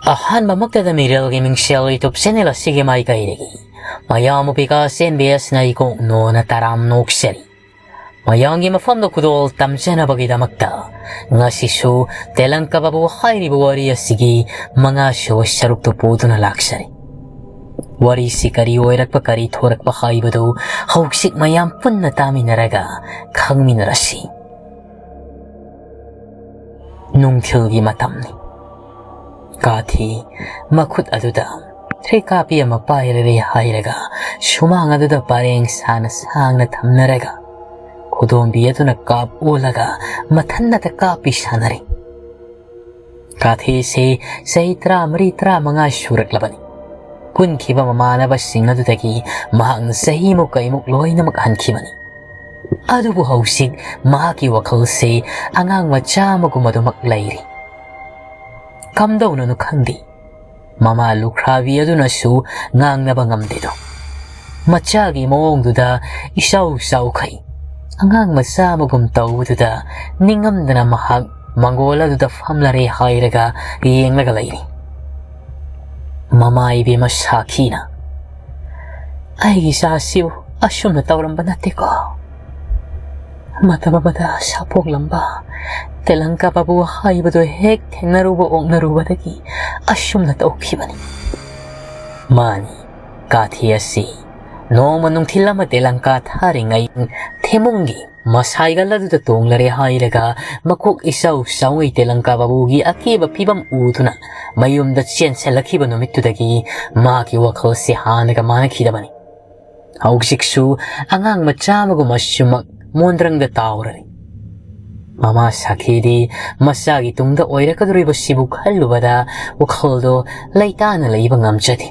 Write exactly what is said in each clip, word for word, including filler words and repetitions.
ꯑꯍꯥꯟꯕꯃꯛꯇꯗ ꯃꯤꯔꯦꯜꯒꯤ ꯃꯤꯡꯁꯦꯜ YouTube channel ꯑꯁꯤꯒꯤ ꯃꯥꯏꯀꯩꯗꯒꯤ ꯃꯌꯥꯝ ꯎꯄꯤꯀꯥ ꯆꯦꯟꯕꯤ ꯑꯁꯤꯅ ꯏꯀꯣꯛ ꯅꯣꯅ ꯇꯔꯥꯝ ꯅꯣꯛꯆꯔꯤ꯫ ꯃꯌꯥꯝꯒꯤ ꯃꯐꯝꯗ ꯈꯨꯗꯣꯜ ꯇꯝꯖꯅꯕꯒꯤꯗꯃꯛꯇ ꯉꯁꯤꯁꯨ ꯇꯦꯂꯪꯀ ꯕꯥꯕꯨ ꯍꯥꯏꯔꯤꯕ ꯋꯥꯔꯤ ꯑꯁꯤꯒꯤ ꯃꯉꯥꯁꯨꯕ ꯁꯔꯨꯛꯇꯨ ꯄꯨꯗꯨꯅ ꯂꯥꯛꯆꯔꯤ꯫ ꯋꯥꯔꯤꯁꯤ ꯀꯔꯤ ꯑꯣꯏꯔꯛꯄ, ꯀꯔꯤ ꯊꯣꯔꯛꯄ ꯍꯥꯏꯕꯗꯨ ꯍꯧꯖꯤꯛ ꯃꯌꯥꯝ ꯄꯨꯟꯅ ꯇꯥꯃꯤꯟꯅꯔꯒ ꯈꯪꯃꯤꯟꯅꯔꯁꯤ꯫ ꯅꯨꯡꯊꯤꯜꯒꯤ ꯃꯇꯝꯅꯤ꯫ ꯀꯥꯊꯤ ꯃꯈꯨꯠ ꯑꯗꯨꯗ ꯊ꯭ꯔꯤꯀꯥꯄꯤ ꯑꯃ ꯄꯥꯏꯔꯔꯦ ꯍꯥꯏꯔꯒ ꯁꯨꯃꯥꯡ ꯑꯗꯨꯗ ꯄꯔꯦꯡ ꯁꯥꯅ ꯁꯥꯡꯅ ꯊꯝꯅꯔꯒ ꯈꯨꯗꯣꯝꯕꯤ ꯑꯗꯨꯅ ꯀꯥꯞ ꯑꯣꯜꯂꯒ ꯃꯊꯟꯅꯇ ꯀꯥꯞꯄꯤ ꯁꯥꯟꯅꯔꯤ꯫ ꯀꯥꯊꯤꯁꯤ ꯆꯍꯤ ꯇꯔꯥꯃꯔꯤ ꯇꯔꯥꯃꯉꯥ ꯁꯨꯔꯛꯂꯕꯅꯤ꯫ ꯄꯨꯟꯈꯤꯕ ꯃꯃꯥꯟꯅꯕꯁꯤꯡ ꯑꯗꯨꯗꯒꯤ ꯃꯍꯥꯛꯅ ꯆꯍꯤꯃꯨꯛ ꯀꯩꯃꯨꯛ ꯂꯣꯏꯅꯃꯛ ꯍꯟꯈꯤꯕꯅꯤ꯫ ꯑꯗꯨꯕꯨ ꯍꯧꯖꯤꯛ ꯃꯍꯥꯛꯀꯤ ꯋꯥꯈꯜꯁꯤ ꯑꯉꯥꯡ ꯃꯆꯥ ꯑꯃꯒꯨꯝ ꯑꯗꯨꯃꯛ ꯂꯩꯔꯤ꯫ ꯀꯝꯗꯧꯅꯅꯣ ꯈꯪꯗꯦ, ꯃꯃꯥ ꯂꯨꯈ꯭ꯔꯥꯕꯤ ꯑꯗꯨꯅꯁꯨ ꯉꯥꯡꯅꯕ ꯉꯝꯗꯦꯗꯣ꯫ ꯃꯆꯥꯒꯤ ꯃꯑꯣꯡꯗꯨꯗ ꯏꯆꯥꯎ ꯆꯥꯎꯈꯩ ꯑꯉꯥꯡ ꯃꯆꯥ ꯑꯃꯒꯨꯝ ꯇꯧꯕꯗꯨꯗ ꯅꯤꯡꯉꯝꯗꯅ ꯃꯍꯥꯛ ꯃꯪꯒꯣꯜ ꯑꯗꯨꯗ ꯐꯝꯂꯔꯦ ꯍꯥꯏꯔꯒ ꯌꯦꯡꯂꯒ ꯂꯩꯔꯤ꯫ ꯃꯃꯥ ꯏꯕꯦꯝꯃ ꯁꯥꯈꯤꯅ, "ꯑꯩꯒꯤ ꯏꯆꯥꯁꯤꯕꯨ ꯑꯁꯨꯝꯅ ꯇꯧꯔꯝꯕ ꯅꯠꯇꯦꯀꯣ꯫ ꯃꯇꯝ ꯑꯃꯗ ꯁꯥꯄꯣꯛꯂꯝꯕ ꯇꯦꯂꯪꯀꯥ ꯕꯥꯕꯨ ꯍꯥꯏꯕꯗꯨ ꯍꯦꯛ ꯊꯦꯡꯅꯔꯨꯕ ꯑꯣꯛꯅꯔꯨꯕꯗꯒꯤ ꯑꯁꯨꯝꯅ ꯇꯧꯈꯤꯕꯅꯤ꯫" ꯃꯥꯅꯤ, ꯀꯥꯊꯤ ꯑꯁꯤ ꯅꯣꯡꯃ ꯅꯨꯡꯊꯤꯜ ꯑꯃ ꯇꯦꯂꯪꯀꯥ ꯊꯥꯔꯤꯉꯩ ꯊꯦꯃꯨꯡꯒꯤ ꯃꯁꯥꯏꯒꯜ ꯑꯗꯨꯗ ꯇꯣꯡꯂꯔꯦ ꯍꯥꯏꯔꯒ ꯃꯀꯣꯛ ꯏꯆꯥꯎ ꯆꯥꯎꯉꯩ ꯇꯦꯂꯪꯀꯥ ꯕꯥꯕꯨꯒꯤ ꯑꯀꯦꯕ ꯐꯤꯕꯝ ꯎꯗꯨꯅ ꯃꯌꯨꯝꯗ ꯆꯦꯟꯁꯤꯜꯂꯛꯈꯤꯕ ꯅꯨꯃꯤꯠꯇꯨꯗꯒꯤ ꯃꯍꯥꯛꯀꯤ ꯋꯥꯈꯜꯁꯤ ꯍꯥꯟꯅꯒ ꯃꯥꯟꯅꯈꯤꯗꯕꯅꯤ꯫ ꯍꯧꯖꯤꯛꯁꯨ ꯑꯉꯥꯡ ꯃꯆꯥ ꯑꯃꯒꯨꯝ ꯑꯁꯨꯃꯛ ꯃꯣꯟꯗ꯭ꯔꯪꯗ ꯇꯥꯎꯔꯔꯤ꯫ ꯃꯃꯥ ꯁꯥꯈꯤꯗꯤ ꯃꯆꯥꯒꯤ ꯇꯨꯡꯗ ꯑꯣꯏꯔꯛꯀꯗꯧꯔꯤꯕꯁꯤꯕꯨ ꯈꯜꯂꯨꯕꯗ ꯋꯥꯈꯜꯗꯣ ꯂꯩꯇꯥꯅ ꯂꯩꯕ ꯉꯝꯖꯗꯦ꯫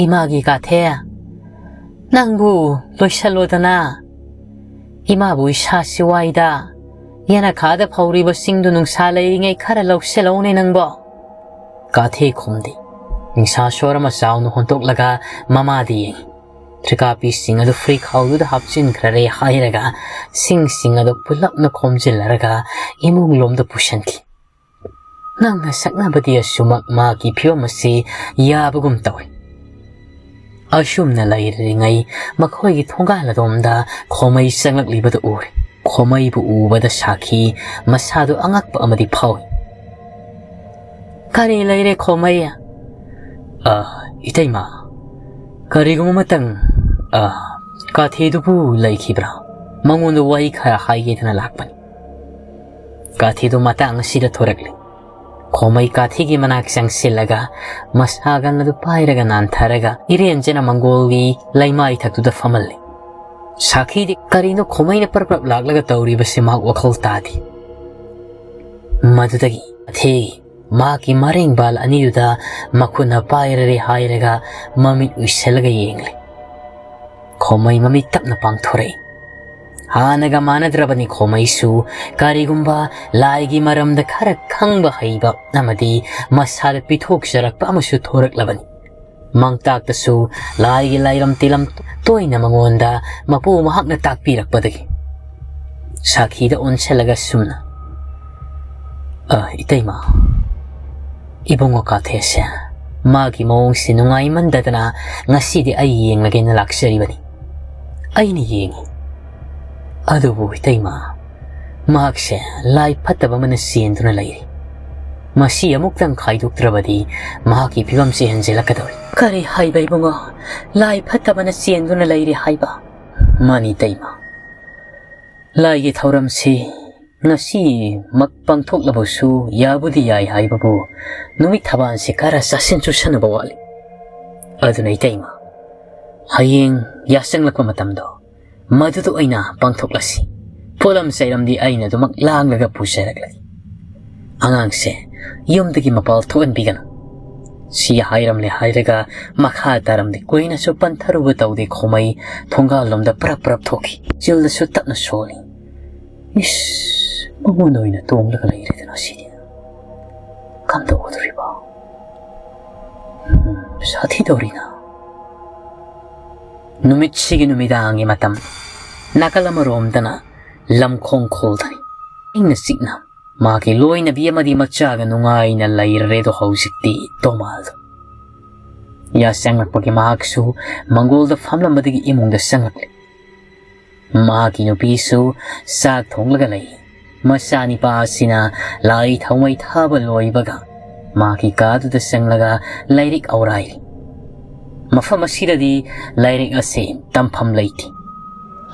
"ꯏꯃꯥꯒꯤ ꯀꯥꯊꯦ, ꯅꯪꯕꯨ ꯂꯣꯏꯁꯜꯂꯣꯗꯅ꯫ ꯏꯃꯥꯕꯨ ꯏꯁꯥꯁꯤ ꯋꯥꯏꯗ꯫ ꯌꯦꯅꯈꯥꯗ ꯐꯧꯔꯤꯕꯁꯤꯡꯗꯨ ꯅꯨꯡꯁꯥ ꯂꯩꯔꯤꯉꯩ ꯈꯔ ꯂꯧꯁꯤꯜꯂꯧꯅꯦ ꯅꯪꯕꯣ꯫" ꯀꯥꯊꯦ ꯈꯨꯝꯗꯦ꯫ ꯅꯤꯡꯁꯥ ꯁꯣꯔ ꯑꯃ ꯆꯥꯎꯅ ꯍꯣꯟꯇꯣꯛꯂꯒ ꯃꯃꯥꯗ ꯌꯦꯡꯉꯤ꯫ ꯇ꯭ꯔꯤꯀꯥꯄꯤꯁꯤꯡ ꯑꯗꯨ ꯐꯨꯔꯤꯈꯥꯎꯗꯨꯗ ꯍꯥꯞꯆꯤꯟꯈ꯭ꯔꯔꯦ ꯍꯥꯏꯔꯒ ꯁꯤꯡꯁꯤꯡ ꯑꯗꯨ ꯄꯨꯂꯞꯅ ꯈꯣꯝꯖꯤꯜꯂꯔꯒ ꯏꯃꯨꯡ ꯂꯣꯝꯗ ꯄꯨꯁꯤꯟꯈꯤ꯫ ꯅꯪꯅ ꯁꯛꯅꯕꯗꯤ ꯑꯁꯨꯃꯛ ꯃꯍꯥꯛꯀꯤ ꯐꯤꯕꯝ ꯑꯁꯤ ꯌꯥꯕꯒꯨꯝ ꯇꯧꯏ꯫ ꯑꯁꯨꯝꯅ ꯂꯩꯔꯤꯉꯩ ꯃꯈꯣꯏꯒꯤ ꯊꯣꯡꯒꯥꯜ ꯑꯗꯣꯝꯗ ꯈꯣꯃꯩ ꯆꯪꯂꯛꯂꯤꯕꯗꯨ ꯎꯔꯦ꯫ ꯈꯣꯃꯩꯕꯨ ꯎꯕꯗ ꯁꯥꯈꯤ ꯃꯁꯥꯗꯨ ꯑꯉꯛꯄ ꯑꯃꯗꯤ ꯐꯥꯎꯏ꯫ "ꯀꯔꯤ ꯂꯩꯔꯦ ꯈꯣꯃꯩ?" "ꯑ, ꯏꯇꯩꯃ, ꯀꯔꯤꯒꯨꯝꯕ ꯑꯃꯇꯪ, ꯑ, ꯀꯥꯊꯦꯗꯨꯕꯨ ꯂꯩꯈꯤꯕ꯭ꯔꯥ? ꯃꯉꯣꯟꯗ ꯋꯥꯔꯤ ꯈꯔ ꯍꯥꯏꯒꯦꯗꯅ ꯂꯥꯛꯄꯅꯤ꯫" ꯀꯥꯊꯦꯗꯨ ꯃꯇꯥꯡ ꯑꯁꯤꯗ ꯊꯣꯔꯛꯂꯤ꯫ ꯈꯣꯃꯩ ꯀꯥꯊꯤꯒꯤ ꯃꯅꯥꯛ ꯆꯪꯁꯤꯜꯂꯒ ꯃꯁꯥꯒꯟ ꯑꯗꯨ ꯄꯥꯏꯔꯒ ꯅꯥꯟꯊꯔꯒ ꯏꯔꯦꯟꯖꯅ ꯃꯪꯒꯣꯜꯒꯤ ꯂꯩꯃꯥꯏ ꯊꯛꯇꯨꯗ ꯐꯝꯍꯜꯂꯤ꯫ ꯁꯥꯈꯤꯗꯤ ꯀꯔꯤꯅꯣ ꯈꯣꯃꯩꯅ ꯄꯔꯞ ꯄꯔꯞ ꯂꯥꯛꯂꯒ ꯇꯧꯔꯤꯕꯁꯤ ꯃꯍꯥꯛ ꯋꯥꯈꯜ ꯇꯥꯗꯦ꯫ ꯃꯗꯨꯗꯒꯤ ꯀꯥꯊꯤꯒꯤ ꯃꯍꯥꯛꯀꯤ ꯃꯔꯦꯡꯕꯥꯜ ꯑꯅꯤꯗꯨꯗ ꯃꯈꯨꯠꯅ ꯄꯥꯏꯔꯔꯦ ꯍꯥꯏꯔꯒ ꯃꯃꯤꯠ ꯎꯏꯁꯜꯂꯒ ꯌꯦꯡꯂꯦ꯫ ꯈꯣꯃꯩ ꯃꯃꯤꯠ ꯇꯞꯅ ꯄꯥꯡꯊꯣꯔꯛꯏ꯫ ꯍꯥꯟꯅꯒ ꯃꯥꯟꯅꯗ꯭ꯔꯕꯅꯤ ꯈꯣꯃꯩꯁꯨ꯫ ꯀꯔꯤꯒꯨꯝꯕ ꯂꯥꯏꯒꯤ ꯃꯔꯝꯗ ꯈꯔ ꯈꯪꯕ ꯍꯩꯕ ꯑꯃꯗꯤ ꯃꯁꯥꯗ ꯄꯤꯊꯣꯛꯆꯔꯛꯄ ꯑꯃꯁꯨ ꯊꯣꯔꯛꯂꯕꯅꯤ꯫ ꯃꯥꯡꯇꯥꯛꯇꯁꯨ ꯂꯥꯏꯒꯤ ꯂꯥꯏꯔꯝ ꯇꯤꯂꯝ ꯇꯣꯏꯅ ꯃꯉꯣꯟꯗ ꯃꯄꯨ ꯃꯍꯥꯛꯅ ꯇꯥꯛꯄꯤꯔꯛꯄꯗꯒꯤ꯫ ꯁꯥꯈꯤꯗ ꯑꯣꯟꯁꯤꯜꯂꯒ ꯁꯨꯝꯅ, "ꯑ, ꯏꯇꯩꯃ, ꯏꯕꯨꯡꯉꯣ ꯀꯥꯊꯦꯁꯦ ꯃꯥꯒꯤ ꯃꯑꯣꯡꯁꯤ ꯅꯨꯡꯉꯥꯏꯃꯟꯗꯗꯅ ꯉꯁꯤꯗꯤ ꯑꯩ ꯌꯦꯡꯂꯒꯦꯅ ꯂꯥꯛꯆꯔꯤꯕꯅꯤ꯫" "ꯑꯩꯅ ꯌꯦꯡꯉꯤ꯫ ꯑꯗꯨꯕꯨ ꯏꯇꯩꯃ, ꯃꯍꯥꯛꯁꯦ ꯂꯥꯏ ꯐꯠꯇꯕ ꯑꯃꯅ ꯆꯦꯟꯗꯨꯅ ꯂꯩꯔꯤ꯫ ꯃꯁꯤ ꯑꯃꯨꯛꯇꯪ ꯈꯥꯏꯗꯣꯛꯇ꯭ꯔꯕꯗꯤ ꯃꯍꯥꯛꯀꯤ ꯐꯤꯕꯝꯁꯤ ꯍꯦꯟꯖꯤꯜꯂꯛꯀꯗꯧꯔꯤ꯫" "ꯀꯔꯤ ꯍꯥꯏꯕ ꯏꯕꯨꯡꯉꯣ? ꯂꯥꯏ ꯐꯠꯇꯕꯅ ꯆꯦꯟꯗꯨꯅ ꯂꯩꯔꯤ ꯍꯥꯏꯕ?" "ꯃꯥꯅꯤ ꯏꯇꯩꯃ꯫ ꯂꯥꯏꯒꯤ ꯊꯧꯔꯝꯁꯤ ꯉꯁꯤꯃꯛ ꯄꯥꯡꯊꯣꯛꯂꯕꯁꯨ ꯌꯥꯕꯨꯗꯤ ꯌꯥꯏ ꯍꯥꯏꯕꯕꯨ ꯅꯨꯃꯤꯠ ꯊꯕꯥꯜꯁꯤ ꯈꯔ ꯆꯥꯁꯤꯟ ꯆꯨꯁꯟꯅꯕ ꯋꯥꯠꯂꯤ꯫ ꯑꯗꯨꯅ ꯏꯇꯩꯃ, ꯍꯌꯦꯡ ꯌꯥꯆꯪꯂꯛꯄ ꯃꯇꯝꯗꯣ ꯃꯗꯨꯗ ꯑꯣꯏꯅ ꯄꯥꯡꯊꯣꯛꯂꯁꯤ꯫ ꯄꯣꯠꯂꯝ ꯆꯩꯔꯝꯗꯤ ꯑꯩꯅ ꯑꯗꯨꯃꯛ ꯂꯥꯡꯂꯒ ꯄꯨꯖꯔꯛꯂꯒꯦ꯫ ꯑꯉꯥꯡꯁꯦ ꯌꯨꯝꯗꯒꯤ ꯃꯄꯥꯜ ꯊꯣꯛꯍꯟꯕꯤꯒꯅꯨ꯫" ꯁꯤ ꯍꯥꯏꯔꯝꯂꯦ ꯍꯥꯏꯔꯒ ꯃꯈꯥ ꯇꯥꯔꯝꯗꯤ ꯀꯨꯏꯅꯁꯨ ꯄꯟꯊꯔꯨꯕ ꯇꯧꯗꯦ ꯈꯣꯃꯩ ꯊꯣꯡꯒꯥꯜꯂꯣꯝꯗ ꯄꯔꯞ ꯄꯔꯞ ꯊꯣꯛꯈꯤ꯫ ꯆꯤꯜꯗꯁꯨ ꯇꯞꯅ ꯁꯣꯜꯂꯤ꯫ "ꯏꯁ, ꯃꯉꯣꯟꯗ ꯑꯣꯏꯅ ꯇꯣꯡꯂꯒ ꯂꯩꯔꯦꯗꯅ ꯁꯤꯗꯤ꯫ ꯀꯝꯗꯧꯒꯗꯧꯔꯤꯕ? ꯎꯝ, ꯁꯥꯊꯤꯗꯧꯔꯤꯅ꯫" ꯅꯨꯃꯤꯠꯁꯤꯒꯤ ꯅꯨꯃꯤꯗꯥꯡꯒꯤ ꯃꯇꯝ꯫ ꯅꯥꯀꯜ ꯑꯃꯔꯣꯝꯗꯅ ꯂꯝꯈꯣꯡ ꯈꯣꯜꯗꯅꯤ꯫ ꯏꯪꯅ ꯆꯤꯛꯅ ꯃꯍꯥꯛꯀꯤ ꯂꯣꯏꯅꯕꯤ ꯑꯃꯗꯤ ꯃꯆꯥꯒ ꯅꯨꯡꯉꯥꯏꯅ ꯂꯩꯔꯦꯗꯣ ꯍꯧꯖꯤꯛꯇꯤ ꯇꯣꯃꯥꯜꯗꯣ꯫ ꯌꯥ ꯆꯪꯂꯛꯄꯒꯤ ꯃꯍꯥꯛꯁꯨ ꯃꯪꯒꯣꯜꯗ ꯐꯝꯂꯝꯕꯗꯒꯤ ꯏꯃꯨꯡꯗ ꯆꯪꯂꯛꯂꯦ꯫ ꯃꯍꯥꯛꯀꯤ ꯅꯨꯄꯤꯁꯨ ꯆꯥꯛ ꯊꯣꯡꯂꯒ ꯂꯩ꯫ ꯃꯆꯥꯅꯤꯄꯥ ꯑꯁꯤꯅ ꯂꯥꯏ ꯊꯥꯎꯃꯩ ꯊꯥꯕ ꯂꯣꯏꯕꯒ ꯃꯍꯥꯛꯀꯤ ꯀꯥꯗꯨꯗ ꯆꯪꯂꯒ ꯂꯥꯏꯔꯤꯛ ꯑꯧꯔꯥꯏꯔꯤ꯫ ꯃꯐꯝ ꯑꯁꯤꯗꯗꯤ ꯂꯥꯏꯔꯤꯛ ꯑꯁꯤ ꯇꯝꯐꯝ ꯂꯩꯇꯦ꯫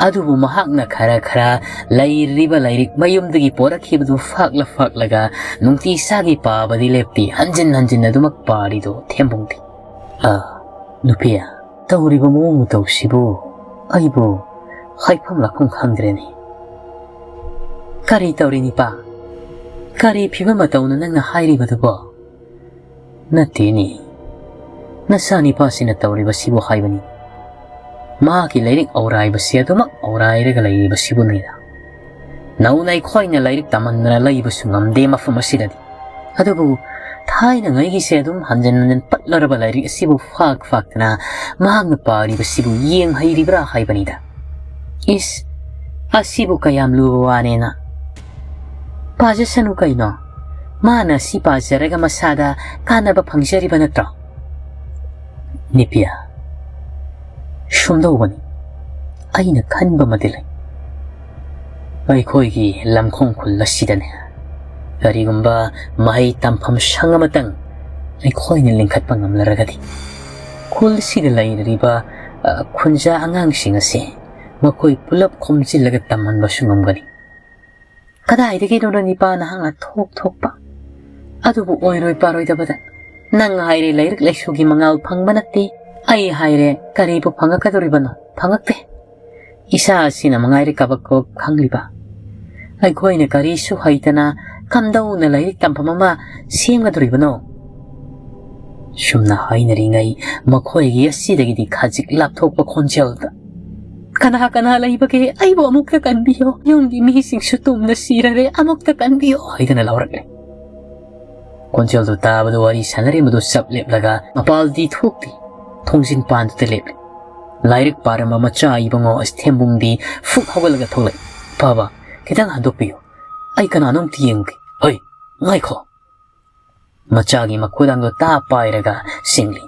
ꯑꯗꯨꯕꯨ ꯃꯍꯥꯛꯅ ꯈꯔ ꯈꯔ ꯂꯩꯔꯤꯕ ꯂꯥꯏꯔꯤꯛ ꯃꯌꯨꯝꯗꯒꯤ ꯄꯣꯔꯛꯈꯤꯕꯗꯨ ꯐꯥꯛꯂ ꯐꯥꯛꯂꯒ ꯅꯨꯡꯇꯤ ꯆꯥꯒꯤ ꯄꯥꯕꯗꯤ ꯂꯦꯞꯇꯦ, ꯍꯟꯖꯤꯟ ꯍꯟꯖꯤꯟ ꯑꯗꯨꯃꯛ ꯄꯥꯔꯤꯗꯣ ꯊꯦꯝꯕꯨꯡꯗꯤ꯫ ꯑ, ꯅꯨꯄꯤ, ꯇꯧꯔꯤꯕ ꯃꯑꯣꯡ ꯃꯇꯧꯁꯤꯕꯨ ꯑꯩꯕꯨ ꯍꯥꯏꯐꯝ ꯂꯥꯛꯐꯝ ꯈꯪꯗ꯭ꯔꯦꯅꯦ꯫ ꯀꯔꯤ ꯇꯧꯔꯤ ꯅꯤꯄꯥ? ꯀꯔꯤ ꯐꯤꯕꯝ ꯃꯇꯧꯅꯣ ꯅꯪꯅ ꯍꯥꯏꯔꯤꯕꯗꯨꯕꯣ? ꯅꯠꯇꯦꯅꯦ, ꯅꯆꯥꯅꯤꯄꯥꯁꯤꯅ ꯇꯧꯔꯤꯕꯁꯤꯕꯨ ꯍꯥꯏꯕꯅꯤ꯫ ꯃꯍꯥꯛꯀꯤ ꯂꯥꯏꯔꯤꯛ ꯑꯧꯔꯥꯏꯕꯁꯤ ꯑꯗꯨꯃꯛ ꯑꯧꯔꯥꯏꯔꯒ ꯂꯩꯔꯤꯕꯁꯤꯕꯨꯅꯤꯗ꯫ ꯅꯧꯅ ꯑꯩꯈꯣꯏꯅ ꯂꯥꯏꯔꯤꯛ ꯇꯝꯍꯟꯗꯅ ꯂꯩꯕꯁꯨ ꯉꯝꯗꯦ ꯃꯐꯝ ꯑꯁꯤꯗꯗꯤ꯫ ꯑꯗꯨꯕꯨ ꯊꯥꯏꯅꯉꯩꯒꯤꯁꯦ ꯑꯗꯨꯝ ꯍꯟꯖꯤꯟ ꯍꯟꯖꯤꯟ ꯄꯠꯂꯔꯕ ꯂꯥꯏꯔꯤꯛ ꯑꯁꯤꯕꯨ ꯐꯥꯛ ꯐꯥꯛꯇꯅ ꯃꯍꯥꯛꯅ ꯄꯥꯔꯤꯕꯁꯤꯕꯨ ꯌꯦꯡ ꯍꯩꯔꯤꯕ꯭ꯔꯥ ꯍꯥꯏꯕꯅꯤꯗ꯫ ꯏꯁ, ꯑꯁꯤꯕꯨ ꯀꯌꯥꯝ ꯂꯨꯕ ꯋꯥꯅꯦꯅ꯫ ꯄꯥꯖꯁꯅꯨ ꯀꯩꯅꯣ꯫ ꯃꯥꯅ ꯁꯤ ꯄꯥꯖꯔꯒ ꯃꯁꯥꯗ ꯀꯥꯟꯅꯕ ꯐꯪꯖꯔꯤꯕ ꯅꯠꯇ꯭ꯔꯣ? ꯅꯤꯄꯤꯌꯥ, ꯁꯨꯝꯗꯧꯕꯅꯤ꯫ ꯑꯩꯅ ꯈꯟꯕ ꯑꯃꯗꯤ ꯂꯩ꯫ ꯑꯩꯈꯣꯏꯒꯤ ꯂꯝꯈꯣꯡ ꯈꯨꯜ ꯑꯁꯤꯗꯅꯦ, ꯀꯔꯤꯒꯨꯝꯕ ꯃꯍꯩ ꯇꯝꯐꯝ ꯁꯪ ꯑꯃꯇꯪ ꯑꯩꯈꯣꯏꯅ ꯂꯤꯡꯈꯠꯄ ꯉꯝꯂꯔꯒꯗꯤ, ꯈꯨꯜꯁꯤꯗ ꯂꯩꯔꯤꯕ, ꯑ, ꯈꯨꯟꯖꯥ ꯑꯉꯥꯡꯁꯤꯡ ꯑꯁꯤ ꯃꯈꯣꯏ ꯄꯨꯂꯞ ꯈꯣꯝꯖꯤꯜꯂꯒ ꯇꯝꯍꯟꯕꯁꯨ ꯉꯝꯒꯅꯤ꯫ ꯀꯗꯥꯏꯗꯒꯤꯅꯣꯗ ꯅꯤꯄꯥ ꯅꯍꯥꯛꯅ ꯊꯣꯛ ꯊꯣꯛꯄ? ꯑꯗꯨꯕꯨ ꯑꯣꯏꯔꯣꯏ ꯄꯥꯔꯣꯏꯗꯕꯗ꯫ ꯅꯪ ꯍꯥꯏꯔꯦ ꯂꯥꯏꯔꯤꯛ ꯂꯥꯏꯁꯨꯒꯤ ꯃꯉꯥꯜ ꯐꯪꯕ ꯅꯠꯇꯦ꯫ ꯑꯩ ꯍꯥꯏꯔꯦ ꯀꯔꯤꯕꯨ ꯐꯪꯉꯛꯀꯗꯧꯔꯤꯕꯅꯣ? ꯐꯪꯉꯛꯇꯦ꯫ ꯏꯁꯥ ꯑꯁꯤꯅ ꯃꯉꯥꯏꯔꯦ ꯀꯕꯛ ꯀꯕꯛ ꯈꯪꯂꯤꯕ꯫ ꯑꯩꯈꯣꯏꯅ ꯀꯔꯤꯁꯨ ꯍꯩꯇꯅ ꯀꯝꯗꯧꯅ ꯂꯥꯏꯔꯤꯛ ꯇꯝꯐꯝ ꯑꯃ ꯁꯦꯝꯒꯗꯧꯔꯤꯕꯅꯣ? ꯁꯨꯝꯅ ꯍꯥꯏꯅꯔꯤꯉꯩ ꯃꯈꯣꯏꯒꯤ ꯑꯁꯤꯗꯒꯤꯗꯤ ꯈꯖꯤꯛ ꯂꯥꯞꯊꯣꯛꯄ ꯈꯣꯟꯖꯦꯜꯗ, "ꯀꯅꯥ ꯀꯅꯥ ꯂꯩꯕꯒꯦ? ꯑꯩꯕꯨ ꯑꯃꯨꯛꯇ ꯀꯟꯕꯤꯌꯣ꯫ ꯌꯨꯝꯒꯤ ꯃꯤꯁꯤꯡꯁꯨ ꯇꯨꯝꯅ ꯁꯤꯔꯔꯦ꯫ ꯑꯃꯨꯛꯇ ꯀꯟꯕꯤꯌꯣ" ꯍꯥꯏꯗꯅ ꯂꯥꯎꯔꯛꯂꯦ꯫ ꯈꯣꯟꯖꯦꯜꯗꯨ ꯇꯥꯕꯗ ꯋꯥꯔꯤ ꯁꯥꯟꯅꯔꯤꯕꯗꯨ ꯆꯞ ꯂꯦꯞꯂꯒ ꯃꯄꯥꯜꯗꯤ ꯊꯣꯛꯇꯦ꯫ ꯊꯣꯡꯖꯤꯟ ꯄꯥꯟꯗꯨꯗ ꯂꯦꯞꯂꯦ꯫ ꯂꯥꯏꯔꯤꯛ ꯄꯥꯔꯝꯕ ꯃꯆꯥ ꯏꯕꯨꯡꯉꯣ ꯑꯁꯊꯦꯝꯕꯨꯡꯗꯤ ꯐꯨꯛ ꯍꯧꯒꯠꯂꯒ ꯊꯣꯛꯂꯛꯏ꯫ "ꯕꯥꯕꯥ, ꯈꯤꯇꯪ ꯍꯟꯗꯣꯛꯄꯤꯌꯨ꯫ ꯑꯩ ꯀꯅꯥꯅꯣ ꯑꯝꯇ ꯌꯦꯡꯒꯦ꯫ ꯍꯩ, ꯉꯥꯏꯈꯣ!" ꯃꯆꯥꯒꯤ ꯃꯈꯨꯗꯥꯡꯗꯣ ꯇꯥ ꯄꯥꯏꯔꯒ ꯁꯤꯡꯂꯤ꯫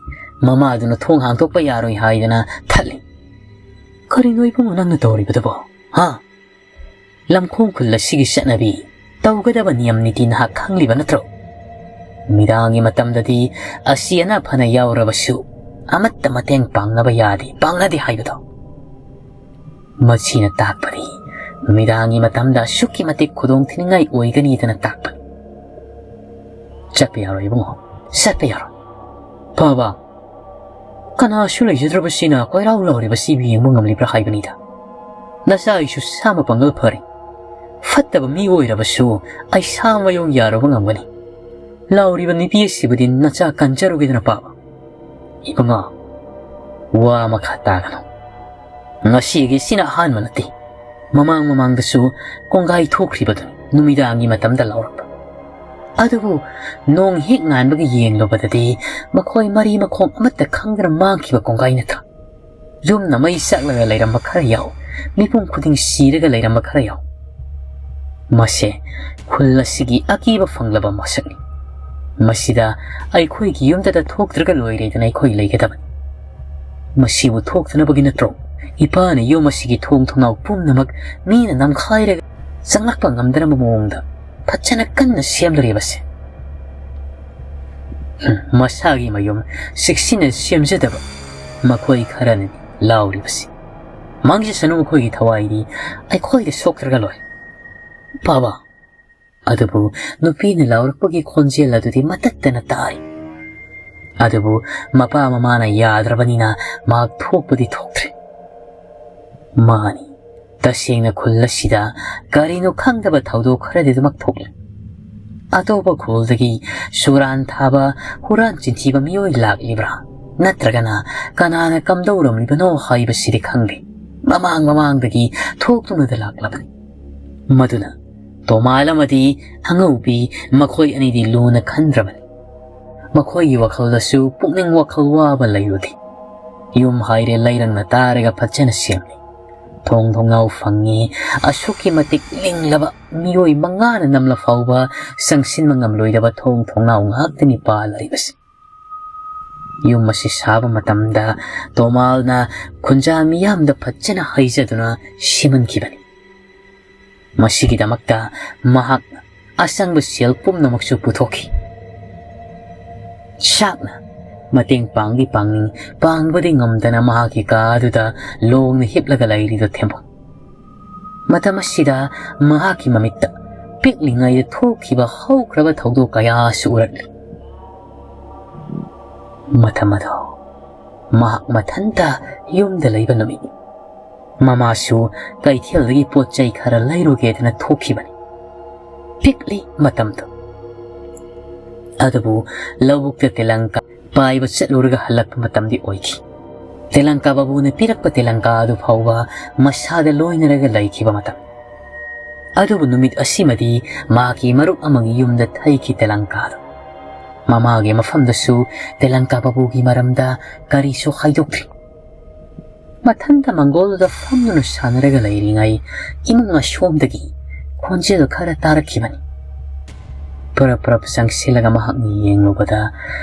ꯃꯃꯥꯗꯨꯅ ꯊꯣꯡ ꯍꯥꯡꯗꯣꯛꯄ ꯌꯥꯔꯣꯏ ꯍꯥꯏꯗꯅ ꯊꯠꯂꯤ꯫ "ꯀꯔꯤꯅꯣ ꯏꯕꯨꯡꯉꯣ ꯅꯪꯅ ꯇꯧꯔꯤꯕꯗꯨꯕꯣ? ꯍꯥ? ꯂꯝꯈꯣꯡ ꯈꯨꯜ ꯑꯁꯤꯒꯤ ꯆꯠꯅꯕꯤ, ꯇꯧꯒꯗꯕ ꯅꯤꯌꯝ ꯅꯤꯇꯤ ꯅꯍꯥꯛ ꯈꯪꯂꯤꯕ ꯅꯠꯇ꯭ꯔꯣ? ꯅꯨꯃꯤꯗꯥꯡꯒꯤ ꯃꯇꯝꯗꯗꯤ ꯑꯁꯤ ꯑꯅꯥ ꯐꯅ ꯌꯥꯎꯔꯕꯁꯨ ꯑꯃꯠꯇ ꯃꯇꯦꯡ ꯄꯥꯡꯅꯕ ꯌꯥꯗꯦ, ꯄꯥꯡꯅꯗꯦ ꯍꯥꯏꯕꯗꯣ꯫ ꯃꯁꯤꯅ ꯇꯥꯛꯄꯗꯤ ꯅꯨꯃꯤꯗꯥꯡꯒꯤ ꯃꯇꯝꯗ ꯑꯁꯨꯛꯀꯤ ꯃꯇꯤꯛ ꯈꯨꯗꯣꯡ ꯊꯤꯅꯤꯡꯉꯥꯏ ꯑꯣꯏꯒꯅꯤꯗꯅ ꯇꯥꯛꯄꯅꯤ꯫ ꯆꯠꯄ ꯌꯥꯔꯣꯏ ꯏꯕꯨꯡꯉꯣ, ꯆꯠꯄ ꯌꯥꯔꯣꯏ꯫" "ꯄꯥꯕ, ꯀꯅꯥꯁꯨ ꯂꯩꯖꯗ꯭ꯔꯕꯁꯤꯅ ꯀꯣꯏꯂꯥꯎ ꯂꯥꯎꯔꯤꯕꯁꯤꯕꯨ ꯌꯦꯡꯕ ꯉꯝꯂꯤꯕ꯭ꯔꯥ ꯍꯥꯏꯕꯅꯤꯗ꯫ ꯅꯆꯥ ꯑꯩꯁꯨ ꯁꯥ ꯃꯄꯥꯡꯒꯜ ꯐꯔꯦ꯫ ꯐꯠꯇꯕ ꯃꯤ ꯑꯣꯏꯔꯕꯁꯨ ꯑꯩ ꯁꯥ ꯃꯌꯣꯡ ꯌꯥꯔꯨꯕ ꯉꯝꯒꯅꯤ꯫ ꯂꯥꯎꯔꯤꯕ ꯅꯨꯄꯤ ꯑꯁꯤꯕꯨꯗꯤ ꯅꯆꯥ ꯀꯟꯖꯔꯨꯒꯦꯗꯅ ꯄꯥꯕ꯫" "ꯏꯕꯨꯡꯉꯣ, ꯋꯥ ꯃꯈꯥ ꯇꯥꯒꯅꯨ꯫ ꯉꯁꯤꯒꯤꯁꯤꯅ ꯑꯍꯥꯟꯕ ꯅꯠꯇꯦ꯫ ꯃꯃꯥꯡ ꯃꯃꯥꯡꯗꯁꯨ ꯀꯣꯡꯒꯥꯏ ꯊꯣꯛꯈ꯭ꯔꯤꯕꯗꯨꯅꯤ ꯅꯨꯃꯤꯗꯥꯡꯒꯤ ꯃꯇꯝꯗ ꯂꯥꯎꯔꯛꯄ꯫ ꯑꯗꯨꯕꯨ ꯅꯣꯡ ꯍꯦꯛ ꯉꯥꯟꯕꯒ ꯌꯦꯡꯂꯨꯕꯗꯗꯤ ꯃꯈꯣꯏ ꯃꯔꯤ ꯃꯈꯣꯡ ꯑꯃꯠꯇ ꯈꯪꯗꯅ ꯃꯥꯡꯈꯤꯕ ꯀꯣꯡꯒꯥꯏ ꯅꯠꯇ꯭ꯔꯥ? ꯌꯨꯝꯅ ꯃꯩ ꯆꯥꯛꯂꯒ ꯂꯩꯔꯝꯕ ꯈꯔ ꯌꯥꯎ, ꯃꯤꯄꯨꯝ ꯈꯨꯗꯤꯡ ꯁꯤꯔꯒ ꯂꯩꯔꯝꯕ ꯈꯔ ꯌꯥꯎ꯫ ꯃꯁꯦ ꯈꯨꯜ ꯑꯁꯤꯒꯤ ꯑꯀꯤꯕ ꯐꯪꯂꯕ ꯃꯁꯛꯅꯤ꯫ ꯃꯁꯤꯗ ꯑꯩꯈꯣꯏꯒꯤ ꯌꯨꯝꯗꯗ ꯊꯣꯛꯇ꯭ꯔꯒ ꯂꯣꯏꯔꯦꯗꯅ ꯑꯩꯈꯣꯏ ꯂꯩꯒꯗꯕꯅꯤ꯫ ꯃꯁꯤꯕꯨ ꯊꯣꯛꯇꯅꯕꯒꯤ ꯅꯠꯇ꯭ꯔꯣ ꯏꯄꯥꯅ ꯌꯨꯝ ꯑꯁꯤꯒꯤ ꯊꯣꯡ ꯊꯣꯡꯅꯥꯎ ꯄꯨꯝꯅꯃꯛ ꯃꯤꯅ ꯅꯝꯈꯥꯏꯔꯒ ꯆꯪꯂꯛꯄ ꯉꯝꯗꯅꯕ ꯃꯑꯣꯡꯗ ꯐꯖꯅ ꯀꯟꯅ ꯁꯦꯝꯂꯨꯔꯤꯕꯁꯦ?" ꯍꯨꯝ, ꯃꯁꯥꯒꯤ ꯃꯌꯨꯝ ꯆꯦꯛꯁꯤꯟꯅ ꯁꯦꯝꯖꯗꯕ ꯃꯈꯣꯏ ꯈꯔꯅꯅꯤ ꯂꯥꯎꯔꯤꯕꯁꯤ꯫ ꯃꯥꯡꯖꯁꯅꯨ ꯃꯈꯣꯏꯒꯤ ꯊꯋꯥꯏꯗꯤ, ꯑꯩꯈꯣꯏꯗ ꯁꯣꯛꯇ꯭ꯔꯒ ꯂꯣꯏ꯫ "ꯄꯥꯕ!" ꯑꯗꯨꯕꯨ ꯅꯨꯄꯤꯅ ꯂꯥꯎꯔꯛꯄꯒꯤ ꯈꯣꯟꯖꯦꯜ ꯑꯗꯨꯗꯤ ꯃꯇꯠꯇꯅ ꯇꯥꯔꯤ꯫ ꯑꯗꯨꯕꯨ ꯃꯄꯥ ꯃꯃꯥꯅ ꯌꯥꯗ꯭ꯔꯕꯅꯤꯅ ꯃꯍꯥꯛ ꯊꯣꯛꯄꯗꯤ ꯊꯣꯛꯇ꯭ꯔꯦ꯫ ꯃꯥꯅꯤ, ꯇꯁꯦꯡꯅ ꯈꯨꯜ ꯑꯁꯤꯗ ꯀꯔꯤꯅꯣ ꯈꯪꯗꯕ ꯊꯧꯗꯣꯛ ꯈꯔꯗꯤ ꯑꯗꯨꯃꯛ ꯊꯣꯛꯂꯦ꯫ ꯑꯇꯣꯞꯄ ꯈꯨꯜꯗꯒꯤ ꯁꯨꯔꯥꯟ ꯊꯥꯕ, ꯍꯨꯔꯥꯟ ꯆꯤꯟꯊꯤꯕ ꯃꯤꯑꯣꯏ ꯂꯥꯛꯂꯤꯕ꯭ꯔꯥ? ꯅꯠꯇ꯭ꯔꯒꯅ ꯀꯅꯥꯅ ꯀꯝꯗꯧꯔꯝꯂꯤꯕꯅꯣ ꯍꯥꯏꯕꯁꯤꯗꯤ ꯈꯪꯗꯦ꯫ ꯃꯃꯥꯡ ꯃꯃꯥꯡꯗꯒꯤ ꯊꯣꯛꯇꯨꯅꯗ ꯂꯥꯛꯂꯕꯅꯤ꯫ ꯃꯗꯨꯅ ꯇꯣꯃꯥꯜ ꯑꯃꯗꯤ ꯑꯉꯧꯕꯤ ꯃꯈꯣꯏ ꯑꯅꯤꯗꯤ ꯂꯨꯅ ꯈꯟꯗ꯭ꯔꯕꯅꯤ꯫ ꯃꯈꯣꯏꯒꯤ ꯋꯥꯈꯜꯗꯁꯨ ꯄꯨꯛꯅꯤꯡ ꯋꯥꯈꯜ ꯋꯥꯕ ꯂꯩꯔꯨꯗꯦ꯫ ꯌꯨꯝ ꯍꯥꯏꯔꯦ ꯂꯩꯔꯪꯅ ꯇꯥꯔꯒ ꯐꯖꯅ ꯁꯦꯝꯂꯤ꯫ ꯊꯣꯡ ꯊꯣꯡꯅꯥꯎ ꯐꯪꯉꯤ꯫ ꯑꯁꯨꯛꯀꯤ ꯃꯇꯤꯛ ꯂꯤꯡꯂꯕ ꯃꯤꯑꯣꯏ ꯃꯉꯥꯅ ꯅꯝꯂ ꯐꯥꯎꯕ ꯆꯪꯁꯤꯟꯕ ꯉꯝꯂꯣꯏꯗꯕ ꯊꯣꯡ ꯊꯣꯡꯅꯥꯎ ꯉꯥꯛꯇꯅꯤ ꯄꯥꯜꯂꯤꯕꯁꯦ꯫ ꯌꯨꯝ ꯑꯁꯤ ꯁꯥꯕ ꯃꯇꯝꯗ ꯇꯣꯃꯥꯜꯅ ꯈꯨꯟꯖꯥ ꯃꯤꯌꯥꯝꯗ ꯐꯖꯅ ꯍꯩꯖꯗꯨꯅ ꯁꯦꯝꯍꯟꯈꯤꯕꯅꯤ꯫ ꯃꯁꯤꯒꯤꯗꯃꯛꯇ ꯃꯍꯥꯛꯅ ꯑꯆꯪꯕ ꯁꯦꯜ ꯄꯨꯝꯅꯃꯛꯁꯨ ꯄꯨꯊꯣꯛꯈꯤ꯫ ꯆꯥꯛꯅ ꯃꯇꯦꯡ ꯄꯥꯡꯗꯤ ꯄꯥꯡꯅꯤꯡ, ꯄꯥꯡꯕꯗꯤ ꯉꯝꯗꯅ ꯃꯍꯥꯛꯀꯤ ꯀꯥ ꯑꯗꯨꯗ ꯂꯣꯡꯅ ꯍꯤꯞꯂꯒ ꯂꯩꯔꯤꯗꯨ ꯊꯦꯝꯕꯣ꯫ ꯃꯇꯝ ꯑꯁꯤꯗ ꯃꯍꯥꯛꯀꯤ ꯃꯃꯤꯠꯇ ꯄꯤꯛꯂꯤꯉꯩꯗ ꯊꯣꯛꯈꯤꯕ ꯍꯧꯈ꯭ꯔꯕ ꯊꯧꯗꯣꯛ ꯀꯌꯥꯁꯨ ꯎꯔꯛꯂꯤ꯫ ꯃꯇꯝ ꯑꯗꯣ ꯃꯍꯥꯛ ꯃꯊꯟꯇ ꯌꯨꯝꯗ ꯂꯩꯕ ꯅꯨꯃꯤꯠꯅꯤ꯫ ꯃꯃꯥꯁꯨ ꯀꯩꯊꯦꯜꯗꯒꯤ ꯄꯣꯠ ꯆꯩ ꯈꯔ ꯂꯩꯔꯨꯒꯦꯗꯅ ꯊꯣꯛꯈꯤꯕꯅꯤ꯫ ꯄꯤꯛꯂꯤ ꯃꯇꯝꯗꯣ꯫ ꯑꯗꯨꯕꯨ ꯂꯧꯕꯨꯛꯇ ꯇꯦꯂꯪꯀꯥ ꯄꯥꯏꯕ ꯆꯠꯂꯨꯔꯒ ꯍꯜꯂꯛꯄ ꯃꯇꯝꯗꯤ ꯑꯣꯏꯈꯤ꯫ ꯇꯦꯂꯪꯀꯥ ꯕꯥꯕꯨꯅ ꯄꯤꯔꯛꯄ ꯇꯦꯂꯪꯀꯥ ꯑꯗꯨ ꯐꯥꯎꯕ ꯃꯁꯥꯗ ꯂꯣꯏꯅꯔꯒ ꯂꯩꯈꯤꯕ ꯃꯇꯝ꯫ ꯑꯗꯨꯕꯨ ꯅꯨꯃꯤꯠ ꯑꯁꯤꯃꯗꯤ ꯃꯍꯥꯛꯀꯤ ꯃꯔꯨꯞ ꯑꯃꯒꯤ ꯌꯨꯝꯗ ꯊꯩꯈꯤ ꯇꯦꯂꯪꯀꯥꯗꯨ꯫ ꯃꯃꯥꯒꯤ ꯃꯐꯝꯗꯁꯨ ꯇꯦꯂꯪꯀꯥ ꯕꯥꯕꯨꯒꯤ ꯃꯔꯝꯗ ꯀꯔꯤꯁꯨ ꯍꯥꯏꯗꯣꯛꯇ꯭ꯔꯤ꯫ ꯃꯊꯟꯇ ꯃꯪꯒꯣꯜꯗꯨꯗ ꯐꯝꯗꯨꯅ ꯁꯥꯟꯅꯔꯒ ꯂꯩꯔꯤꯉꯩ ꯏꯃꯨꯡ ꯑꯁꯣꯝꯗꯒꯤ ꯈꯣꯟꯖꯦꯜ ꯈꯔ ꯇꯥꯔꯛꯈꯤꯕꯅꯤ꯫ ꯄꯔꯞ ꯄꯔꯞ ꯆꯪꯁꯤꯜꯂꯒ ꯃꯍꯥꯛꯅ ꯌꯦꯡꯂꯨꯕꯗ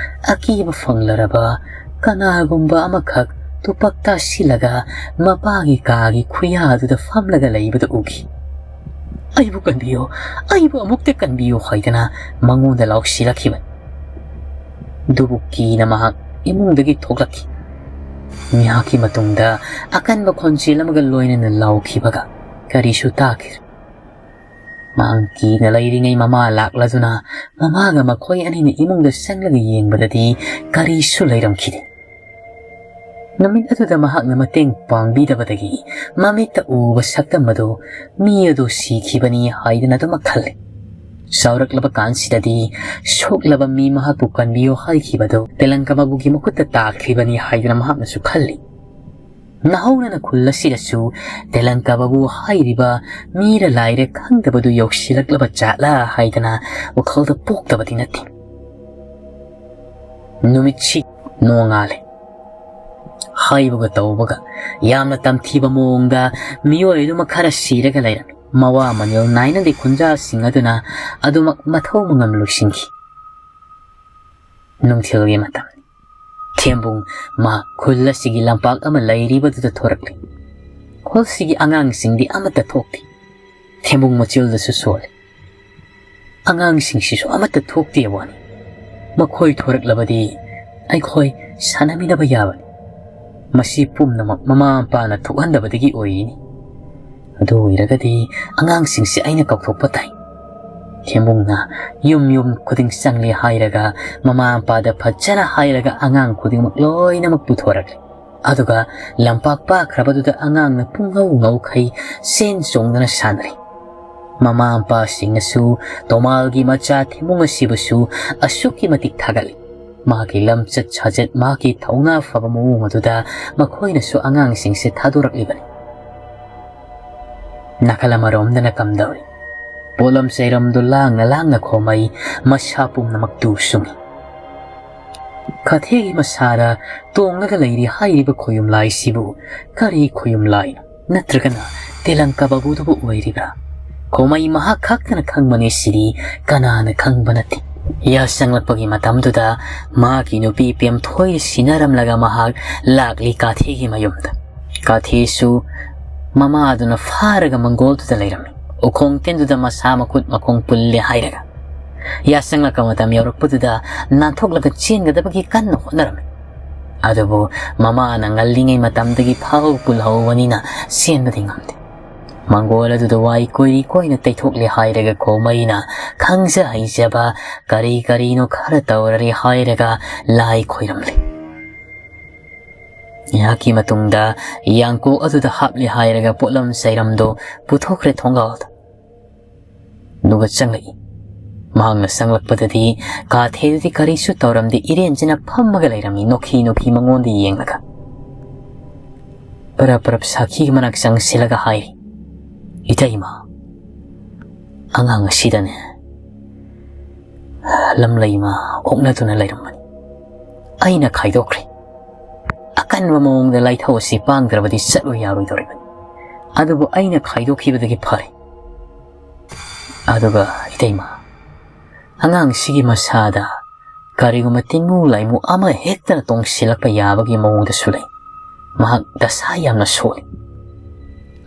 ꯑꯀꯤꯕ ꯐꯪꯂꯔꯕ ꯀꯅꯥꯒꯨꯝꯕ ꯑꯃꯈꯛ ꯇꯨꯄꯛ ꯇꯥꯁꯤꯜꯂꯒ ꯃꯄꯥꯒꯤ ꯀꯥꯒꯤ ꯈꯨꯌꯥꯗꯨꯗ ꯐꯝꯂꯒ ꯂꯩꯕꯗꯨ ꯎꯈꯤ꯫ "ꯑꯩꯕꯨ ꯀꯟꯕꯤꯌꯨ, ꯑꯩꯕꯨ ꯑꯃꯨꯛꯇ ꯀꯟꯕꯤꯌꯨ" ꯍꯥꯏꯗꯅ ꯃꯉꯣꯟꯗ ꯂꯥꯎꯁꯤꯜꯂꯛꯈꯤꯕꯅꯤ꯫ ꯑꯗꯨꯕꯨ ꯀꯤꯅ ꯃꯍꯥꯛ ꯏꯃꯨꯡꯗꯒꯤ ꯊꯣꯛꯂꯛꯈꯤ꯫ ꯉꯥꯏꯍꯥꯛꯀꯤ ꯃꯇꯨꯡꯗ ꯑꯀꯟꯕ ꯈꯣꯟꯖꯦꯜ ꯑꯃꯒ ꯂꯣꯏꯅꯅ ꯂꯥꯎꯈꯤꯕꯒ ꯀꯔꯤꯁꯨ ꯇꯥꯈꯤꯗ꯭ꯔꯦ꯫ ꯃꯍꯥꯛ ꯀꯤꯅ ꯂꯩꯔꯤꯉꯩ ꯃꯃꯥ ꯂꯥꯛꯂꯗꯨꯅ ꯃꯃꯥꯒ ꯃꯈꯣꯏ ꯑꯅꯤꯅ ꯏꯃꯨꯡꯗ ꯆꯪꯂꯒ ꯌꯦꯡꯕꯗꯗꯤ ꯀꯔꯤꯁꯨ ꯂꯩꯔꯝꯈꯤꯗꯦ꯫ ꯅꯨꯃꯤꯠ ꯑꯗꯨꯗ ꯃꯍꯥꯛꯅ ꯃꯇꯦꯡ ꯄꯥꯡꯕꯤꯗꯕꯗꯒꯤ ꯃꯃꯤꯠꯇ ꯎꯕ ꯁꯛꯇꯝ ꯑꯗꯨ ꯃꯤ ꯑꯗꯨ ꯁꯤꯈꯤꯕꯅꯤ ꯍꯥꯏꯗꯅ ꯑꯗꯨꯃꯛ ꯈꯜꯂꯤ꯫ ꯆꯥꯎꯔꯛꯂꯕ ꯀꯥꯟꯁꯤꯗꯗꯤ ꯁꯣꯛꯂꯕ ꯃꯤ ꯃꯍꯥꯛꯄꯨ ꯀꯟꯕꯤꯌꯨ ꯍꯥꯏꯈꯤꯕꯗꯨ ꯇꯦꯂꯪꯀꯥ ꯕꯥꯕꯨꯒꯤ ꯃꯈꯨꯠꯇ ꯇꯥꯈ꯭ꯔꯤꯕꯅꯤ ꯍꯥꯏꯗꯅ ꯃꯍꯥꯛꯅꯁꯨ ꯈꯜꯂꯤ꯫ ꯅꯧꯍꯧꯅꯅ ꯈꯨꯜ ꯑꯁꯤꯗꯁꯨ ꯇꯦꯂꯪꯀꯥ ꯕꯥꯕꯨ ꯍꯥꯏꯔꯤꯕ ꯃꯤꯔ ꯂꯥꯏꯔ ꯈꯪꯗꯕꯗꯨ ꯌꯧꯁꯤꯜꯂꯛꯂꯕ ꯖꯥꯠꯂꯥ ꯍꯥꯏꯗꯅ ꯋꯥꯈꯜꯗ ꯄꯣꯛꯇꯕꯗꯤ ꯅꯠꯇꯦ꯫ ꯅꯨꯃꯤꯠꯁꯤ ꯅꯣꯡꯉꯥꯜꯂꯦ꯫ ꯍꯥꯏꯕꯒ ꯇꯧꯕꯒ ꯌꯥꯝꯅ ꯇꯝꯊꯤꯕ ꯃꯑꯣꯡꯗ ꯃꯤꯑꯣꯏ ꯑꯗꯨꯃꯛ ꯈꯔ ꯁꯤꯔꯒ ꯂꯩꯔꯝꯃꯤ꯫ ꯃꯋꯥ ꯃꯅꯦꯜ ꯅꯥꯏꯅꯗꯦ ꯈꯨꯟꯖꯥꯁꯤꯡ ꯑꯗꯨꯅ ꯑꯗꯨꯃꯛ ꯃꯊꯧ ꯃꯉꯝ ꯂꯣꯏꯁꯤꯟꯈꯤ꯫ ꯅꯨꯡꯊꯤꯜꯒꯤ ꯃꯇꯝꯅꯤ꯫ ꯊꯦꯝꯕꯨꯡ ꯃꯍꯥꯛ ꯈꯨꯜ ꯑꯁꯤꯒꯤ ꯂꯝꯄꯥꯛ ꯑꯃ ꯂꯩꯔꯤꯕꯗꯨꯗ ꯊꯣꯔꯛꯂꯤ꯫ ꯈꯨꯜꯁꯤꯒꯤ ꯑꯉꯥꯡꯁꯤꯡꯗꯤ ꯑꯃꯠꯇ ꯊꯣꯛꯇꯦ꯫ ꯊꯦꯝꯕꯨꯡ ꯃꯆꯤꯜꯗꯁꯨ ꯁꯣꯜꯂꯤ꯫ ꯑꯉꯥꯡꯁꯤꯡꯁꯤꯁꯨ ꯑꯃꯠꯇ ꯊꯣꯛꯇꯦ ꯋꯥꯅꯤ꯫ ꯃꯈꯣꯏ ꯊꯣꯔꯛꯂꯕꯗꯤ ꯑꯩꯈꯣꯏ ꯁꯥꯟꯅꯃꯤꯟꯅꯕ ꯌꯥꯕꯅꯤ꯫ ꯃꯁꯤ ꯄꯨꯝꯅꯃꯛ ꯃꯃꯥ ꯃꯄꯥꯅ ꯊꯣꯛꯍꯟꯗꯕꯗꯒꯤ ꯑꯣꯏꯔꯤꯅꯤ꯫ ꯑꯗꯨ ꯑꯣꯏꯔꯒꯗꯤ ꯑꯉꯥꯡꯁꯤꯡꯁꯦ ꯑꯩꯅ ꯀꯧꯊꯣꯛꯄ ꯇꯥꯏ꯫ ꯊꯦꯝꯕꯨꯡꯅ ꯌꯨꯝ ꯌꯨꯝ ꯈꯨꯗꯤꯡ ꯆꯪꯂꯦ ꯍꯥꯏꯔꯒ ꯃꯃꯥ ꯃꯄꯥꯗ ꯐꯖꯅ ꯍꯥꯏꯔꯒ ꯑꯉꯥꯡ ꯈꯨꯗꯤꯡꯃꯛ ꯂꯣꯏꯅꯃꯛ ꯄꯨꯊꯣꯔꯛꯂꯦ꯫ ꯑꯗꯨꯒ ꯂꯝꯄꯥꯛ ꯄꯥꯛꯈ꯭ꯔꯕꯗꯨꯗ ꯑꯉꯥꯡꯅ ꯄꯨꯡꯉꯧ ꯉꯧꯈꯩ ꯆꯦꯟ ꯆꯣꯡꯗꯨꯅ ꯁꯥꯟꯅꯔꯤ꯫ ꯃꯃꯥ ꯃꯄꯥꯁꯤꯡꯅꯁꯨ ꯇꯣꯃꯥꯜꯒꯤ ꯃꯆꯥ ꯊꯦꯝꯕꯨꯡ ꯑꯁꯤꯕꯨꯁꯨ ꯑꯁꯨꯛꯀꯤ ꯃꯇꯤꯛ ꯊꯥꯒꯠꯂꯤ꯫ ꯃꯥꯒꯤ ꯂꯝꯆꯠ ꯁꯥꯖꯠ, ꯃꯥꯒꯤ ꯊꯧꯅꯥ ꯐꯕ ꯃꯑꯣꯡ ꯑꯗꯨꯗ ꯃꯈꯣꯏꯅꯁꯨ ꯑꯉꯥꯡꯁꯤꯡꯁꯦ ꯊꯥꯗꯣꯔꯛꯂꯤꯕꯅꯤ꯫ ꯅꯥꯀꯜ ꯑꯃꯔꯣꯝꯗꯅ ꯀꯝꯗꯧꯔꯤ? ꯄꯣꯠꯂꯝ ꯆꯩꯔꯝꯗꯨ ꯂꯥꯡꯅ ꯂꯥꯡꯅ ꯈꯣꯝꯃꯩ, ꯃꯁꯥ ꯄꯨꯝꯅꯃꯛ ꯇꯨ ꯁꯨꯡꯏ꯫ ꯀꯥꯊꯦꯒꯤ ꯃꯁꯥꯗ ꯇꯣꯡꯂꯒ ꯂꯩꯔꯤ ꯍꯥꯏꯔꯤꯕ ꯈꯣꯌꯨꯝ ꯂꯥꯏꯁꯤꯕꯨ ꯀꯔꯤ ꯈꯣꯌꯨꯝ ꯂꯥꯏꯅꯣ? ꯅꯠꯇ꯭ꯔꯒꯅ ꯇꯦꯂꯪꯀ ꯕꯥꯕꯨꯗꯨꯕꯨ ꯑꯣꯏꯔꯤꯕ꯭ꯔꯥ? ꯈꯣꯃꯩ ꯃꯍꯥꯛ ꯈꯛꯇꯅ ꯈꯪꯕꯅꯤ, ꯁꯤꯗꯤ ꯀꯅꯥꯅ ꯈꯪꯕ ꯅꯠꯇꯦ꯫ ꯌꯥꯆꯪꯂꯛꯄꯒꯤ ꯃꯇꯝꯗꯨꯗ ꯃꯍꯥꯛꯀꯤ ꯅꯨꯄꯤ ꯄꯦꯝꯊꯣꯏ ꯁꯤꯟꯅꯔꯝꯂꯒ ꯃꯍꯥꯛ ꯂꯥꯛꯂꯤ ꯀꯥꯊꯦꯒꯤ ꯃꯌꯨꯝꯗ꯫ ꯀꯥꯊꯦꯁꯨ ꯃꯃꯥꯗꯨꯅ ꯐꯥꯔꯒ ꯃꯪꯒꯣꯜꯗꯨꯗ ꯂꯩꯔꯝꯃꯤ꯫ ꯎꯈꯣꯡ ꯇꯦꯟꯗꯨꯗ ꯃꯁꯥ ꯃꯈꯨꯠ ꯃꯈꯣꯡ ꯄꯨꯜꯂꯦ ꯍꯥꯏꯔꯒ꯫ ꯌꯥꯆꯪꯂꯛꯄ ꯃꯇꯝ ꯌꯧꯔꯛꯄꯗꯨꯗ ꯅꯥꯟꯊꯣꯛꯂꯒ ꯆꯦꯟꯒꯗꯕꯒꯤ ꯀꯟꯅ ꯍꯣꯠꯅꯔꯝꯃꯤ꯫ ꯑꯗꯨꯕꯨ ꯃꯃꯥꯅ ꯉꯜꯂꯤꯉꯩ ꯃꯇꯝꯗꯒꯤ ꯐꯥꯎ ꯄꯨꯜꯍꯧꯕꯅꯤꯅ ꯆꯦꯟꯕꯗꯤ ꯉꯝꯗꯦ꯫ ꯃꯪꯒꯣꯜ ꯑꯗꯨꯗ ꯋꯥꯏ ꯀꯣꯏꯔꯤ ꯀꯣꯏꯅ ꯇꯩꯊꯣꯛꯂꯦ ꯍꯥꯏꯔꯒ ꯈꯣꯃꯩꯅ ꯈꯪꯖ ꯍꯩꯖꯕ ꯀꯔꯤ ꯀꯔꯤꯅꯣ ꯈꯔ ꯇꯧꯔꯔꯦ ꯍꯥꯏꯔꯒ ꯂꯥꯏ ꯈꯣꯏꯔꯝꯂꯦ꯫ ꯉꯥꯏꯍꯥꯛꯀꯤ ꯃꯇꯨꯡꯗ ꯌꯥꯡꯀꯣꯛ ꯑꯗꯨꯗ ꯍꯥꯞꯂꯦ ꯍꯥꯏꯔꯒ ꯄꯣꯠꯂꯝ ꯆꯩꯔꯝꯗꯣ ꯄꯨꯊꯣꯛꯈ꯭ꯔꯦ ꯊꯣꯡꯒꯥꯜꯗ꯫ ꯑꯗꯨꯒ ꯆꯪꯂꯛꯏ꯫ ꯃꯍꯥꯛꯅ ꯆꯪꯂꯛꯄꯗꯗꯤ ꯀꯥꯊꯦꯗꯨꯗꯤ ꯀꯔꯤꯁꯨ ꯇꯧꯔꯝꯗꯦ, ꯏꯔꯦꯟꯖꯅ ꯐꯝꯃꯒ ꯂꯩꯔꯝꯃꯤ, ꯅꯣꯛꯈꯤ ꯅꯣꯛꯈꯤ ꯃꯉꯣꯟꯗ ꯌꯦꯡꯂꯒ꯫ ꯄꯔꯞ ꯄꯔꯞ ꯁꯥꯈꯤꯒꯤ ꯃꯅꯥꯛ ꯆꯪꯁꯤꯜꯂꯒ ꯍꯥꯏꯔꯤ, "ꯏꯇꯩꯃ, ꯑꯉꯥꯡ ꯑꯁꯤꯗꯅꯦ ꯂꯝꯂꯩꯃ ꯑꯣꯛꯅꯗꯨꯅ ꯂꯩꯔꯝꯕꯅꯤ꯫ ꯑꯩꯅ ꯈꯥꯏꯗꯣꯛꯈ꯭ꯔꯦ꯫ ꯑꯀꯟꯕ ꯃꯑꯣꯡꯗ ꯂꯥꯏꯊꯧ ꯑꯁꯤ ꯄꯥꯡꯗ꯭ꯔꯕꯗꯤ ꯆꯠꯂꯨ ꯌꯥꯔꯣꯏꯗꯧꯔꯤꯕꯅꯤ꯫ ꯑꯗꯨꯕꯨ ꯑꯩꯅ ꯈꯥꯏꯗꯣꯛꯈꯤꯕꯗꯒꯤ ꯐꯔꯦ꯫ ꯑꯗꯨꯒ ꯏꯇꯩꯃ, ꯑꯉꯥꯡꯁꯤꯒꯤ ꯃꯁꯥꯗ ꯀꯔꯤꯒꯨꯝꯕ ꯇꯤꯟꯃꯨ ꯂꯥꯏꯃꯨ ꯑꯃ ꯍꯦꯛꯇꯅ ꯇꯣꯡꯁꯤꯜꯂꯛꯄ ꯌꯥꯕꯒꯤ ꯃꯑꯣꯡꯗꯁꯨ ꯂꯩ꯫ ꯃꯍꯥꯛ ꯗꯁꯥ ꯌꯥꯝꯅ ꯁꯣꯜꯂꯤ꯫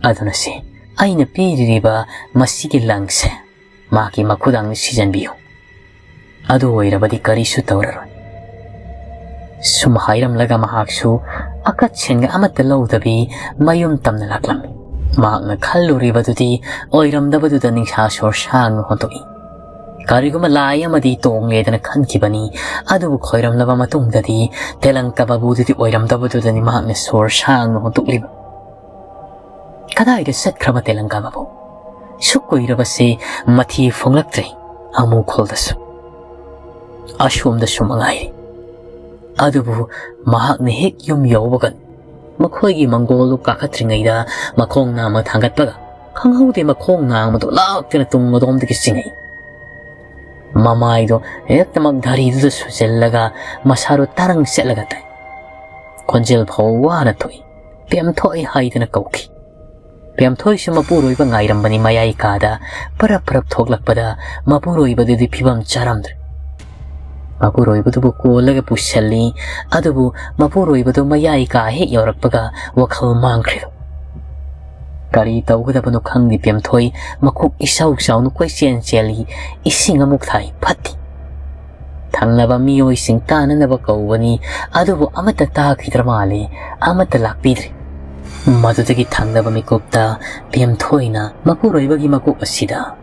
ꯑꯗꯨꯅ ꯁꯦ, ꯑꯩꯅ ꯄꯤꯔꯤꯕ ꯃꯁꯤꯒꯤ ꯂꯪꯁꯦ ꯃꯍꯥꯛꯀꯤ ꯃꯈꯨꯗꯥꯡꯗ ꯁꯤꯖꯤꯟꯕꯤꯌꯨ꯫ ꯑꯗꯨ ꯑꯣꯏꯔꯕꯗꯤ ꯀꯔꯤꯁꯨ ꯇꯧꯔꯔꯣꯏ꯫ ꯁꯨꯝ ꯍꯥꯏꯔꯝꯂꯒ ꯃꯍꯥꯛꯁꯨ ꯑꯀꯠꯁꯦꯡꯒ ꯑꯃꯠꯇ ꯂꯧꯗꯕꯤ ꯃꯌꯨꯝ ꯇꯝꯅ ꯂꯥꯛꯂꯝꯃꯤ꯫ ꯃꯍꯥꯛꯅ ꯈꯜꯂꯨꯔꯤꯕꯗꯨꯗꯤ ꯑꯣꯏꯔꯝꯗꯕꯗꯨꯗ ꯅꯤꯡꯁꯥ ꯁꯣꯔ ꯁꯥꯡꯅ ꯍꯣꯟꯗꯣꯛꯏ꯫ ꯀꯔꯤꯒꯨꯝꯕ ꯂꯥꯏ ꯑꯃꯗꯤ ꯇꯣꯡꯂꯦꯗꯅ ꯈꯟꯈꯤꯕꯅꯤ, ꯑꯗꯨꯕꯨ ꯈꯣꯏꯔꯝꯂꯕ ꯃꯇꯨꯡꯗꯗꯤ ꯇꯦꯂꯪꯀ ꯕꯥꯕꯨꯗꯨꯗꯤ ꯑꯣꯏꯔꯝꯗꯕꯗꯨꯗꯅꯤ ꯃꯍꯥꯛꯅ ꯁꯣꯔ ꯁꯥꯡꯅ ꯍꯣꯟꯗꯣꯛꯂꯤꯕ꯫ ꯀꯗꯥꯏꯗ ꯆꯠꯈ꯭ꯔꯕ ꯇꯦꯂꯪꯀꯥ ꯕꯥꯕꯨ? ꯁꯨꯛ ꯀꯨꯏꯔꯕꯁꯦ ꯃꯊꯤ ꯐꯣꯡꯂꯛꯇ꯭ꯔꯦ ꯑꯃꯨꯈꯣꯜꯗꯁꯨ꯫ ꯑꯁꯣꯝꯗꯁꯨ ꯃꯉꯥꯏꯔꯦ꯫ ꯑꯗꯨꯕꯨ ꯃꯍꯥꯛꯅ ꯍꯦꯛ ꯌꯨꯝ ꯌꯧꯕꯒ ꯃꯈꯣꯏꯒꯤ ꯃꯪꯒꯣꯜꯗꯨ ꯀꯥꯈꯠꯇ꯭ꯔꯤꯉꯩꯗ ꯃꯈꯣꯡ ꯅꯥꯝꯃ ꯊꯥꯡꯒꯠꯄꯒ ꯈꯪꯍꯧꯗꯦ ꯃꯈꯣꯡ ꯅꯥꯝꯃꯗꯨ ꯂꯥꯛꯇꯅ ꯇꯨꯡ ꯑꯗꯣꯝꯗꯒꯤ ꯆꯤꯡꯉꯛꯏ꯫ ꯃꯃꯥꯏꯗꯣ ꯍꯦꯛꯇꯃꯛ ꯙꯔꯤꯗꯨꯗ ꯁꯨꯖꯤꯜꯂꯒ ꯃꯁꯥꯗꯣ ꯇꯔꯪ ꯆꯠꯂꯒ ꯇꯥꯏ꯫ ꯈꯣꯟꯖꯦꯜ ꯐꯥꯎ ꯋꯥꯅ ꯊꯣꯛꯏ꯫ "ꯄꯦꯝꯊꯣꯛꯏ" ꯍꯥꯏꯗꯅ ꯀꯧꯈꯤ꯫ ꯄꯦꯝꯊꯣꯏꯁꯨ ꯃꯄꯨꯔꯣꯏꯕ ꯉꯥꯏꯔꯝꯕꯅꯤ꯫ ꯃꯌꯥꯏ ꯀꯥꯗ ꯄꯔꯞ ꯄꯔꯞ ꯊꯣꯛꯂꯛꯄꯗ ꯃꯄꯨꯔꯣꯏꯕꯗꯨꯗꯤ ꯐꯤꯕꯝ ꯆꯥꯔꯝꯗ꯭ꯔꯦ꯫ ꯃꯄꯨꯔꯣꯏꯕꯗꯨꯕꯨ ꯀꯣꯜꯂꯒ ꯄꯨꯁꯤꯜꯂꯤ꯫ ꯑꯗꯨꯕꯨ ꯃꯄꯨꯔꯣꯏꯕꯗꯨ ꯃꯌꯥꯏ ꯀꯥ ꯍꯦꯛ ꯌꯧꯔꯛꯄꯒ ꯋꯥꯈꯜ ꯃꯥꯡꯈ꯭ꯔꯦ꯫ ꯀꯔꯤ ꯇꯧꯒꯗꯕꯅꯣ ꯈꯪꯗꯦ ꯄꯦꯝꯊꯣꯏ꯫ ꯃꯀꯣꯛ ꯏꯆꯥꯎ ꯆꯥꯎꯅ ꯀꯣꯏꯆꯦꯟ ꯆꯦꯜꯂꯤ꯫ ꯏꯁꯤꯡ ꯑꯃꯨꯛ ꯊꯥꯏ, ꯐꯠꯇꯦ꯫ ꯊꯪꯅꯕ ꯃꯤꯑꯣꯏꯁꯤꯡ ꯇꯥꯅꯅꯕ ꯀꯧꯕꯅꯤ, ꯑꯗꯨꯕꯨ ꯑꯃꯠꯇ ꯇꯥꯈꯤꯗ꯭ꯔ ꯃꯥꯜꯂꯦ, ꯑꯃꯠꯇ ꯂꯥꯛꯄꯤꯗ꯭ꯔꯦ꯫ ꯃꯗꯨꯗꯒꯤ ꯊꯪꯅꯕ ꯃꯤꯀꯨꯞꯇ ꯄꯦꯝꯊꯣꯏꯅ ꯃꯄꯨꯔꯣꯏꯕꯒꯤ ꯃꯀꯣꯛ ꯑꯁꯤꯗ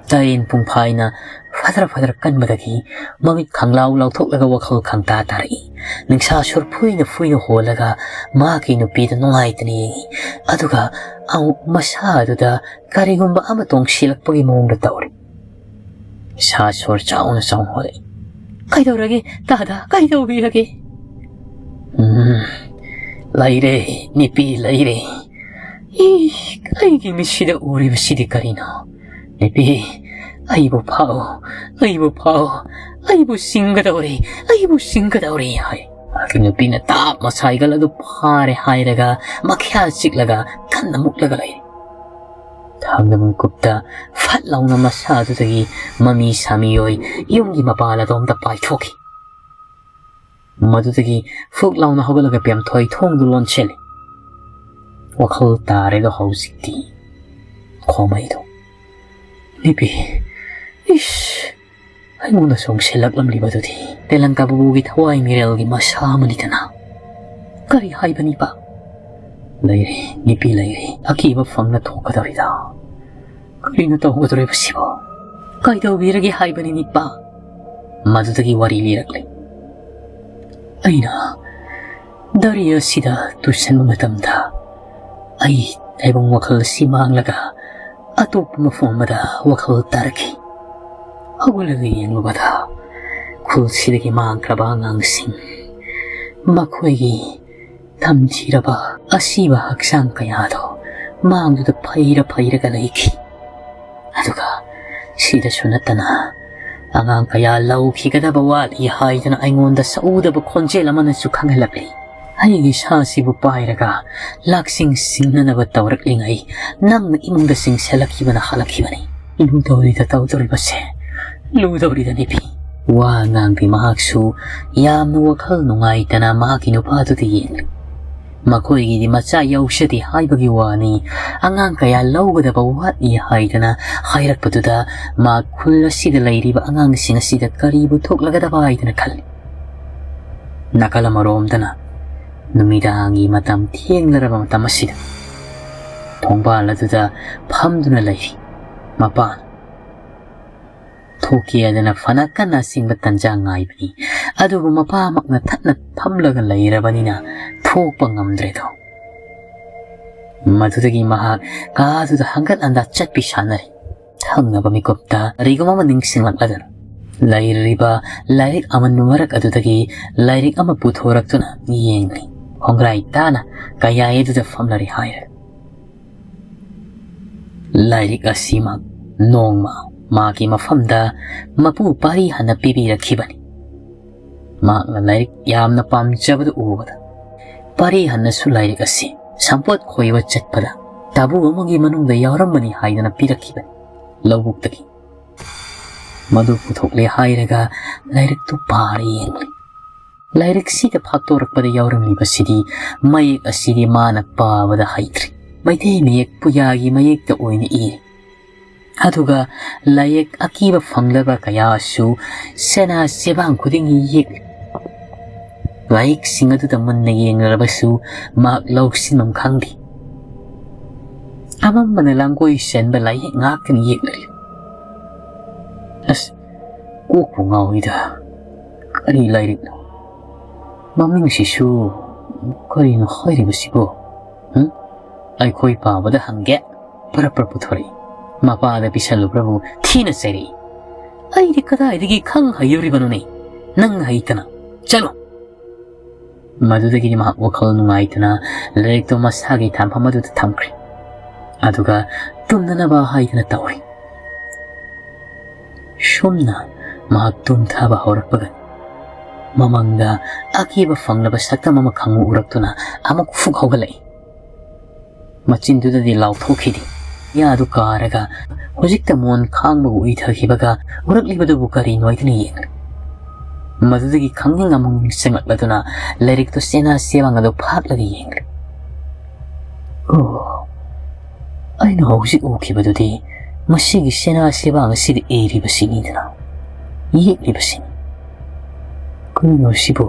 ꯇꯔꯦꯟ ꯄꯨꯡꯐꯥꯏꯅ ꯐꯗ꯭ꯔ ꯐꯗ꯭ꯔ ꯀꯟꯕꯗꯒꯤ ꯃꯃꯤꯠ ꯈꯪꯂꯥꯎ ꯂꯥꯎꯊꯣꯛꯂꯒ ꯋꯥꯈꯜ ꯈꯪꯇꯥ ꯇꯥꯔꯛꯏ꯫ ꯅꯤꯡꯁꯥ ꯁꯨꯔ ꯐꯨꯏꯅ ꯐꯨꯏꯅ ꯍꯣꯜꯂꯒ ꯃꯍꯥꯛꯀꯤ ꯅꯨꯄꯤꯗ ꯅꯨꯡꯉꯥꯏꯇꯅ ꯌꯦꯡꯏ꯫ ꯑꯗꯨꯒ ꯑꯃꯨꯛ ꯃꯁꯥ ꯑꯗꯨꯗ ꯀꯔꯤꯒꯨꯝꯕ ꯑꯃ ꯇꯣꯡꯁꯤꯜꯂꯛꯄꯒꯤ ꯃꯑꯣꯡꯗ ꯇꯧꯔꯤ꯫ ꯁꯥ ꯁꯣꯔ ꯆꯥꯎꯅ ꯆꯥꯎꯅ ꯍꯣꯜꯂꯛꯏ꯫ "ꯀꯩꯗꯧꯔꯒꯦ ꯇꯥꯗ? ꯀꯩꯗꯧꯕꯤꯔꯒꯦ?" "ꯎꯝ, ꯂꯩꯔꯦ, ꯅꯨꯄꯤ ꯂꯩꯔꯦ꯫ ꯏ, ꯑꯩꯒꯤ ꯃꯤꯠꯁꯤꯗ ꯎꯔꯤꯕꯁꯤꯗꯤ ꯀꯔꯤꯅꯣ? ꯅꯨꯄꯤ, ꯑꯩꯕꯨ ꯐꯥꯎ, ꯑꯩꯕꯨ ꯐꯥꯎ, ꯑꯩꯕꯨ ꯁꯤꯡꯒꯗꯧꯔꯦ, ꯑꯩꯕꯨ ꯁꯤꯡꯒꯗꯧꯔꯦ" ꯍꯥꯏ꯫ ꯃꯍꯥꯛꯀꯤ ꯅꯨꯄꯤꯅ ꯇꯥꯞꯅ ꯁꯥꯏꯀꯜ ꯑꯗꯨ ꯐꯥꯔꯦ ꯍꯥꯏꯔꯒ ꯃꯈ꯭ꯌꯥ ꯆꯤꯛꯂꯒ ꯀꯟꯅ ꯃꯨꯛꯂꯒ ꯂꯩꯔꯤ꯫ ꯊꯥꯡꯗ ꯃꯤꯀꯨꯞꯇ ꯐꯠ ꯂꯥꯎꯅ ꯃꯁꯥ ꯑꯗꯨꯗꯒꯤ ꯃꯃꯤ ꯁꯥꯃꯤ ꯑꯣꯏ ꯌꯨꯝꯒꯤ ꯃꯄꯥꯜ ꯑꯗꯣꯝꯗ ꯄꯥꯏꯊꯣꯛꯈꯤ꯫ ꯃꯗꯨꯗꯒꯤ ꯐꯨꯛ ꯂꯥꯎꯅ ꯍꯧꯒꯠꯂꯒ ꯄꯦꯝꯊꯣꯏ ꯊꯣꯡꯗꯨ ꯂꯣꯟꯁꯤꯜꯂꯤ꯫ ꯋꯥꯈꯜ ꯇꯥꯔꯦꯗꯣ ꯍꯧꯖꯤꯛꯇꯤ꯫ ꯈꯣꯃꯩꯗꯣ, "ꯅꯨꯄꯤ, ꯏꯁ, ꯑꯩꯉꯣꯟꯗ ꯆꯣꯡꯁꯤꯜꯂꯛꯂꯝꯂꯤꯕꯗꯨꯗꯤ ꯇꯦꯂꯪꯀꯥ ꯕꯨꯕꯨꯒꯤ ꯊꯋꯥꯏ ꯃꯤꯔꯦꯜꯒꯤ ꯃꯁꯥ ꯑꯃꯅꯤꯗꯅ꯫ ꯀꯔꯤ ꯍꯥꯏꯕꯅꯤꯕ?" "ꯂꯩꯔꯤ, ꯅꯨꯄꯤ, ꯂꯩꯔꯤ꯫ ꯑꯀꯤꯕ ꯐꯪꯅ ꯊꯣꯛꯀꯗꯧꯔꯤꯗ꯫ ꯀꯔꯤꯅꯣ ꯇꯧꯒꯗꯧꯔꯤꯕꯁꯤꯕꯣ? ꯀꯩꯗꯧꯕꯤꯔꯒꯦ ꯍꯥꯏꯕꯅꯤ, ꯅꯨꯄꯥ?" ꯃꯗꯨꯗꯒꯤ ꯋꯥꯔꯤ ꯂꯤꯔꯛꯂꯦ꯫ "ꯑꯩꯅ ꯗꯔꯤ ꯑꯁꯤꯗ ꯇꯨꯁꯟꯕ ꯃꯇꯝꯗ ꯑꯩ ꯇꯥꯏꯕꯪ ꯋꯥꯈꯜ ꯑꯁꯤ ꯃꯥꯡꯂꯒ ꯑꯇꯣꯞꯄ ꯃꯐꯝ ꯑꯃꯗ ꯋꯥꯈꯜ ꯇꯥꯔꯛꯈꯤ꯫ ꯍꯧꯒꯠꯂꯒ ꯌꯦꯡꯂꯨꯕꯗ ꯈꯨꯜꯁꯤꯗꯒꯤ ꯃꯥꯡꯈ꯭ꯔꯕ ꯑꯉꯥꯡꯁꯤꯡ, ꯃꯈꯣꯏꯒꯤ ꯇꯝꯊꯤꯔꯕ ꯑꯁꯤꯕ ꯍꯛꯆꯥꯡ ꯀꯌꯥꯗꯣ ꯃꯥꯡꯗꯨꯗ ꯐꯩꯔ ꯐꯩꯔꯒ ꯂꯩꯈꯤ꯫ ꯑꯗꯨꯒ ꯁꯤꯗꯁꯨ ꯅꯠꯇꯅ ꯑꯉꯥꯡ ꯀꯌꯥ ꯂꯧꯈꯤꯒꯗꯕ ꯋꯥꯠꯂꯤ ꯍꯥꯏꯗꯅ ꯑꯩꯉꯣꯟꯗ ꯁꯎꯗꯕ ꯈꯣꯟꯖꯦꯜ ꯑꯃꯅꯁꯨ ꯈꯪꯍꯜꯂꯛꯂꯤ꯫ ꯑꯩꯒꯤ ꯁꯥꯁꯤꯕꯨ ꯄꯥꯏꯔꯒ ꯂꯥꯛꯁꯤꯡ ꯁꯤꯡꯅꯅꯕ ꯇꯧꯔꯛꯂꯤꯉꯩ ꯅꯪꯅ ꯏꯃꯨꯡꯗ ꯆꯤꯡꯁꯤꯜꯂꯛꯈꯤꯕꯅ ꯍꯜꯂꯛꯈꯤꯕꯅꯤ꯫ ꯂꯨꯗꯧꯔꯤꯗ ꯇꯧꯗꯧꯔꯤꯕꯁꯦ, ꯂꯨꯗꯧꯔꯤꯗ ꯅꯨꯄꯤ꯫" ꯋꯥ ꯉꯥꯡꯗꯦ ꯃꯍꯥꯛꯁꯨ꯫ ꯌꯥꯝꯅ ꯋꯥꯈꯜ ꯅꯨꯡꯉꯥꯏꯇꯅ ꯃꯍꯥꯛꯀꯤ ꯅꯨꯄꯥꯗꯨꯗ ꯌꯦꯡꯂꯤ꯫ ꯃꯈꯣꯏꯒꯤꯗꯤ ꯃꯆꯥ ꯌꯧꯖꯗꯦ ꯍꯥꯏꯕꯒꯤ ꯋꯥꯅꯤ, ꯑꯉꯥꯡ ꯀꯌꯥ ꯂꯧꯒꯗꯕ ꯋꯥꯠꯂꯤ ꯍꯥꯏꯗꯅ ꯍꯥꯏꯔꯛꯄꯗꯨꯗ ꯃꯥ ꯈꯨꯜ ꯑꯁꯤꯗ ꯂꯩꯔꯤꯕ ꯑꯉꯥꯡꯁꯤꯡ ꯑꯁꯤꯗ ꯀꯔꯤꯕꯨ ꯊꯣꯛꯂꯒꯗꯕ ꯍꯥꯏꯗꯅ ꯈꯜꯂꯤ꯫ ꯅꯥꯀꯜ ꯑꯃꯔꯣꯝꯗꯅ ꯅꯨꯃꯤꯗꯥꯡꯒꯤ ꯃꯇꯝ ꯊꯦꯡꯂꯔꯕ ꯃꯇꯝ ꯑꯁꯤꯗ ꯊꯣꯡꯕꯥꯜ ꯑꯗꯨꯗ ꯐꯝꯗꯨꯅ ꯂꯩꯔꯤ꯫ ꯃꯄꯥꯟ ꯊꯣꯛꯀꯦ ꯍꯥꯏꯗꯅ ꯐꯅ ꯀꯟꯅ ꯑꯁꯤꯡꯕ ꯇꯟꯖꯥ ꯉꯥꯏꯕꯅꯤ꯫ ꯑꯗꯨꯕꯨ ꯃꯄꯥꯃꯛꯅ ꯊꯠꯅ ꯐꯝꯂꯒ ꯂꯩꯔꯕꯅꯤꯅ ꯊꯣꯛꯄ ꯉꯝꯗ꯭ꯔꯦꯗꯣ꯫ ꯃꯗꯨꯗꯒꯤ ꯃꯍꯥꯛ ꯀꯥꯗꯨꯗ ꯍꯪꯒꯠ ꯍꯟꯗꯥ ꯆꯠꯄꯤ ꯁꯥꯟꯅꯔꯤ꯫ ꯊꯪꯅꯕ ꯃꯤꯀꯨꯞꯇ ꯀꯔꯤꯒꯨꯝꯕ ꯑꯃ ꯅꯤꯡꯁꯤꯡꯂꯛꯂꯗꯨꯅ ꯂꯩꯔꯤꯕ ꯂꯥꯏꯔꯤꯛ ꯑꯃꯟꯕ ꯃꯔꯛ ꯑꯗꯨꯗꯒꯤ ꯂꯥꯏꯔꯤꯛ ꯑꯃ ꯄꯨꯊꯣꯔꯛꯇꯨꯅ ꯌꯦꯡꯂꯤ꯫ ꯈꯣꯡꯒ꯭ꯔꯥꯏ ꯇꯥꯅ ꯀꯌꯥꯏ ꯑꯗꯨꯗ ꯐꯝꯂꯔꯤ ꯍꯥꯏꯔꯦ꯫ ꯂꯥꯏꯔꯤꯛ ꯑꯁꯤꯃꯛ ꯅꯣꯡꯃ ꯃꯥꯒꯤ ꯃꯐꯝꯗ ꯃꯄꯨ ꯄꯥꯔꯤ ꯍꯥꯟꯅ ꯄꯤꯕꯤꯔꯛꯈꯤꯕꯅꯤ꯫ ꯃꯍꯥꯛꯅ ꯂꯥꯏꯔꯤꯛ ꯌꯥꯝꯅ ꯄꯥꯝꯖꯕꯗꯨ ꯎꯕꯗ, ꯄꯥꯔꯤ ꯍꯟꯅꯁꯨ ꯂꯥꯏꯔꯤꯛ ꯑꯁꯤ ꯁꯝꯄꯣꯠ ꯈꯣꯏꯕ ꯆꯠꯄꯗ ꯇꯥꯕꯨ ꯑꯃꯒꯤ ꯃꯅꯨꯡꯗ ꯌꯥꯎꯔꯝꯕꯅꯤ ꯍꯥꯏꯗꯨꯅ ꯄꯤꯔꯛꯈꯤꯕꯅꯤ꯫ ꯂꯧꯕꯨꯛꯇꯒꯤ ꯃꯗꯨ ꯄꯨꯊꯣꯛꯂꯦ ꯍꯥꯏꯔꯒ ꯂꯥꯏꯔꯤꯛꯇꯨ ꯄꯥꯔ ꯌꯦꯡꯂꯤ꯫ ꯂꯥꯏꯔꯤꯛꯁꯤꯗ ꯐꯥꯛꯇꯣꯔꯛꯄꯗ ꯌꯥꯎꯔꯝꯂꯤꯕꯁꯤꯗꯤ ꯃꯌꯦꯛ ꯑꯁꯤꯗꯤ ꯃꯥꯅ ꯄꯥꯕꯗ ꯍꯩꯇ꯭ꯔꯦ꯫ ꯃꯩꯇꯩ ꯃꯌꯦꯛ ꯄꯨꯌꯥꯒꯤ ꯃꯌꯦꯛꯇ ꯑꯣꯏꯅ ꯏꯔꯦ꯫ ꯑꯗꯨꯒ ꯂꯥꯏꯌꯦꯛ ꯑꯀꯤꯕ ꯐꯪꯂꯕ ꯀꯌꯥꯁꯨ ꯁꯦꯅꯥ ꯆꯦꯕꯥꯡ ꯈꯨꯗꯤꯡꯒꯤ ꯌꯦꯛꯂꯤ꯫ ꯂꯥꯏꯌꯦꯛꯁꯤꯡ ꯑꯗꯨꯗ ꯃꯨꯟꯅ ꯌꯦꯡꯂꯔꯕꯁꯨ ꯃꯍꯥꯛ ꯂꯧꯁꯤꯟꯐꯝ ꯈꯪꯗꯦ꯫ ꯑꯃꯝꯕꯅ ꯂꯥꯡꯒꯣꯏ ꯆꯟꯕ ꯂꯥꯏꯌꯦꯛ ꯉꯥꯛꯇꯅ ꯌꯦꯛꯂꯔꯤ꯫ ꯑꯁ, ꯀꯣꯛꯄꯨ ꯉꯥꯎꯏꯗ꯫ ꯀꯔꯤ ꯂꯥꯏꯔꯤꯛꯅꯣ? ꯃꯃꯤꯡꯁꯤꯁꯨ ꯀꯔꯤꯅꯣ ꯍꯥꯏꯔꯤꯕꯁꯤꯕꯣ? ꯍꯨꯝ? ꯑꯩꯈꯣꯏ ꯄꯥꯕꯗ ꯍꯪꯒꯦ꯫ ꯄꯔꯞ ꯄꯔꯞ ꯄꯨꯊꯣꯔꯛꯏ꯫ ꯃꯄꯥꯗ ꯄꯤꯁꯜꯂꯨꯕ꯭ꯔꯕꯨ ꯊꯤꯅ ꯆꯩꯔꯛꯏ꯫ ꯑꯩꯗꯤ ꯀꯗꯥꯏꯗꯒꯤ ꯈꯪ ꯍꯩꯔꯨꯔꯤꯕꯅꯣꯅꯦ? ꯅꯪ ꯍꯩꯇꯅ꯫ ꯆꯠꯂꯣ꯫ ꯃꯗꯨꯗꯒꯤꯗꯤ ꯃꯍꯥꯛ ꯋꯥꯈꯜ ꯅꯨꯡꯉꯥꯏꯇꯅ ꯂꯥꯏꯔꯤꯛꯇꯨ ꯃꯁꯥꯒꯤ ꯊꯝꯐꯝ ꯑꯗꯨꯗ ꯊꯝꯈ꯭ꯔꯦ꯫ ꯑꯗꯨꯒ ꯇꯨꯝꯅꯅꯕ ꯍꯥꯏꯗꯅ ꯇꯧꯔꯤ꯫ ꯁꯨꯝꯅ ꯃꯍꯥꯛ ꯇꯨꯝꯊꯕ ꯍꯧꯔꯛꯄꯒ ꯃꯃꯪꯗ ꯑꯀꯤꯕ ꯐꯪꯂꯕ ꯁꯛꯇꯝ ꯑꯃ ꯈꯪꯎ ꯎꯔꯛꯇꯨꯅ ꯑꯃꯨꯛ ꯐꯨꯛ ꯍꯧꯒꯠꯂꯛꯏ꯫ ꯃꯆꯤꯟꯗꯨꯗꯗꯤ ꯂꯥꯎꯊꯣꯛꯈꯤꯗꯦ꯫ ꯌꯥꯗꯨ ꯀꯥꯔꯒ ꯍꯧꯖꯤꯛꯇ ꯃꯣꯟ ꯈꯥꯡꯕꯒ ꯎꯏꯊꯈꯤꯕꯒ ꯎꯔꯛꯂꯤꯕꯗꯨꯕꯨ ꯀꯔꯤꯅꯣ ꯍꯥꯏꯗꯨꯅ ꯌꯦꯡꯂꯤ꯫ ꯃꯗꯨꯗꯒꯤ ꯈꯪꯅꯤꯡ ꯑꯃꯨꯛ ꯅꯤꯡꯁꯤꯡꯂꯛꯂꯗꯨꯅ ꯂꯥꯏꯔꯤꯛꯇꯨ ꯆꯦꯅꯥ ꯆꯦꯕꯥꯡ ꯑꯗꯨ ꯐꯥꯛꯂꯒ ꯌꯦꯡꯂꯤ꯫ ꯑꯣ, ꯑꯩꯅ ꯍꯧꯖꯤꯛ ꯎꯈꯤꯕꯗꯨꯗꯤ ꯃꯁꯤꯒꯤ ꯆꯦꯅꯥ ꯆꯦꯕꯥꯡ ꯑꯁꯤꯗ ꯏꯔꯤꯕꯁꯤꯅꯤꯗꯅ, ꯌꯦꯛꯂꯤꯕꯁꯤꯅꯤ꯫ ꯀꯔꯤꯅꯣ ꯁꯤꯕꯨ?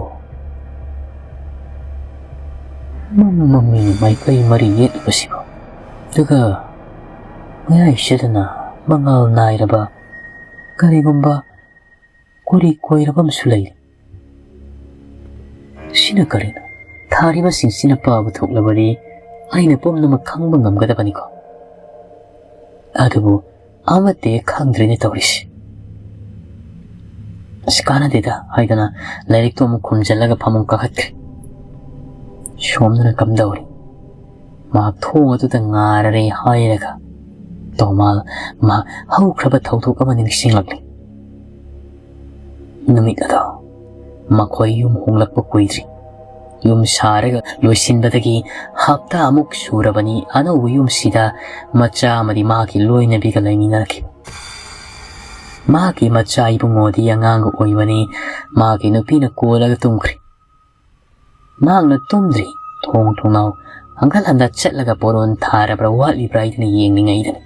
ꯃꯝ ꯃꯝꯃꯤ ꯃꯥꯏꯀꯩ ꯃꯔꯤ ꯌꯦꯛꯂꯤꯕꯁꯤꯕꯨ? ꯑꯗꯨꯒ ꯃꯌꯥꯏꯁꯤꯗꯅ ꯃꯉꯥꯜ ꯅꯥꯏꯔꯕ ꯀꯔꯤꯒꯨꯝꯕ ꯀꯨꯔꯤ ꯀꯣꯏꯔꯕ ꯑꯃꯁꯨ ꯂꯩꯔꯤ꯫ ꯁꯤꯅ ꯀꯔꯤꯅꯣ? ꯊꯥꯔꯤꯕꯁꯤꯡꯁꯤꯅ ꯄꯥꯕ ꯊꯣꯛꯂꯕꯗꯤ ꯑꯩꯅ ꯄꯨꯝꯅꯃꯛ ꯈꯪꯕ ꯉꯝꯒꯗꯕꯅꯤꯀꯣ꯫ ꯑꯗꯨꯕꯨ ꯑꯃꯠꯇ ꯍꯦꯛ ꯈꯪꯗ꯭ꯔꯦꯅꯦ ꯇꯧꯔꯤꯁꯦ꯫ "ꯑꯁ, ꯀꯥꯟꯅꯗꯦꯗ" ꯍꯥꯏꯗꯅ ꯂꯥꯏꯔꯤꯛꯇꯣ ꯑꯃꯨꯛ ꯈꯨꯝꯖꯤꯜꯂꯒ ꯐꯃꯨꯡ ꯀꯥꯈꯠꯈ꯭ꯔꯦ꯫ ꯁꯣꯝꯗꯅ ꯀꯝꯗꯧꯔꯤ? ꯃꯍꯥꯛ ꯊꯣꯡ ꯑꯗꯨꯗ ꯉꯥꯔꯔꯦ ꯍꯥꯏꯔꯒ ꯇꯣꯃꯥꯜ ꯃꯍꯥꯛ ꯍꯧꯈ꯭ꯔꯕ ꯊꯧꯗꯣꯛ ꯑꯃ ꯅꯤꯡꯁꯤꯡꯂꯛꯂꯤ꯫ ꯅꯨꯃꯤꯠ ꯑꯗꯣ ꯃꯈꯣꯏ ꯌꯨꯝ ꯍꯣꯡꯂꯛꯄ ꯀꯨꯏꯗ꯭ꯔꯤ꯫ ꯌꯨꯝ ꯁꯥꯔꯒ ꯂꯣꯏꯁꯤꯟꯕꯗꯒꯤ ꯍꯞꯇꯥ ꯑꯃꯨꯛ ꯁꯨꯔꯕꯅꯤ ꯑꯅꯧꯕ ꯌꯨꯝꯁꯤꯗ ꯃꯆꯥ ꯑꯃꯗꯤ ꯃꯍꯥꯛꯀꯤ ꯂꯣꯏꯅꯕꯤꯒ ꯂꯩꯃꯤꯟꯅꯔꯛꯈꯤꯕ꯫ ꯃꯍꯥꯛꯀꯤ ꯃꯆꯥ ꯏꯕꯨꯡꯉꯣꯗꯤ ꯑꯉꯥꯡꯒ ꯑꯣꯏꯕꯅꯤ꯫ ꯃꯍꯥꯛꯀꯤ ꯅꯨꯄꯤꯅ ꯀꯣꯜꯂꯒ ꯇꯨꯝꯈ꯭ꯔꯦ꯫ ꯃꯍꯥꯛꯅ ꯇꯨꯝꯗ꯭ꯔꯤ꯫ ꯊꯣꯡ ꯊꯣꯡꯅꯥꯎ ꯍꯪꯒꯠ ꯍꯟꯗ ꯆꯠꯂꯒ ꯕꯣꯔꯣꯟ ꯊꯥꯔꯕ꯭ꯔꯥ ꯋꯥꯠꯂꯤꯕ꯭ꯔꯥ ꯍꯥꯏꯗꯅ ꯌꯦꯡꯂꯤꯉꯩꯗꯅꯤ,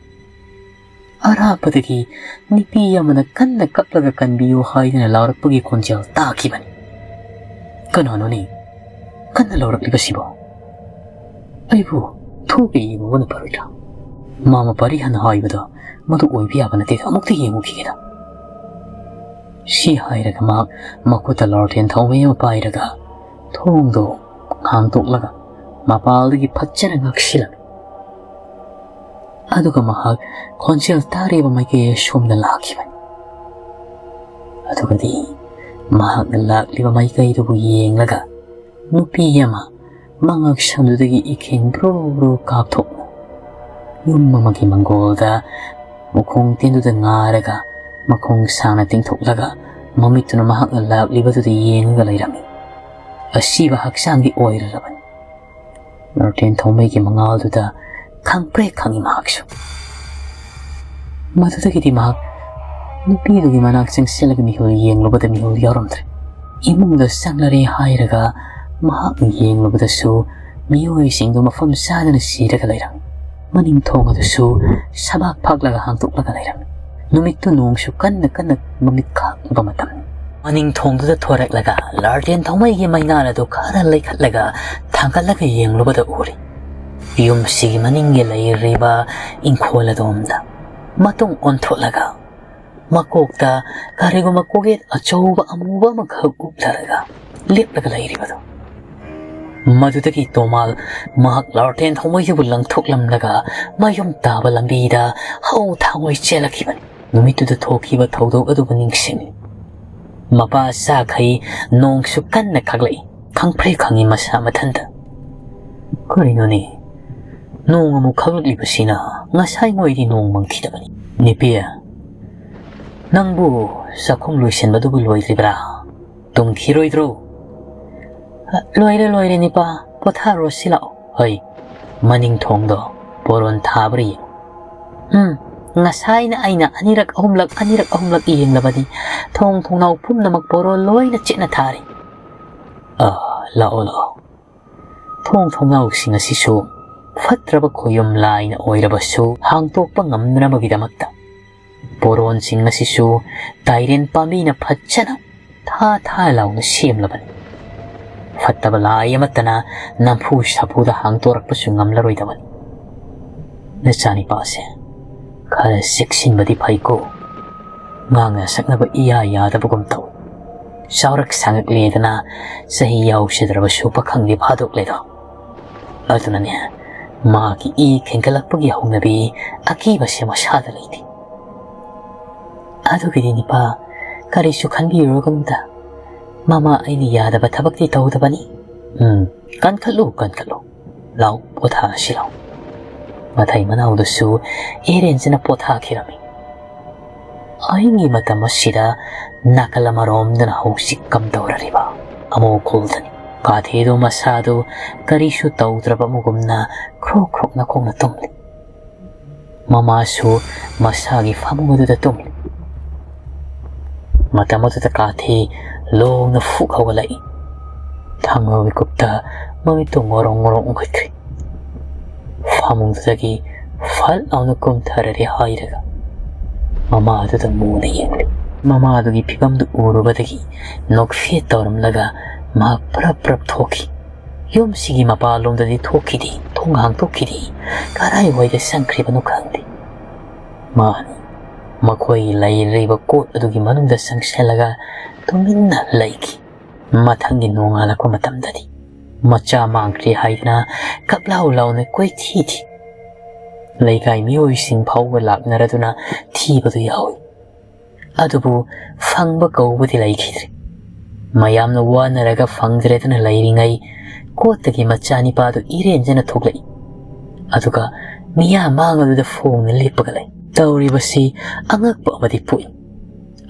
ꯑꯔꯥꯞꯄꯗꯒꯤ ꯅꯨꯄꯤ ꯑꯃꯅ ꯀꯟꯅ ꯀꯞꯂꯒ "ꯀꯟꯕꯤꯌꯨ" ꯍꯥꯏꯗꯅ ꯂꯥꯎꯔꯛꯄꯒꯤ ꯈꯣꯟꯖꯦꯜ ꯇꯥꯈꯤꯕꯅꯤ꯫ "ꯀꯅꯥꯅꯣꯅꯦ ꯀꯟꯅ ꯂꯥꯎꯔꯛꯂꯤꯕꯁꯤꯕꯣ? ꯑꯩꯕꯨ ꯊꯣꯛꯀꯦ ꯌꯦꯡꯉꯨꯕꯅ ꯐꯔꯣꯏꯗ꯭ꯔꯥ? ꯃꯥꯃ ꯄꯥꯔꯤꯍꯟ ꯍꯥꯏꯕꯗꯣ ꯃꯗꯨ ꯑꯣꯏꯕ ꯌꯥꯕ ꯅꯠꯇꯦ, ꯑꯃꯨꯛꯇ ꯌꯦꯡꯉꯨꯈꯤꯒꯦꯗ꯫" ꯁꯤ ꯍꯥꯏꯔꯒ ꯃꯍꯥꯛ ꯃꯈꯨꯠꯇ ꯂꯥꯔꯇꯦꯟ ꯊꯥꯎꯃꯩ ꯑꯃ ꯄꯥꯏꯔꯒ ꯊꯣꯡꯗꯣ ꯍꯥꯡꯗꯣꯛꯂꯒ ꯃꯄꯥꯜꯗꯒꯤ ꯐꯠꯖꯅ ꯉꯥꯛꯁꯤꯜꯂꯝꯃꯤ꯫ ꯑꯗꯨꯒ ꯃꯍꯥꯛ ꯈꯣꯟꯖꯦꯜ ꯇꯥꯔꯤꯕ ꯃꯥꯏꯀꯩ ꯑꯁꯣꯝꯗ ꯂꯥꯛꯈꯤꯕꯅꯤ꯫ ꯑꯗꯨꯒꯗꯤ ꯃꯍꯥꯛꯅ ꯂꯥꯛꯂꯤꯕ ꯃꯥꯏꯀꯩꯗꯨꯕꯨ ꯌꯦꯡꯂꯒ ꯅꯨꯄꯤ ꯑꯃ ꯃꯉꯛꯁꯝꯗꯨꯗꯒꯤ ꯏꯈꯤꯟ ꯕ꯭ꯔꯨ ꯕ꯭ꯔꯨ ꯀꯥꯞꯊꯣꯛꯅ ꯌꯨꯝ ꯑꯃꯒꯤ ꯃꯪꯒꯣꯜꯗ ꯃꯈꯣꯡ ꯇꯦꯟꯗꯨꯗ ꯉꯥꯔꯒ ꯃꯈꯣꯡ ꯁꯥꯡꯅ ꯇꯤꯡꯊꯣꯛꯂꯒ ꯃꯃꯤꯠꯇꯨꯅ ꯃꯍꯥꯛꯅ ꯂꯥꯛꯂꯤꯕꯗꯨꯗ ꯌꯦꯡꯉꯒ ꯂꯩꯔꯝꯃꯤ꯫ ꯑꯁꯤꯕ ꯍꯛꯆꯥꯡꯗꯤ ꯑꯣꯏꯔꯔꯕꯅꯤ꯫ ꯂꯥꯔꯇꯦꯟ ꯊꯧꯃꯩꯒꯤ ꯃꯉꯥꯜꯗꯨꯗ ꯈꯪꯄ꯭ꯔꯦꯛ ꯈꯪꯉꯤ ꯃꯍꯥꯛꯁꯨ꯫ ꯃꯗꯨꯗꯒꯤꯗꯤ ꯃꯍꯥꯛ ꯅꯨꯄꯤꯗꯨꯒꯤ ꯃꯅꯥꯛ ꯆꯪꯁꯤꯜꯂꯒ ꯃꯤꯍꯨꯜ ꯌꯦꯡꯂꯨꯕꯗ ꯃꯤꯍꯨꯜ ꯌꯥꯎꯔꯝꯗ꯭ꯔꯦ꯫ ꯏꯃꯨꯡꯗ ꯆꯪꯂꯔꯦ ꯍꯥꯏꯔꯒ ꯃꯍꯥꯛꯅ ꯌꯦꯡꯂꯨꯕꯗꯁꯨ ꯃꯤꯑꯣꯏꯁꯤꯡꯗꯨ ꯃꯐꯝ ꯆꯥꯗꯅ ꯁꯤꯔꯒ ꯂꯩꯔꯝꯃꯤ꯫ ꯃꯅꯤꯡ ꯊꯣꯡ ꯑꯗꯨꯁꯨ ꯁꯕꯥꯛ ꯐꯥꯛꯂꯒ ꯍꯥꯡꯗꯣꯛꯂꯒ ꯂꯩꯔꯝꯃꯤ꯫ ꯅꯨꯃꯤꯠꯇꯨ ꯅꯣꯡꯁꯨ ꯀꯟꯅ ꯀꯟꯅ ꯃꯃꯤꯠ ꯈꯥꯛꯂꯨꯕ ꯃꯇꯝꯅꯤ꯫ ꯃꯅꯤꯡ ꯊꯣꯡꯗꯨꯗ ꯊꯣꯔꯛꯂꯒ ꯂꯥꯔꯇꯦꯟ ꯊꯧꯃꯩꯒꯤ ꯃꯩꯉꯥꯜ ꯑꯗꯨ ꯈꯔ ꯂꯩꯈꯠꯂꯒ ꯊꯥꯡꯒꯠꯂꯒ ꯌꯦꯡꯂꯨꯕꯗ ꯎꯔꯤ꯫ ꯌꯨꯝꯁꯤꯒꯤ ꯃꯅꯤꯡꯒꯤ ꯂꯩꯔꯤꯕ ꯏꯪꯈꯣꯜ ꯑꯗꯣꯝꯗ ꯃꯇꯨꯡ ꯑꯣꯟꯊꯣꯛꯂꯒ ꯃꯀꯣꯛꯇ ꯀꯔꯤꯒꯨꯝꯕ ꯀꯣꯛꯌꯦꯠ ꯑꯆꯧꯕ ꯑꯃꯨꯕ ꯑꯃꯈꯛ ꯎꯞꯂꯔꯒ ꯂꯦꯞꯂꯒ ꯂꯩꯔꯤꯕꯗꯨ꯫ ꯃꯗꯨꯗꯒꯤ ꯇꯣꯃꯥꯜ ꯃꯍꯥꯛ ꯂꯥꯔꯇꯦꯟ ꯊꯧꯃꯩꯗꯨꯕꯨ ꯂꯪꯊꯣꯛꯂꯝꯂꯒ ꯃꯌꯨꯝ ꯇꯥꯕ ꯂꯝꯕꯤꯗ ꯍꯧ ꯊꯥꯡꯉꯣꯏ ꯆꯦꯜꯂꯛꯈꯤꯕꯅꯤ꯫ ꯅꯨꯃꯤꯠꯇꯨꯗ ꯊꯣꯛꯈꯤꯕ ꯊꯧꯗꯣꯛ ꯑꯗꯨꯕꯨ ꯅꯤꯡꯁꯤꯡꯂꯤ꯫ ꯃꯄꯥ ꯆꯥꯈꯩ ꯅꯣꯡꯁꯨ ꯀꯟꯅ ꯈꯥꯛꯂꯛꯏ꯫ ꯈꯪꯄ꯭ꯔꯦꯛ ꯈꯪꯉꯤ ꯃꯁꯥ ꯃꯊꯟꯇ꯫ "ꯀꯔꯤꯅꯣꯅꯦ? ꯅꯣꯡ ꯑꯃꯨꯛ ꯈꯥꯛꯂꯛꯂꯤꯕꯁꯤꯅ? ꯉꯁꯥꯏ ꯃꯣꯏꯗꯤ ꯅꯣꯡ ꯃꯪꯈꯤꯗꯕꯅꯤ꯫" "ꯅꯨꯄꯤ, ꯅꯪꯕꯨ ꯆꯥꯛꯈꯨꯝ ꯂꯣꯏꯁꯤꯟꯕꯗꯨꯕꯨ ꯂꯣꯏꯗ꯭ꯔꯤꯕ꯭ꯔꯥ?" ꯇꯨꯝꯈꯤꯔꯣꯏꯗ꯭ꯔꯣ? "ꯂꯣꯏꯔꯦ, ꯂꯣꯏꯔꯦ, ꯅꯤꯄꯥ, ꯄꯣꯊꯥꯔꯣ, ꯁꯤ ꯂꯥꯛꯑꯣ꯫ ꯍꯩ, ꯃꯅꯤꯡ ꯊꯣꯡꯗꯣ ꯄꯣꯔꯣꯟ ꯊꯥꯕ꯭ꯔꯥ ꯌꯦꯡꯉꯨ꯫" "ꯎꯝ, ꯉꯁꯥꯏꯅ ꯑꯩꯅ ꯑꯅꯤꯔꯛ ꯑꯍꯨꯝꯂꯛ, ꯑꯅꯤꯔꯛ ꯑꯍꯨꯝꯂꯛ ꯌꯦꯡꯂꯕꯅꯤ꯫ ꯊꯣꯡ ꯊꯣꯡꯅꯥꯎ ꯄꯨꯝꯅꯃꯛ ꯄꯣꯔꯣꯟ ꯂꯣꯏꯅ ꯆꯦꯠꯅ ꯊꯥꯔꯤ꯫" "ꯑ, ꯂꯥꯛꯑꯣ, ꯂꯥꯛꯑꯣ꯫ ꯊꯣꯡ ꯊꯣꯡꯅꯥꯎꯁꯤꯡ ꯑꯁꯤꯁꯨ ꯐꯠꯇ꯭ꯔꯕ ꯈꯣꯌꯨꯝ ꯂꯥꯏꯅ ꯑꯣꯏꯔꯕꯁꯨ ꯍꯥꯡꯇꯣꯛꯄ ꯉꯝꯅꯕꯒꯤꯗꯃꯛꯇ ꯄꯣꯔꯣꯟꯁꯤꯡ ꯑꯁꯤꯁꯨ ꯇꯥꯏꯔꯦꯟ ꯄꯥꯝꯕꯤꯅ ꯐꯖꯅ ꯊꯥ ꯊꯥ ꯂꯥꯎꯅ ꯁꯦꯝꯂꯕꯅꯤ꯫ ꯐꯠꯇꯕ ꯂꯥꯏ ꯑꯃꯠꯇꯅ ꯅꯝꯐꯨ ꯁꯥꯐꯨꯗ ꯍꯥꯡꯇꯣꯔꯛꯄꯁꯨ ꯉꯝꯂꯔꯣꯏꯗꯕꯅꯤ꯫ ꯅꯆꯥꯅꯤꯄꯥꯁꯦ ꯈꯔ ꯆꯦꯛꯁꯤꯟꯕꯗꯤ ꯐꯩꯀꯣ꯫ ꯉꯥꯡꯅ ꯁꯛꯅꯕ ꯏꯌꯥ ꯌꯥꯗꯕꯒꯨꯝ ꯇꯧ꯫ ꯆꯥꯎꯔꯛ ꯁꯥꯡꯉꯛꯂꯦꯗꯅ ꯆꯍꯤ ꯌꯥꯎꯁꯤꯗ꯭ꯔꯕꯁꯨ ꯄꯥꯈꯪꯗꯤ ꯐꯥꯗꯣꯛꯂꯦꯗꯣ꯫ ꯑꯗꯨꯅꯅꯦ, ꯃꯥꯒꯤ ꯏ ꯈꯦꯡꯒꯠꯂꯛꯄꯒꯤ ꯍꯧꯅꯕꯤ ꯑꯀꯤꯕꯁꯦ ꯃꯁꯥꯗ ꯂꯩꯇꯦ꯫" "ꯑꯗꯨꯒꯤꯗꯤ ꯅꯤꯄꯥ, ꯀꯔꯤꯁꯨ ꯈꯟꯕꯤꯔꯨꯔꯒꯅꯨꯗ꯫ ꯃꯃꯥ ꯑꯩꯅ ꯌꯥꯗꯕ ꯊꯕꯛꯇꯤ ꯇꯧꯗꯕꯅꯤ꯫" "ꯎꯝ, ꯀꯟꯈꯠꯂꯨ, ꯀꯟꯈꯠꯂꯨ꯫ ꯂꯥꯎ, ꯄꯣꯊꯥꯔꯁꯤ ꯂꯥꯎ꯫" ꯃꯊꯩ ꯃꯅꯥꯎꯗꯨꯁꯨ ꯏꯔꯦꯟꯖꯅ ꯄꯣꯊꯥꯈꯤꯔꯝꯃꯤ꯫ ꯑꯍꯤꯡꯒꯤ ꯃꯇꯝ ꯑꯁꯤꯗ ꯅꯥꯀꯜ ꯑꯃꯔꯣꯝꯗꯅ ꯍꯧꯖꯤꯛ ꯀꯝꯗꯧꯔꯔꯤꯕ ꯑꯃꯣ ꯈꯨꯜꯗꯅꯤ꯫ ꯀꯥꯊꯦꯗꯨ ꯃꯁꯥꯗꯨ ꯀꯔꯤꯁꯨ ꯇꯧꯗ꯭ꯔꯕ ꯑꯃꯒꯨꯝꯅ ꯈ꯭ꯔꯣꯛ ꯈ꯭ꯔꯣꯛ ꯅꯈꯣꯡꯅ ꯇꯨꯝꯂꯤ꯫ ꯃꯃꯥꯁꯨ ꯃꯁꯥꯒꯤ ꯐꯃꯨꯡ ꯑꯗꯨꯗ ꯇꯨꯝꯂꯤ꯫ ꯃꯇꯝ ꯑꯗꯨꯗ ꯀꯥꯊꯦ ꯂꯣꯡꯅ ꯐꯨꯛ ꯍꯧꯒꯠꯂꯛꯏ꯫ ꯊꯪꯂꯣ ꯃꯤꯀꯨꯞꯇ ꯃꯃꯤꯠꯇꯨ ꯉꯣꯔꯣꯡ ꯉꯣꯔꯣꯡ ꯎꯪꯈꯠꯈ꯭ꯔꯦ꯫ ꯐꯃꯨꯡꯗꯨꯗꯒꯤ ꯐꯠ ꯂꯥꯎꯅ ꯀꯨꯝꯊꯔꯔꯦ ꯍꯥꯏꯔꯒ ꯃꯃꯥꯗꯨꯗ ꯃꯨꯅ ꯌꯦꯡꯂꯤ꯫ ꯃꯃꯥꯗꯨꯒꯤ ꯐꯤꯕꯝꯗꯨ ꯎꯔꯨꯕꯗꯒꯤ ꯅꯣꯛꯐꯦꯠ ꯇꯧꯔꯝꯂꯒ ꯃꯍꯥꯛ ꯄ꯭ꯔꯞ ꯄ꯭ꯔꯞ ꯊꯣꯛꯈꯤ꯫ ꯌꯨꯝꯁꯤꯒꯤ ꯃꯄꯥꯟꯂꯣꯝꯗꯗꯤ ꯊꯣꯛꯈꯤꯗꯦ, ꯊꯣꯡ ꯍꯥꯡꯗꯣꯛꯈꯤꯗꯦ꯫ ꯀꯗꯥꯏꯋꯥꯏꯗ ꯆꯪꯈ꯭ꯔꯤꯕꯅꯣ ꯈꯪꯗꯦ꯫ ꯃꯥꯅꯤ, ꯃꯈꯣꯏꯒꯤ ꯂꯩꯔꯤꯕ ꯀꯣꯠ ꯑꯗꯨꯒꯤ ꯃꯅꯨꯡꯗ ꯆꯪꯁꯤꯜꯂꯒ ꯇꯨꯃꯤꯟꯅ ꯂꯩꯈꯤ꯫ ꯃꯊꯪꯒꯤ ꯅꯣꯡꯉꯥꯜꯂꯛꯄ ꯃꯇꯝꯗꯗꯤ ꯃꯆꯥ ꯃꯥꯡꯈ꯭ꯔꯦ ꯍꯥꯏꯗꯨꯅ ꯀꯞꯂꯥꯎ ꯂꯥꯎꯅ ꯀꯣꯏꯊꯤ ꯊꯤ꯫ ꯂꯩꯀꯥꯏ ꯃꯤꯑꯣꯏꯁꯤꯡ ꯐꯥꯎꯕ ꯂꯥꯛꯅꯔꯗꯨꯅ ꯊꯤꯕꯗꯨ ꯌꯥꯎꯏ꯫ ꯑꯗꯨꯕꯨ ꯐꯪꯕ ꯀꯧꯕꯗꯤ ꯂꯩꯈꯤꯗ꯭ꯔꯦ꯫ ꯃꯌꯥꯝꯅ ꯋꯥꯅꯔꯒ ꯐꯪꯗ꯭ꯔꯦꯗꯅ ꯂꯩꯔꯤꯉꯩ, ꯀꯣꯠꯇꯒꯤ ꯃꯆꯥꯅꯤꯄꯥꯗꯨ ꯏꯔꯦꯟꯖꯅ ꯊꯣꯛꯂꯛꯏ꯫ ꯑꯗꯨꯒ ꯃꯤꯌꯥꯝ ꯃꯥꯡ ꯑꯗꯨꯗ ꯐꯣꯡꯅ ꯂꯦꯞꯄꯒ ꯂꯩ꯫ ꯇꯧꯔꯤꯕꯁꯤ ꯑꯉꯛꯄ ꯑꯃꯗꯤ ꯄꯣꯛꯏ꯫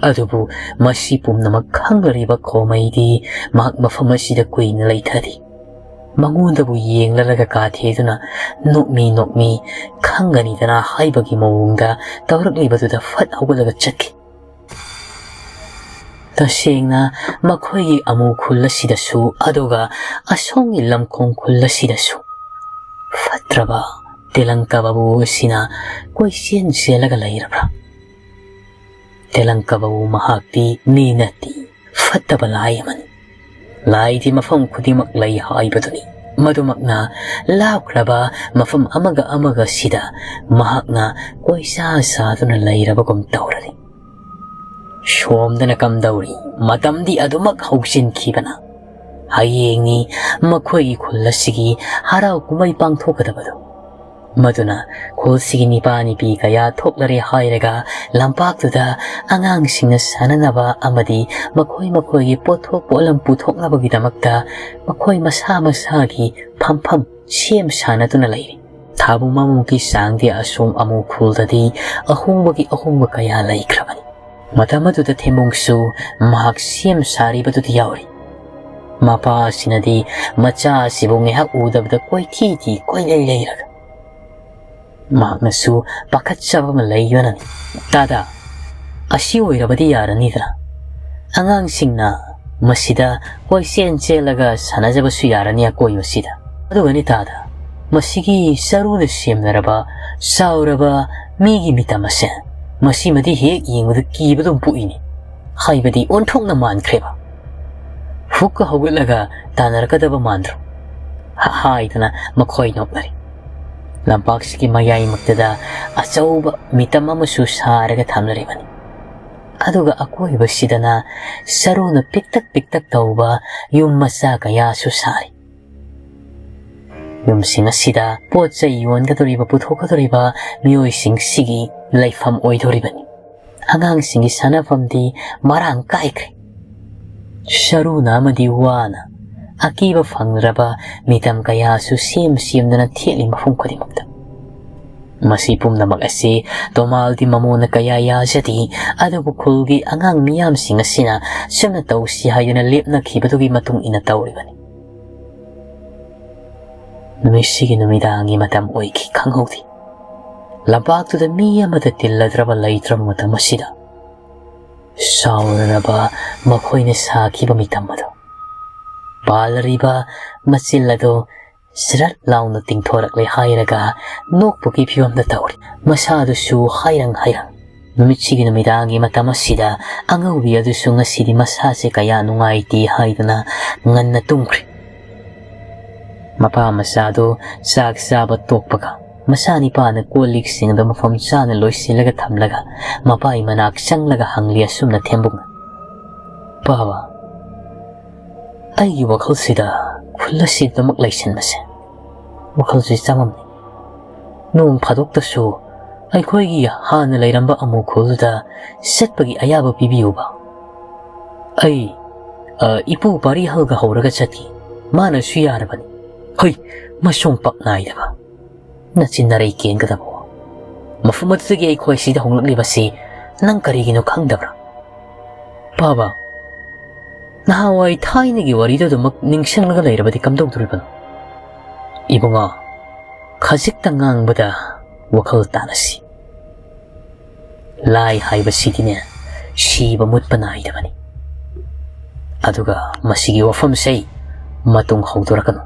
ꯑꯗꯨꯕꯨ ꯃꯁꯤ ꯄꯨꯝꯅꯃꯛ ꯈꯪꯂꯔꯤꯕ ꯈꯣꯃꯩꯗꯤ ꯃꯍꯥꯛ ꯃꯐꯝ ꯑꯁꯤꯗ ꯀꯨꯏꯅ ꯂꯩꯊꯗꯦ꯫ ꯃꯉꯣꯟꯗꯕꯨ ꯌꯦꯡꯂꯔꯒ ꯀꯥꯊꯦꯗꯨꯅ ꯅꯣꯛꯃꯤ ꯅꯣꯛꯃꯤ ꯈꯪꯒꯅꯤꯗꯅ ꯍꯥꯏꯕꯒꯤ ꯃꯑꯣꯡꯗ ꯇꯧꯔꯛꯂꯤꯕꯗꯨꯗ ꯐꯠ ꯍꯧꯒꯠꯂꯒ ꯆꯠꯈꯤ꯫ ꯇꯁꯦꯡꯅ ꯃꯈꯣꯏꯒꯤ ꯑꯃꯨ ꯈꯨꯜ ꯑꯁꯤꯗꯁꯨ, ꯑꯗꯨꯒ ꯑꯁꯣꯝꯒꯤ ꯂꯝꯈꯣꯡ ꯈꯨꯜ ꯑꯁꯤꯗꯁꯨ ꯐꯠꯇ꯭ꯔꯕ ꯇꯦꯂꯪꯀꯕꯕꯨ ꯑꯁꯤꯅ ꯀꯣꯏꯆꯦꯟ ꯆꯦꯜꯂꯒ ꯂꯩꯔꯕ꯭ꯔꯥ? ꯇꯦꯂꯪꯀꯕꯕꯨ ꯃꯍꯥꯛꯇꯤ ꯃꯤ ꯅꯠꯇꯦ, ꯐꯠꯇꯕ ꯂꯥꯏ ꯑꯃꯅꯤ꯫ ꯂꯥꯏꯗꯤ ꯃꯐꯝ ꯈꯨꯗꯤꯡꯃꯛ ꯂꯩ ꯍꯥꯏꯕꯗꯨꯅꯤ꯫ ꯃꯗꯨꯃꯛꯅ ꯂꯥꯞꯈ꯭ꯔꯕ ꯃꯐꯝ ꯑꯃꯒ ꯑꯃꯒ ꯁꯤꯗ ꯃꯍꯥꯛꯅ ꯀꯣꯏꯁꯥ ꯁꯥꯗꯨꯅ ꯂꯩꯔꯕꯒꯨꯝ ꯇꯧꯔꯅꯤ꯫ ꯁꯣꯝꯗꯅ ꯀꯝꯗꯧꯔꯤ? ꯃꯇꯝꯗꯤ ꯑꯗꯨꯃꯛ ꯍꯧꯖꯤꯟꯈꯤꯕꯅ ꯍꯌꯦꯡꯅꯤ ꯃꯈꯣꯏꯒꯤ ꯈꯨꯜ ꯑꯁꯤꯒꯤ ꯍꯔꯥꯎ ꯀꯨꯝꯍꯩ ꯄꯥꯡꯊꯣꯛꯀꯗꯕꯗꯨ꯫ ꯃꯗꯨꯅ ꯈꯨꯜꯁꯤꯒꯤ ꯅꯤꯄꯥ ꯅꯤꯄꯤ ꯀꯌꯥ ꯊꯣꯛꯂꯔꯦ ꯍꯥꯏꯔꯒ ꯂꯝꯄꯥꯛꯇꯨꯗ ꯑꯉꯥꯡꯁꯤꯡꯅ ꯁꯥꯟꯅꯅꯕ ꯑꯃꯗꯤ ꯃꯈꯣꯏ ꯃꯈꯣꯏꯒꯤ ꯄꯣꯠꯊꯣꯛ ꯄꯣꯠꯂꯝ ꯄꯨꯊꯣꯛꯅꯕꯒꯤꯗꯃꯛꯇ ꯃꯈꯣꯏ ꯃꯁꯥ ꯃꯁꯥꯒꯤ ꯐꯝꯐꯝ ꯁꯦꯝ ꯁꯥꯅꯗꯨꯅ ꯂꯩꯔꯤ꯫ ꯊꯥꯕꯨ ꯃꯃꯨꯒꯤ ꯆꯥꯡꯗꯤ ꯑꯁꯣꯝ ꯑꯃꯨ ꯈꯨꯜꯗꯗꯤ ꯑꯍꯣꯡꯕꯒꯤ ꯑꯍꯣꯡꯕ ꯀꯌꯥ ꯂꯩꯈ꯭ꯔꯕꯅꯤ꯫ ꯃꯇꯝ ꯑꯗꯨꯗ ꯊꯦꯝꯕꯨꯡꯁꯨ ꯃꯍꯥꯛ ꯁꯦꯝ ꯁꯥꯔꯤꯕꯗꯨꯗ ꯌꯥꯎꯔꯤ꯫ ꯃꯄꯥ ꯑꯁꯤꯅꯗꯤ ꯃꯆꯥ ꯑꯁꯤꯕꯨ ꯉꯥꯏꯍꯥꯛ ꯎꯗꯕꯗ ꯀꯣꯏꯊꯤ ꯊꯤ ꯀꯣꯏꯂꯩ ꯂꯩꯔꯒ ꯃꯍꯥꯛꯅꯁꯨ ꯄꯥꯈꯠꯆꯕ ꯑꯃ ꯂꯩꯕꯅꯅꯤ꯫ "ꯇꯥꯗ, ꯑꯁꯤ ꯑꯣꯏꯔꯕꯗꯤ ꯌꯥꯔꯅꯤꯗꯅ꯫ ꯑꯉꯥꯡꯁꯤꯡꯅ ꯃꯁꯤꯗ ꯀꯣꯏꯆꯦꯟ ꯆꯦꯜꯂꯒ ꯁꯥꯟꯅꯖꯕꯁꯨ ꯌꯥꯔꯅꯤ ꯑꯀꯣꯏꯕꯁꯤꯗ꯫ ꯑꯗꯨꯒꯅꯤ ꯇꯥꯗ, ꯃꯁꯤꯒꯤ ꯆꯔꯨꯅ ꯁꯦꯝꯅꯔꯕ ꯆꯥꯎꯔꯕ ꯃꯤꯒꯤ ꯃꯤꯇꯝ ꯑꯁꯦ, ꯃꯁꯤꯃꯗꯤ ꯍꯦꯛ ꯌꯦꯡꯕꯗ ꯀꯤꯕ ꯑꯗꯨꯝ ꯄꯣꯛꯏꯅꯤ꯫ ꯍꯥꯏꯕꯗꯤ ꯑꯣꯟꯊꯣꯛꯅ ꯃꯥꯟꯈ꯭ꯔꯦꯕ꯫ ꯍꯨꯛꯀ ꯍꯧꯒꯠꯂꯒ ꯇꯥꯟꯅꯔꯛꯀꯗꯕ ꯃꯥꯟꯗ꯭ꯔꯣ?" ꯍ-, ꯍꯥꯏꯗꯅ ꯃꯈꯣꯏ ꯅꯣꯛꯅꯔꯤ꯫ ꯂꯝꯄꯥꯛꯁꯤꯒꯤ ꯃꯌꯥꯏꯃꯛꯇꯗ ꯑꯆꯧꯕ ꯃꯤꯇꯝ ꯑꯃꯁꯨ ꯁꯥꯔꯒ ꯊꯝꯂꯔꯤꯕꯅꯤ꯫ ꯑꯗꯨꯒ ꯑꯀꯣꯏꯕꯁꯤꯗꯅ ꯆꯔꯨꯅ ꯄꯤꯛꯇꯛ ꯄꯤꯛꯇꯛ ꯇꯧꯕ ꯌꯨꯝ ꯃꯆꯥ ꯀꯌꯥꯁꯨ ꯁꯥꯔꯤ꯫ ꯌꯨꯝꯁꯤꯡ ꯑꯁꯤꯗ ꯄꯣꯠ ꯆꯩ ꯌꯣꯟꯒꯗꯧꯔꯤꯕ, ꯄꯨꯊꯣꯛꯀꯗꯧꯔꯤꯕ ꯃꯤꯑꯣꯏꯁꯤꯡꯁꯤꯒꯤ ꯂꯩꯐꯝ ꯑꯣꯏꯗꯧꯔꯤꯕꯅꯤ꯫ ꯑꯉꯥꯡꯁꯤꯡꯒꯤ ꯁꯥꯟꯅꯐꯝꯗꯤ ꯃꯔꯥꯡ ꯀꯥꯏꯈ꯭ꯔꯦ꯫ ꯁꯔꯨꯅ ꯑꯃꯗꯤ ꯋꯥꯅ ꯑꯀꯤꯕ ꯐꯪꯗ꯭ꯔꯕ ꯃꯤꯇꯝ ꯀꯌꯥꯁꯨ ꯁꯦꯝ ꯁꯦꯝꯗꯨꯅ ꯊꯦꯠꯂꯤ ꯃꯐꯝ ꯈꯨꯗꯤꯡꯃꯛꯇ꯫ ꯃꯁꯤ ꯄꯨꯝꯅꯃꯛ ꯑꯁꯤ ꯇꯣꯃꯥꯜ ꯗꯤ ꯃꯃꯣꯅ ꯀꯌꯥ ꯌꯥꯖꯗꯦ, ꯑꯗꯨꯕꯨ ꯈꯨꯜꯒꯤ ꯑꯉꯥꯡ ꯃꯤꯌꯥꯝꯁꯤꯡ ꯑꯁꯤꯅ ꯁꯨꯝꯅ ꯇꯧꯁꯤ ꯍꯥꯏꯗꯨꯅ ꯂꯦꯞꯅꯈꯤꯕꯗꯨꯒꯤ ꯃꯇꯨꯡ ꯏꯟꯅ ꯇꯧꯔꯤꯕꯅꯤ꯫ ꯅꯨꯃꯤꯠꯁꯤꯒꯤ ꯅꯨꯃꯤꯗꯥꯡꯒꯤ ꯃꯇꯝ ꯑꯣꯏꯈꯤ ꯈꯪꯍꯧꯗꯦ꯫ ꯂꯝꯄꯥꯛꯇꯨꯗ ꯃꯤ ꯑꯃꯠꯇ ꯇꯤꯜꯂꯗ꯭ꯔꯕ ꯂꯩꯇ꯭ꯔꯕ ꯃꯇꯝ ꯑꯁꯤꯗ ꯁꯥꯎꯅꯔꯕ ꯃꯈꯣꯏꯅ ꯁꯥꯈꯤꯕ ꯃꯤꯇꯝ ꯑꯗꯨ, ꯄꯥꯜꯂꯔꯤꯕ ꯃꯆꯤꯜ ꯑꯗꯨ ꯁꯤꯔꯠ ꯂꯥꯎꯅ ꯇꯤꯡꯊꯣꯔꯛꯂꯦ ꯍꯥꯏꯔꯒ ꯅꯣꯛꯄꯒꯤ ꯐꯤꯕꯝꯗ ꯇꯧꯔꯤ꯫ ꯃꯁꯥꯗꯨꯁꯨ ꯍꯥꯏꯔꯪ ꯍꯥꯏꯔꯪ꯫ ꯅꯨꯃꯤꯠꯁꯤꯒꯤ ꯅꯨꯃꯤꯗꯥꯡꯒꯤ ꯃꯇꯝ ꯑꯁꯤꯗ ꯑꯉꯧꯕꯤ ꯑꯗꯨꯁꯨ ꯉꯁꯤꯗꯤ ꯃꯁꯥꯁꯦ ꯀꯌꯥ ꯅꯨꯡꯉꯥꯏꯇꯦ ꯍꯥꯏꯗꯨꯅ ꯉꯟꯅ ꯇꯨꯝꯈ꯭ꯔꯦ꯫ ꯃꯄꯥ ꯃꯆꯥꯗꯨ ꯆꯥꯛ ꯆꯥꯕ ꯇꯣꯛꯄꯒ ꯃꯆꯥꯅꯤꯄꯥꯅ ꯀꯣꯜ ꯂꯤꯛꯁꯤꯡ ꯑꯗꯨ ꯃꯐꯝ ꯆꯥꯅ ꯂꯣꯏꯁꯤꯜꯂꯒ ꯊꯝꯂꯒ ꯃꯄꯥꯒꯤ ꯃꯅꯥꯛ ꯆꯪꯂꯒ ꯍꯪꯂꯤ ꯑꯁꯨꯝꯅ ꯊꯦꯝꯕꯨꯡꯅ, "ꯄꯥꯕ, ꯑꯩꯒꯤ ꯋꯥꯈꯜꯁꯤꯗ ꯈꯨꯜ ꯑꯁꯤꯗꯃꯛ ꯂꯩꯁꯤꯟꯕꯁꯦ ꯋꯥꯈꯜꯁꯤ ꯆꯃꯝꯅꯩ꯫ ꯅꯣꯡ ꯐꯥꯗꯣꯛꯇꯁꯨ ꯑꯩꯈꯣꯏꯒꯤ ꯍꯥꯟꯅ ꯂꯩꯔꯝꯕ ꯑꯃꯨ ꯈꯨꯜꯗ ꯆꯠꯄꯒꯤ ꯑꯌꯥꯕ ꯄꯤꯕꯤꯌꯨꯕ꯫ ꯑꯩ, ꯑ, ꯏꯄꯨ ꯄꯥꯔꯤꯍꯜꯒ ꯍꯧꯔꯒ ꯆꯠꯈꯤ꯫ ꯃꯥꯅꯁꯨ ꯌꯥꯔꯕꯅꯤ꯫" "ꯍꯣꯏ, ꯃꯁꯣꯡ ꯄꯛ ꯅꯥꯏꯗꯕ꯫ ꯅꯆꯤꯟ ꯅꯔꯩ ꯀꯦꯟꯒꯗꯕ꯫ ꯃꯐꯝ ꯑꯗꯨꯗꯒꯤ ꯑꯩꯈꯣꯏ ꯁꯤꯗ ꯍꯣꯡꯂꯛꯂꯤꯕꯁꯤ ꯅꯪ ꯀꯔꯤꯒꯤꯅꯣ ꯈꯪꯗꯕ꯭ꯔꯥ?" "ꯄꯥꯕ, ꯅꯍꯥꯟꯋꯥꯏ ꯊꯥꯏꯅꯒꯤ ꯋꯥꯔꯤꯗꯨ ꯑꯗꯨꯃꯛ ꯅꯤꯡꯁꯤꯡꯂꯒ ꯂꯩꯔꯕꯗꯤ ꯀꯝꯗꯧꯗꯣꯔꯤꯕꯅꯣ?" "ꯏꯕꯨꯡꯉꯣ, ꯈꯖꯤꯛꯇ ꯉꯥꯡꯕꯗ ꯋꯥꯈꯜ ꯇꯥꯅꯁꯤ꯫ ꯂꯥꯏ ꯍꯥꯏꯕꯁꯤꯗꯤꯅꯦ, ꯁꯤꯕ ꯃꯨꯠꯄ ꯅꯥꯏꯗꯕꯅꯤ꯫ ꯑꯗꯨꯒ ꯃꯁꯤꯒꯤ ꯋꯥꯐꯝꯁꯦ ꯃꯇꯨꯡ ꯍꯧꯗꯣꯔꯛꯀꯅꯨ꯫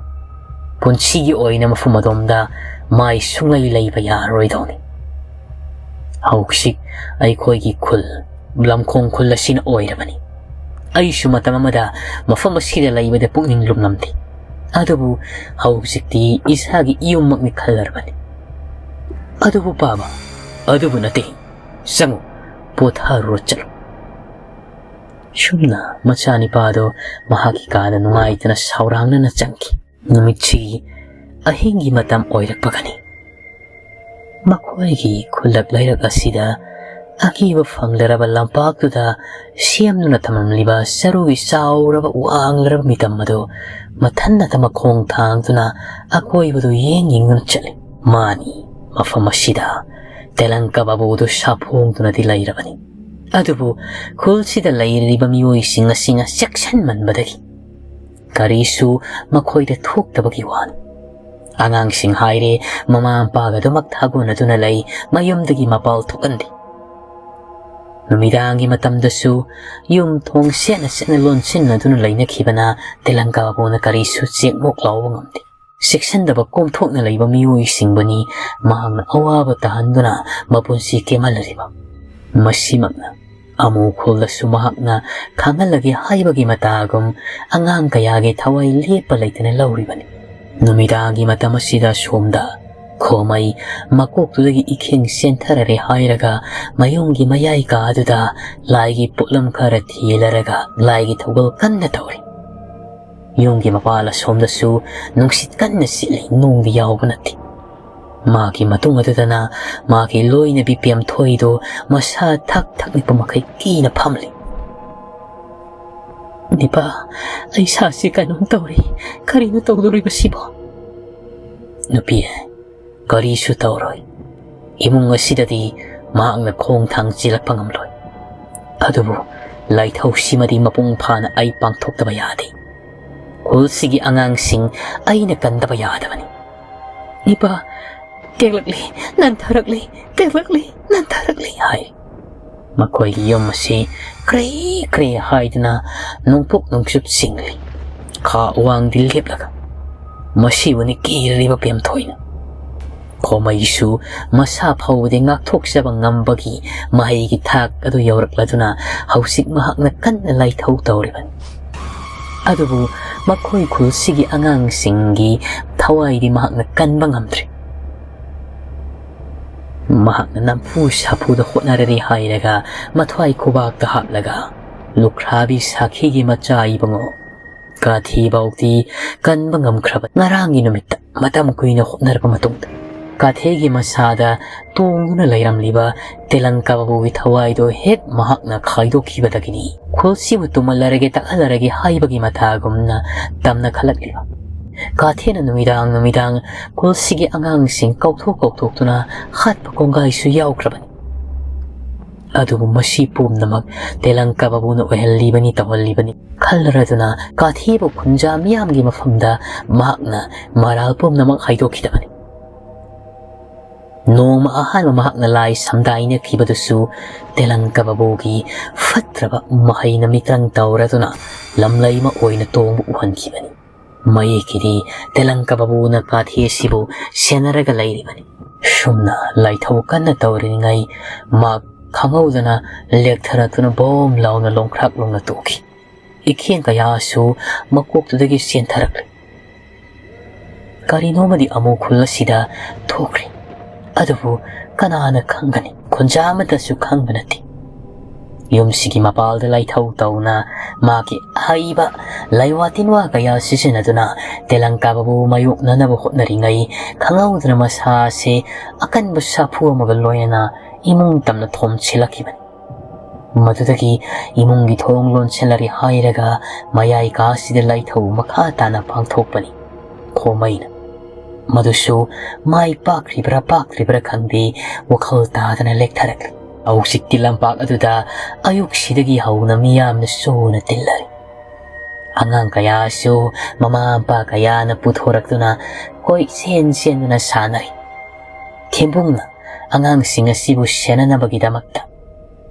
ꯄꯨꯟꯁꯤꯒꯤ ꯑꯣꯏꯅ ꯃꯐꯝ ꯑꯗꯣꯝꯗ ꯃꯥꯏ ꯁꯨꯡꯂꯩ ꯂꯩꯕ ꯌꯥꯔꯔꯣꯏꯗꯧꯅꯤ꯫ ꯍꯧꯖꯤꯛ ꯑꯩꯈꯣꯏꯒꯤ ꯈꯨꯜ, ꯂꯝꯈꯣꯡ ꯈꯨꯜ ꯑꯁꯤꯅ ꯑꯣꯏꯔꯕꯅꯤ꯫ ꯑꯩꯁꯨ ꯃꯇꯝ ꯑꯃꯗ ꯃꯐꯝ ꯑꯁꯤꯗ ꯂꯩꯕꯗ ꯄꯨꯛꯅꯤꯡ ꯂꯨꯝꯂꯝꯗꯦ꯫ ꯑꯗꯨꯕꯨ ꯍꯧꯖꯤꯛꯇꯤ ꯏꯁꯥꯒꯤ ꯏꯌꯨꯝꯃꯛꯅꯤ ꯈꯜꯂꯔꯕꯅꯤ꯫ ꯑꯗꯨꯕꯨ ꯄꯥꯕ, ꯑꯗꯨꯕꯨ ꯅꯠꯇꯦ꯫ ꯆꯪꯉꯨ, ꯄꯣꯊꯥꯔꯨꯔꯣ ꯆꯠꯂꯨ꯫" ꯁꯨꯝꯅ ꯃꯆꯥꯅꯤꯄꯥꯗꯣ ꯃꯍꯥꯛꯀꯤ ꯀꯥꯗ ꯅꯨꯡꯉꯥꯏꯇꯅ ꯁꯥꯎꯔꯥꯡꯅꯅ ꯆꯪꯈꯤ꯫ ꯅꯨꯃꯤꯠꯁꯤ ꯑꯍꯤꯡꯒꯤ ꯃꯇꯝ ꯑꯣꯏꯔꯛꯄꯒꯅꯤ꯫ ꯃꯈꯣꯏꯒꯤ ꯈꯨꯜꯂꯛ ꯂꯩꯔꯛ ꯑꯁꯤꯗ ꯑꯀꯤꯕ ꯐꯪꯂꯔꯕ ꯂꯝꯄꯥꯛꯇꯨꯗ ꯁꯦꯝꯗꯨꯅ ꯊꯝꯂꯝꯂꯤꯕ ꯆꯔꯨꯒꯤ ꯆꯥꯎꯔꯕ ꯋꯥꯡꯂꯔꯕ ꯃꯤꯇꯝ ꯑꯗꯨ ꯃꯊꯟꯅꯇ ꯃꯈꯣꯡ ꯊꯥꯡꯗꯨꯅ ꯑꯀꯣꯏꯕꯗꯨ ꯌꯦꯡ ꯌꯦꯡꯗꯨꯅ ꯆꯠꯂꯤ꯫ ꯃꯥꯅꯤ, ꯃꯐꯝ ꯑꯁꯤꯗ ꯇꯦꯂꯪꯀ ꯕꯥꯕꯨꯗꯨ ꯁꯥꯐꯣꯡꯗꯨꯅꯗꯤ ꯂꯩꯔꯕꯅꯤ꯫ ꯑꯗꯨꯕꯨ ꯈꯨꯜꯁꯤꯗ ꯂꯩꯔꯤꯕ ꯃꯤꯑꯣꯏꯁꯤꯡ ꯑꯁꯤꯅ ꯆꯦꯛꯁꯤꯟꯃꯟꯕꯗꯒꯤ ꯀꯔꯤꯁꯨ ꯃꯈꯣꯏꯗ ꯊꯣꯛꯇꯕꯒꯤ ꯋꯥꯅꯤ꯫ ꯑꯉꯥꯡꯁꯤꯡ ꯍꯥꯏꯔꯦ, ꯃꯃꯥ ꯃꯄꯥꯒ ꯑꯗꯨꯃꯛ ꯊꯥꯒꯣꯟꯅꯗꯨꯅ ꯂꯩ, ꯃꯌꯨꯝꯗꯒꯤ ꯃꯄꯥꯜ ꯊꯣꯛꯍꯟꯗꯦ꯫ ꯅꯨꯃꯤꯗꯥꯡꯒꯤ ꯃꯇꯝꯗꯁꯨ ꯌꯨꯝ ꯊꯣꯡ ꯁꯦꯠꯅ ꯁꯦꯠꯅ ꯂꯣꯟꯁꯤꯟꯅꯗꯨꯅ ꯂꯩꯅꯈꯤꯕꯅ ꯇꯦꯂꯪꯀꯥꯕꯨꯅ ꯀꯔꯤꯁꯨ ꯆꯦꯛꯃꯣꯛ ꯂꯥꯎꯕ ꯉꯝꯗꯦ꯫ ꯆꯦꯛꯁꯤꯟꯗꯕ ꯀꯣꯝꯊꯣꯛꯅ ꯂꯩꯕ ꯃꯤꯑꯣꯏꯁꯤꯡꯕꯨꯅꯤ ꯃꯍꯥꯛꯅ ꯑꯋꯥꯕ ꯇꯥꯍꯟꯗꯨꯅ ꯃꯄꯨꯟꯁꯤ ꯀꯦꯝꯍꯜꯂꯔꯤꯕ꯫ ꯃꯁꯤꯃꯛꯅ ꯑꯃꯨ ꯈꯨꯜꯗꯁꯨ ꯃꯍꯥꯛꯅ ꯈꯥꯡꯍꯜꯂꯒꯦ ꯍꯥꯏꯕꯒꯤ ꯃꯇꯥꯒꯨꯝ ꯑꯉꯥꯡ ꯀꯌꯥꯒꯤ ꯊꯋꯥꯏ ꯂꯦꯞꯄ ꯂꯩꯇꯅ ꯂꯧꯔꯤꯕꯅꯤ꯫ ꯅꯨꯃꯤꯗꯥꯡꯒꯤ ꯃꯇꯝ ꯑꯁꯤꯗ ꯁꯣꯝꯗ ꯈꯣꯃꯩ ꯃꯀꯣꯛꯇꯨꯗꯒꯤ ꯏꯈꯦꯡ ꯆꯦꯟꯊꯔꯔꯦ ꯍꯥꯏꯔꯒ ꯃꯌꯨꯝꯒꯤ ꯃꯌꯥꯏ ꯀꯥ ꯑꯗꯨꯗ ꯂꯥꯏꯒꯤ ꯄꯣꯠꯂꯝ ꯈꯔ ꯊꯤꯂꯔꯒ ꯂꯥꯏꯒꯤ ꯊꯧꯒꯜ ꯀꯟꯅ ꯇꯧꯔꯤ꯫ ꯌꯨꯝꯒꯤ ꯃꯄꯥꯜ ꯑꯁꯣꯝꯗꯁꯨ ꯅꯨꯡꯁꯤꯠ ꯀꯟꯅ ꯁꯤꯠꯂꯤ, ꯅꯣꯡꯗꯤ ꯌꯥꯎꯕ ꯅꯠꯇꯦ꯫ ꯃꯥꯒꯤ ꯃꯇꯨꯡ ꯑꯗꯨꯗꯅ ꯃꯥꯒꯤ ꯂꯣꯏꯅꯕꯤ ꯄꯦꯝꯊꯣꯏꯗꯨ ꯃꯁꯥ ꯊꯛ ꯊꯛ ꯅꯤꯛꯄ ꯃꯈꯩ ꯀꯤꯅ ꯐꯝꯂꯤ꯫ "ꯅꯤꯄꯥ, ꯑꯩ ꯁꯥꯁꯤ ꯀꯩꯅꯣꯝ ꯇꯧꯔꯤ꯫ ꯀꯔꯤꯅꯣ ꯇꯧꯗꯧꯔꯤꯕꯁꯤꯕꯣ?" "ꯅꯨꯄꯤ, ꯀꯔꯤꯁꯨ ꯇꯧꯔꯣꯏ꯫ ꯏꯃꯨꯡ ꯑꯁꯤꯗꯗꯤ ꯃꯍꯥꯛꯅ ꯈꯣꯡ ꯊꯥꯡ ꯆꯦꯜꯂꯛꯄ ꯉꯝꯂꯣꯏ꯫ ꯑꯗꯨꯕꯨ ꯂꯥꯏꯊꯧꯁꯤꯃꯗꯤ ꯃꯄꯨꯡ ꯐꯥꯅ ꯑꯩ ꯄꯥꯡꯊꯣꯛꯇꯕ ꯌꯥꯗꯦ꯫ ꯈꯨꯜꯁꯤꯒꯤ ꯑꯉꯥꯡꯁꯤꯡ ꯑꯩꯅ ꯀꯟꯗꯕ ꯌꯥꯗꯕꯅꯤ꯫ ꯅꯤꯄꯥ, ꯇꯦꯛꯂꯛꯂꯤ, ꯅꯟꯊꯔꯛꯂꯤ, ꯇꯦꯛꯂꯛꯂꯤ, ꯅꯟꯊꯔꯛꯂꯤ" ꯍꯥꯏ꯫ ꯃꯈꯣꯏꯒꯤ ꯌꯨꯝ ꯑꯁꯤ ꯀ꯭ꯔꯦ ꯀ꯭ꯔꯦ ꯍꯥꯏꯗꯨꯅ ꯅꯣꯡꯄꯣꯛ ꯅꯣꯡꯆꯨꯞ ꯆꯤꯡꯂꯤ꯫ ꯈꯥ ꯋꯥꯡꯗꯤ ꯂꯦꯞꯂꯒ ꯃꯁꯤꯕꯨꯅꯤ ꯀꯤꯔꯤꯕ ꯄꯦꯝꯊꯣꯏꯅ꯫ ꯈꯣꯃꯩꯁꯨ ꯃꯁꯥ ꯐꯥꯎꯕꯗꯤ ꯉꯥꯛꯊꯣꯛꯆꯕ ꯉꯝꯕꯒꯤ ꯃꯍꯩꯒꯤ ꯊꯥꯛ ꯑꯗꯨ ꯌꯧꯔꯛꯂꯗꯨꯅ ꯍꯧꯖꯤꯛ ꯃꯍꯥꯛꯅ ꯀꯟꯅ ꯂꯥꯏꯊꯧ ꯇꯧꯔꯤꯕꯅꯤ꯫ ꯑꯗꯨꯕꯨ ꯃꯈꯣꯏ ꯈꯨꯜꯁꯤꯒꯤ ꯑꯉꯥꯡꯁꯤꯡꯒꯤ ꯊꯋꯥꯏꯗꯤ ꯃꯍꯥꯛꯅ ꯀꯟꯕ ꯉꯝꯗ꯭ꯔꯤ꯫ ꯃꯍꯥꯛꯅ ꯅꯝꯐꯨ ꯁꯥꯐꯨꯗ ꯍꯣꯠꯅꯔꯔꯦ ꯍꯥꯏꯔꯒ ꯃꯊ꯭ꯋꯥꯏ ꯈꯨꯕꯥꯛꯇ ꯍꯥꯞꯂꯒ, "ꯂꯨꯈ꯭ꯔꯥꯕꯤ ꯁꯥꯈꯤꯒꯤ ꯃꯆꯥ ꯏꯕꯨꯡꯉꯣ, ꯀꯥꯊꯤ ꯐꯥꯎꯗꯤ ꯀꯟꯕ ꯉꯝꯈ꯭ꯔꯕ꯫ ꯉꯔꯥꯡꯒꯤ ꯅꯨꯃꯤꯠꯇ ꯃꯇꯝ ꯀꯨꯏꯅ ꯍꯣꯠꯅꯔꯕ ꯃꯇꯨꯡꯗ ꯀꯥꯊꯤꯒꯤ ꯃꯁꯥꯗ ꯇꯣꯡꯗꯨꯅ ꯂꯩꯔꯝꯂꯤꯕ ꯇꯦꯂꯪꯀꯥꯕꯨꯒꯤ ꯊꯋꯥꯏꯗꯣ ꯍꯦꯛ ꯃꯍꯥꯛꯅ ꯈꯥꯏꯗꯣꯛꯈꯤꯕꯗꯒꯤꯅꯤ ꯈꯨꯜꯁꯤꯕꯨ ꯇꯨꯝꯍꯜꯂꯔꯒꯦ, ꯇꯛꯍꯜꯂꯔꯒꯦ ꯍꯥꯏꯕꯒꯤ ꯃꯊꯥꯒꯨꯝꯅ ꯇꯝꯅ ꯈꯜꯂꯛꯂꯤꯕ꯫ ꯀꯥꯊꯦꯅ ꯅꯨꯃꯤꯗꯥꯡ ꯅꯨꯃꯤꯗꯥꯡ ꯈꯨꯜꯁꯤꯒꯤ ꯑꯉꯥꯡꯁꯤꯡ ꯀꯧꯊꯣꯛ ꯀꯧꯊꯣꯛꯇꯨꯅ ꯍꯥꯠꯄ ꯀꯣꯡꯒꯥꯏꯁꯨ ꯌꯥꯎꯈ꯭ꯔꯕꯅꯤ꯫ ꯑꯗꯨꯕꯨ ꯃꯁꯤ ꯄꯨꯝꯅꯃꯛ ꯇꯦꯂꯪꯀ ꯕꯥꯕꯨꯅ ꯑꯣꯏꯍꯜꯂꯤꯕꯅꯤ, ꯇꯧꯍꯜꯂꯤꯕꯅꯤ ꯈꯜꯂꯔꯗꯨꯅ ꯀꯥꯊꯦꯕꯨ ꯈꯨꯟꯖꯥ ꯃꯤꯌꯥꯝꯒꯤ ꯃꯐꯝꯗ ꯃꯍꯥꯛꯅ ꯃꯔꯥꯜ ꯄꯨꯝꯅꯃꯛ ꯍꯥꯏꯗꯣꯛꯈꯤꯗꯕꯅꯤ꯫ ꯅꯣꯡꯃ ꯑꯍꯥꯟꯕ ꯃꯍꯥꯛꯅ ꯂꯥꯏ ꯁꯝꯗꯥꯏꯅꯈꯤꯕꯗꯨꯁꯨ ꯇꯦꯂꯪꯀ ꯕꯥꯕꯨꯒꯤ ꯐꯠꯇ꯭ꯔꯕ ꯃꯍꯩꯅ ꯃꯤꯇ꯭ꯔꯪ ꯇꯧꯔꯗꯨꯅ ꯂꯝꯂꯩꯃ ꯑꯣꯏꯅ ꯇꯣꯡꯕ ꯎꯍꯟꯈꯤꯕꯅꯤ꯫ ꯃꯌꯦꯛꯀꯤꯗꯤ ꯇꯦꯂꯪꯀ ꯕꯥꯕꯨꯅ ꯀꯥꯊꯦ ꯑꯁꯤꯕꯨ ꯁꯦꯟꯅꯔꯒ ꯂꯩꯔꯤꯕꯅꯤ꯫ ꯁꯨꯝꯅ ꯂꯥꯏꯊꯧ ꯀꯟꯅ ꯇꯧꯔꯤꯉꯩ ꯃꯍꯥꯛ ꯈꯪꯍꯧꯗꯅ ꯂꯦꯛꯊꯔꯛꯇꯨꯅ ꯕꯣꯝ ꯂꯥꯎꯅ ꯂꯣꯡꯈ꯭ꯔꯥꯛ ꯂꯣꯡꯅ ꯇꯣꯛꯈꯤ꯫ ꯏꯈꯦꯡ ꯀꯌꯥꯁꯨ ꯃꯀꯣꯛꯇꯨꯗꯒꯤ ꯆꯦꯟꯊꯔꯛꯂꯤ꯫ ꯀꯔꯤꯅꯣꯃꯗꯤ ꯑꯃꯨꯛ ꯈꯨꯜ ꯑꯁꯤꯗ ꯊꯣꯛꯈ꯭ꯔꯦ꯫ ꯑꯗꯨꯕꯨ ꯀꯅꯥꯅ ꯈꯪꯒꯅꯤ? ꯈꯨꯟꯖꯥ ꯑꯃꯠꯇꯁꯨ ꯈꯪꯕ ꯅꯠꯇꯦ꯫ ꯌꯨꯝꯁꯤꯒꯤ ꯃꯄꯥꯜꯗ ꯂꯥꯏꯊꯧ ꯇꯧꯅ ꯃꯥꯒꯤ ꯑꯍꯩꯕ ꯂꯥꯏꯋꯥ ꯇꯤꯟꯋꯥ ꯀꯌꯥ ꯁꯤꯖꯤꯟꯅꯗꯨꯅ ꯇꯦꯂꯪꯀꯥꯕꯕꯨ ꯃꯥꯌꯣꯛꯅꯅꯕ ꯍꯣꯠꯅꯔꯤꯉꯩ ꯈꯪꯍꯧꯗꯅ ꯃꯁꯥ ꯑꯁꯤ ꯑꯀꯟꯕ ꯁꯥꯐꯨ ꯑꯃꯒ ꯂꯣꯏꯅꯅ ꯏꯃꯨꯡ ꯇꯝꯅ ꯊꯣꯝꯖꯤꯜꯂꯛꯈꯤꯕꯅꯤ꯫ ꯃꯗꯨꯗꯒꯤ ꯏꯃꯨꯡꯒꯤ ꯊꯣꯡ ꯂꯣꯟꯁꯤꯜꯂꯔꯤ ꯍꯥꯏꯔꯒ ꯃꯌꯥꯏ ꯀꯥꯁꯤꯗ ꯂꯥꯏꯊꯧ ꯃꯈꯥ ꯇꯥꯅ ꯄꯥꯡꯊꯣꯛꯄꯅꯤ꯫ ꯈꯣꯃꯩꯅ ꯃꯗꯨꯁꯨ ꯃꯥꯏ ꯄꯥꯛꯈ꯭ꯔꯤꯕ꯭ꯔꯥ ꯄꯥꯛꯇ꯭ꯔꯤꯕ꯭ꯔꯥ ꯈꯪꯗꯦ, ꯋꯥꯈꯜ ꯇꯥꯗꯅ ꯂꯦꯛꯊꯔꯛꯂꯤ꯫ ꯍꯧꯖꯤꯛꯇꯤ ꯂꯝꯄꯥꯛ ꯑꯗꯨꯗ ꯑꯌꯨꯛꯁꯤꯗꯒꯤ ꯍꯧꯅ ꯃꯤꯌꯥꯝꯅ ꯁꯨꯅ ꯇꯤꯜꯂꯔꯤ꯫ ꯑꯉꯥꯡ ꯀꯌꯥꯁꯨ ꯃꯃꯥ ꯃꯄꯥ ꯀꯌꯥꯅ ꯄꯨꯊꯣꯔꯛꯇꯨꯅ ꯀꯣꯏ ꯆꯦꯟ ꯆꯦꯟꯗꯨꯅ ꯁꯥꯟꯅꯔꯤ꯫ ꯊꯦꯝꯕꯨꯡꯅ ꯑꯉꯥꯡꯁꯤꯡ ꯑꯁꯤꯕꯨ ꯁꯦꯟꯅꯅꯕꯒꯤꯗꯃꯛꯇ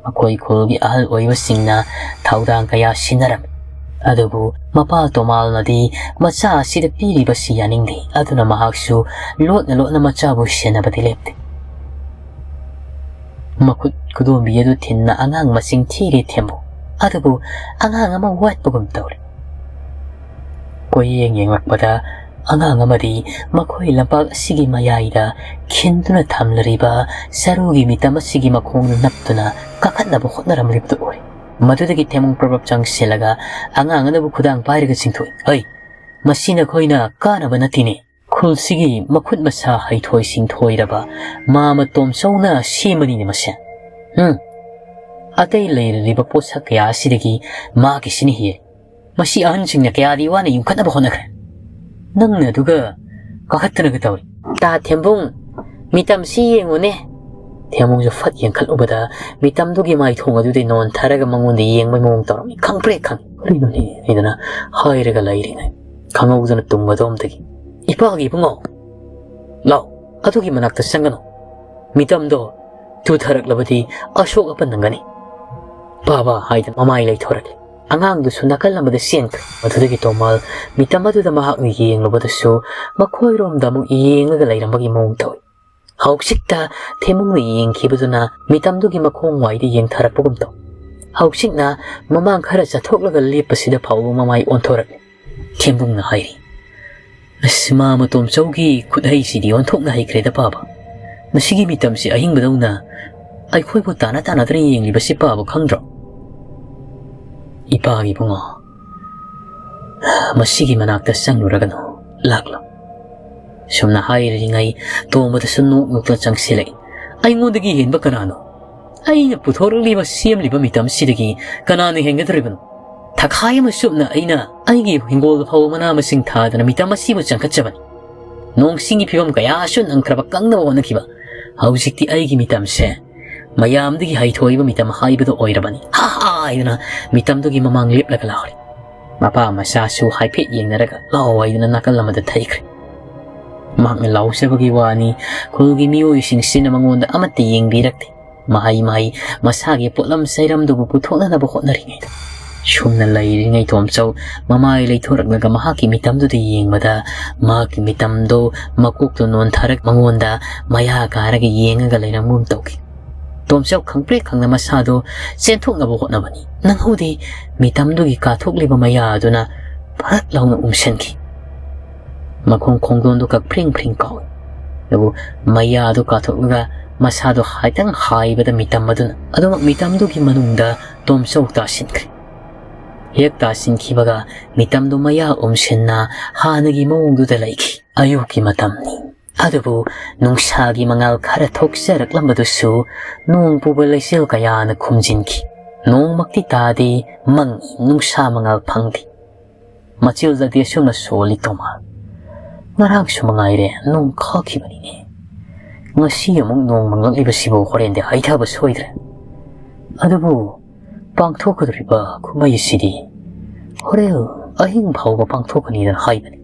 ꯃꯈꯣꯏ ꯈꯨꯜꯒꯤ ꯑꯍꯜ ꯑꯣꯏꯕꯁꯤꯡꯅ ꯊꯧꯗꯥꯡ ꯀꯌꯥ ꯁꯤꯟꯅꯔꯝꯃꯤ꯫ ꯑꯗꯨꯕꯨ ꯃꯄꯥ ꯇꯣꯃꯥꯜꯅꯗꯤ ꯃꯆꯥ ꯑꯁꯤꯗ ꯄꯤꯔꯤꯕꯁꯤ ꯌꯥꯅꯤꯡꯗꯦ꯫ ꯑꯗꯨꯅ ꯃꯍꯥꯛꯁꯨ ꯂꯣꯠꯅ ꯂꯣꯠꯅ ꯃꯆꯥꯕꯨ ꯁꯦꯟꯅꯕꯗꯤ ꯂꯦꯞꯇꯦ꯫ ꯃꯈꯨꯠ ꯈꯨꯗꯣꯝꯕꯤ ꯑꯗꯨ ꯊꯤꯟꯅ ꯑꯉꯥꯡ ꯃꯁꯤꯡ ꯊꯤꯔꯦ ꯊꯦꯝꯕꯨ꯫ ꯑꯗꯨꯕꯨ ꯑꯉꯥꯡ ꯑꯃ ꯋꯥꯠꯄꯒꯨꯝ ꯇꯧꯔꯦ꯫ ꯀꯣꯏꯌꯦꯡ ꯌꯦꯡꯂꯛꯄꯗ ꯑꯉꯥꯡ ꯑꯃꯗꯤ ꯃꯈꯣꯏ ꯂꯝꯄꯥꯛ ꯑꯁꯤꯒꯤ ꯃꯌꯥꯏꯗ ꯈꯤꯟꯗꯨꯅ ꯊꯝꯂꯔꯤꯕ ꯆꯔꯨꯒꯤ ꯃꯤꯇꯝ ꯑꯁꯤꯒꯤ ꯃꯈꯣꯡꯗ ꯅꯞꯇꯨꯅ ꯀꯥꯈꯠꯅꯕ ꯍꯣꯠꯅꯔꯝꯂꯤꯕꯗꯨ ꯎꯔꯦ꯫ ꯃꯗꯨꯗꯒꯤ ꯊꯦꯝꯕꯨꯡ ꯄ꯭ꯔꯞ ꯄ꯭ꯔꯞ ꯆꯪꯁꯤꯜꯂꯒ ꯑꯉꯥꯡ ꯑꯗꯨꯕꯨ ꯈꯨꯗꯥꯡ ꯄꯥꯏꯔꯒ ꯆꯤꯡꯊꯣꯛꯏ꯫ "ꯍꯩ, ꯃꯁꯤ ꯅꯈꯣꯏꯅ ꯀꯥꯅꯕ ꯅꯠꯇꯦꯅꯦ꯫ ꯈꯨꯜꯁꯤꯒꯤ ꯃꯈꯨꯠ ꯃꯁꯥ ꯍꯩꯊꯣꯏ ꯁꯤꯡꯊꯣꯏꯔꯕ ꯃꯥꯃ ꯇꯣꯝꯆꯧꯅ ꯁꯦꯝꯕꯅꯤꯅꯦ ꯃꯁꯦ꯫ ꯎꯝ, ꯑꯇꯩ ꯂꯩꯔꯤꯕ ꯄꯣꯠꯁꯛ ꯀꯌꯥ ꯑꯁꯤꯗꯒꯤ ꯃꯥꯒꯤꯁꯤꯅ ꯍꯦꯜꯂꯤ꯫ ꯃꯁꯤ ꯑꯍꯟꯁꯤꯡꯅ ꯀꯌꯥꯗꯤ ꯋꯥꯅ ꯌꯨꯝꯈꯠꯅꯕ ꯍꯣꯠꯅꯈ꯭ꯔꯦ꯫ ꯅꯪꯅ ꯑꯗꯨꯒ ꯀꯥꯈꯠꯇꯅꯒ ꯇꯧꯔꯤ꯫ "ꯇꯥ ꯊꯦꯝꯕꯨꯡ, ꯃꯤꯇꯝꯁꯤ ꯌꯦꯡꯉꯨꯅꯦ!" ꯊꯦꯝꯕꯨꯡꯁꯨ ꯐꯠ ꯌꯦꯡꯈꯠꯂꯨꯕꯗ ꯃꯤꯇꯝꯗꯨꯒꯤ ꯃꯥꯏꯊꯣꯡ ꯑꯗꯨꯗꯩ ꯅꯣꯟꯊꯔꯒ ꯃꯉꯣꯟꯗ ꯌꯦꯡꯕꯩ ꯃꯑꯣꯡ ꯇꯧꯔꯝꯃꯤ꯫ ꯈꯪꯄ꯭ꯔꯦꯛ ꯈꯪꯉꯤ꯫ "ꯀꯔꯤꯅꯣꯅꯦ?" ꯍꯥꯏꯗꯅ ꯍꯥꯏꯔꯒ ꯂꯩꯔꯤꯉꯩ ꯈꯪꯍꯧꯗꯅ ꯇꯨꯡ ꯑꯗꯣꯝꯗꯒꯤ, "ꯏꯄꯥꯒꯤ ꯏꯕꯨꯡꯉꯣ, ꯂꯥꯎ, ꯑꯗꯨꯒꯤ ꯃꯅꯥꯛꯇ ꯆꯪꯒꯅꯨ꯫ ꯃꯤꯇꯝꯗꯣ ꯇꯨꯊꯔꯛꯂꯕꯗꯤ ꯑꯁꯣꯛ ꯑꯄꯟ ꯅꯪꯒꯅꯤ꯫" "ꯕꯥꯕꯥ" ꯍꯥꯏꯗꯅ ꯃꯃꯥꯏ ꯂꯩꯊꯣꯔꯛꯂꯦ꯫ ꯑꯉꯥꯡꯗꯨꯁꯨ ꯅꯥꯀꯜ ꯑꯃꯗ ꯆꯦꯟꯈ꯭ꯔꯦ꯫ ꯃꯗꯨꯗꯒꯤ ꯇꯣꯃꯥꯜ ꯃꯤꯇꯝ ꯑꯗꯨꯗ ꯃꯍꯥꯛꯅ ꯌꯦꯡꯂꯨꯕꯗꯁꯨ ꯃꯈꯣꯏꯔꯣꯝꯗ ꯑꯃꯨꯛ ꯌꯦꯡꯂꯒ ꯂꯩꯔꯝꯕꯒꯤ ꯃꯑꯣꯡ ꯇꯧꯏ꯫ ꯍꯧꯖꯤꯛꯇ ꯊꯦꯝꯕꯨꯡꯅ ꯌꯦꯡꯈꯤꯕꯗꯨꯅ ꯃꯤꯇꯝꯗꯨꯒꯤ ꯃꯈꯣꯡ ꯋꯥꯏꯗ ꯌꯦꯡꯊꯔꯛꯄꯒꯨꯝ ꯇꯧ꯫ ꯍꯧꯖꯤꯛꯅ ꯃꯃꯥꯡ ꯈꯔ ꯆꯠꯊꯣꯛꯂꯒ ꯂꯦꯞꯄꯁꯤꯗ ꯐꯥꯎꯕ ꯃꯃꯥꯏ ꯑꯣꯟꯊꯣꯔꯛꯂꯦ꯫ ꯊꯦꯝꯕꯨꯡꯅ ꯍꯥꯏꯔꯤ, "ꯑꯁ, ꯃꯥ ꯃꯇꯣꯝꯆꯧꯒꯤ ꯈꯨꯠꯍꯩꯁꯤꯗꯤ ꯑꯣꯟꯊꯣꯛꯅ ꯍꯩꯈ꯭ꯔꯦꯗ ꯄꯥꯕ꯫ ꯃꯁꯤꯒꯤ ꯃꯤꯇꯝꯁꯤ ꯑꯍꯤꯡꯕꯗꯧꯅ ꯑꯩꯈꯣꯏꯕꯨ ꯇꯥꯅ ꯇꯥꯅꯗꯅ ꯌꯦꯡꯂꯤꯕꯁꯤ ꯄꯥꯕ ꯈꯪꯗ꯭ꯔꯣ?" "ꯏꯄꯥꯒꯤ ꯏꯕꯨꯡꯉꯣ, ꯃꯁꯤꯒꯤ ꯃꯅꯥꯛꯇ ꯆꯪꯂꯨꯔꯒꯅꯨ, ꯂꯥꯛꯂꯣ꯫" ꯁꯨꯝꯅ ꯍꯥꯏꯔꯤꯉꯩ ꯇꯣꯝꯕꯗꯁꯨ ꯅꯣꯛ ꯅꯣꯛꯇꯨꯅ ꯆꯪꯁꯤꯜꯂꯛꯏ꯫ "ꯑꯩꯉꯣꯟꯗꯒꯤ ꯍꯦꯟꯕ ꯀꯅꯥꯅꯣ? ꯑꯩꯅ ꯄꯨꯊꯣꯔꯛꯂꯤꯕ, ꯁꯦꯝꯂꯤꯕ ꯃꯤꯇꯝꯁꯤꯗꯒꯤ ꯀꯅꯥꯅ ꯍꯦꯟꯒꯗꯧꯔꯤꯕꯅꯣ? ꯊꯈꯥꯏ ꯑꯃ ꯆꯨꯞꯅ ꯑꯩꯅ ꯑꯩꯒꯤ ꯍꯤꯡꯒꯣꯜꯗ ꯐꯥꯎꯕ ꯃꯅꯥ ꯃꯁꯤꯡ ꯊꯥꯗꯅ ꯃꯤꯇꯝ ꯑꯁꯤꯕꯨ ꯆꯪꯈꯠꯆꯕꯅꯤ꯫ ꯅꯣꯡ ꯆꯤꯡꯒꯤ ꯐꯤꯕꯝ ꯀꯌꯥꯁꯨ ꯅꯪꯈ꯭ꯔꯕ ꯀꯪꯅꯕ ꯍꯣꯠꯅꯈꯤꯕ꯫ ꯍꯧꯖꯤꯛꯇꯤ ꯑꯩꯒꯤ ꯃꯤꯇꯝꯁꯦ ꯃꯌꯥꯝꯗꯒꯤ ꯍꯩꯊꯣꯏꯕ ꯃꯤꯇꯝ ꯍꯥꯏꯕꯗꯨ ꯑꯣꯏꯔꯕꯅꯤ꯫ ꯍꯥ ꯍꯥ!" ꯍꯥꯏꯗꯅ ꯃꯤꯇꯝꯗꯨꯒꯤ ꯃꯃꯥꯡ ꯂꯦꯞꯂꯒ ꯂꯥꯎꯔꯤ꯫ ꯃꯄꯥ ꯃꯆꯥꯁꯨ ꯍꯥꯏꯐꯦꯠ ꯌꯦꯡꯅꯔꯒ "ꯂꯥꯎ" ꯍꯥꯏꯗꯅ ꯅꯥꯀꯜ ꯑꯃꯗ ꯊꯩꯈ꯭ꯔꯦ꯫ ꯃꯍꯥꯛꯅ ꯂꯥꯎꯖꯕꯒꯤ ꯋꯥꯅꯤ, ꯈꯨꯜꯒꯤ ꯃꯤꯑꯣꯏꯁꯤꯡꯁꯤꯅ ꯃꯉꯣꯟꯗ ꯑꯃꯠꯇ ꯌꯦꯡꯕꯤꯔꯛꯇꯦ꯫ ꯃꯍꯩ ꯃꯍꯩ ꯃꯁꯥꯒꯤ ꯄꯣꯠꯂꯝ ꯆꯩꯔꯝꯗꯨꯕꯨ ꯄꯨꯊꯣꯛꯅꯅꯕ ꯍꯣꯠꯅꯔꯤꯉꯩꯗ, ꯁꯨꯝꯅ ꯂꯩꯔꯤꯉꯩ ꯇꯣꯝꯆꯧ ꯃꯃꯥꯏ ꯂꯩꯊꯣꯔꯛꯂꯒ ꯃꯍꯥꯛꯀꯤ ꯃꯤꯇꯝꯗꯨꯗ ꯌꯦꯡꯕꯗ, ꯃꯍꯥꯛꯀꯤ ꯃꯤꯇꯝꯗꯣ ꯃꯀꯣꯛꯇ ꯅꯣꯟꯊꯔꯛ ꯃꯉꯣꯟꯗ ꯃꯌꯥ ꯀꯥꯔꯒ ꯌꯦꯡꯉꯒ ꯂꯩꯔꯝꯒꯨꯝ ꯇꯧꯈꯤ꯫ ꯇꯣꯝꯆꯧ ꯈꯪꯄ꯭ꯔꯦꯛ ꯈꯪꯅ ꯃꯁꯥꯗꯣ ꯆꯦꯟꯊꯣꯛꯅꯕ ꯍꯣꯠꯅꯕꯅꯤ꯫ ꯅꯪꯍꯧꯗꯦ, ꯃꯤꯇꯝꯗꯨꯒꯤ ꯀꯥꯊꯣꯛꯂꯤꯕ ꯃꯌꯥ ꯑꯗꯨꯅ ꯐꯔꯛ ꯂꯥꯎꯅ ꯎꯝꯁꯤꯟꯈꯤ꯫ ꯃꯈꯣꯡ ꯈꯣꯡꯗꯣꯟꯗꯨ ꯀꯛ ꯐ꯭ꯔꯤꯡ ꯐ꯭ꯔꯤꯡ ꯀꯥꯎꯏ꯫ ꯑꯗꯨꯕꯨ ꯃꯌꯥꯗꯨ ꯀꯥꯊꯣꯛꯂꯒ ꯃꯁꯥꯗꯨ ꯍꯥꯏꯇꯪ ꯍꯥꯏꯕꯗ ꯃꯤꯇꯝ ꯑꯗꯨꯅ ꯑꯗꯨꯃꯛ ꯃꯤꯇꯝꯗꯨꯒꯤ ꯃꯅꯨꯡꯗ ꯇꯣꯝꯆꯧ ꯇꯥꯁꯤꯟꯈ꯭ꯔꯦ꯫ ꯍꯦꯛ ꯇꯥꯁꯤꯟꯈꯤꯕꯒ ꯃꯤꯇꯝꯗꯨ ꯃꯌꯥ ꯎꯝꯁꯤꯟꯅ ꯍꯥꯟꯅꯒꯤ ꯃꯑꯣꯡꯗꯨꯗ ꯂꯩꯈꯤ꯫ ꯑꯌꯨꯛꯀꯤ ꯃꯇꯝꯅꯤ꯫ ꯑꯗꯨꯕꯨ ꯅꯨꯡꯁꯥꯒꯤ ꯃꯉꯥꯜ ꯈꯔ ꯊꯣꯛꯆꯔꯛꯂꯝꯕꯗꯨꯁꯨ ꯅꯣꯡ ꯄꯨꯕ ꯂꯩꯆꯤꯜ ꯀꯌꯥꯅ ꯈꯨꯝꯖꯤꯟꯈꯤ꯫ ꯅꯣꯡꯃꯛꯇꯤ ꯇꯥꯗꯦ, ꯃꯪꯉꯤ, ꯅꯨꯡꯁꯥ ꯃꯉꯥꯜ ꯐꯪꯗꯦ꯫ ꯃꯆꯤꯜꯗꯗꯤ ꯑꯁꯨꯝꯅ ꯁꯣꯜꯂꯤ ꯇꯣꯃꯥ꯫ ꯉꯔꯥꯡꯁꯨ ꯃꯉꯥꯏꯔꯦ ꯅꯣꯡ ꯈꯥꯛꯈꯤꯕꯅꯤꯅꯦ꯫ ꯉꯁꯤ ꯑꯃꯨꯛ ꯅꯣꯡ ꯃꯪꯂꯛꯂꯤꯕꯁꯤꯕꯨ ꯍꯣꯔꯦꯟꯗꯤ ꯍꯩꯊꯕ ꯁꯣꯏꯗ꯭ꯔꯦ꯫ ꯑꯗꯨꯕꯨ ꯄꯥꯡꯊꯣꯛꯀꯗꯧꯔꯤꯕ ꯀꯨꯝꯍꯩꯁꯤꯗꯤ ꯍꯣꯔꯦꯟ ꯑꯍꯤꯡ ꯐꯥꯎꯕ ꯄꯥꯡꯊꯣꯛꯀꯅꯤꯗꯅ ꯍꯥꯏꯕꯅꯤ꯫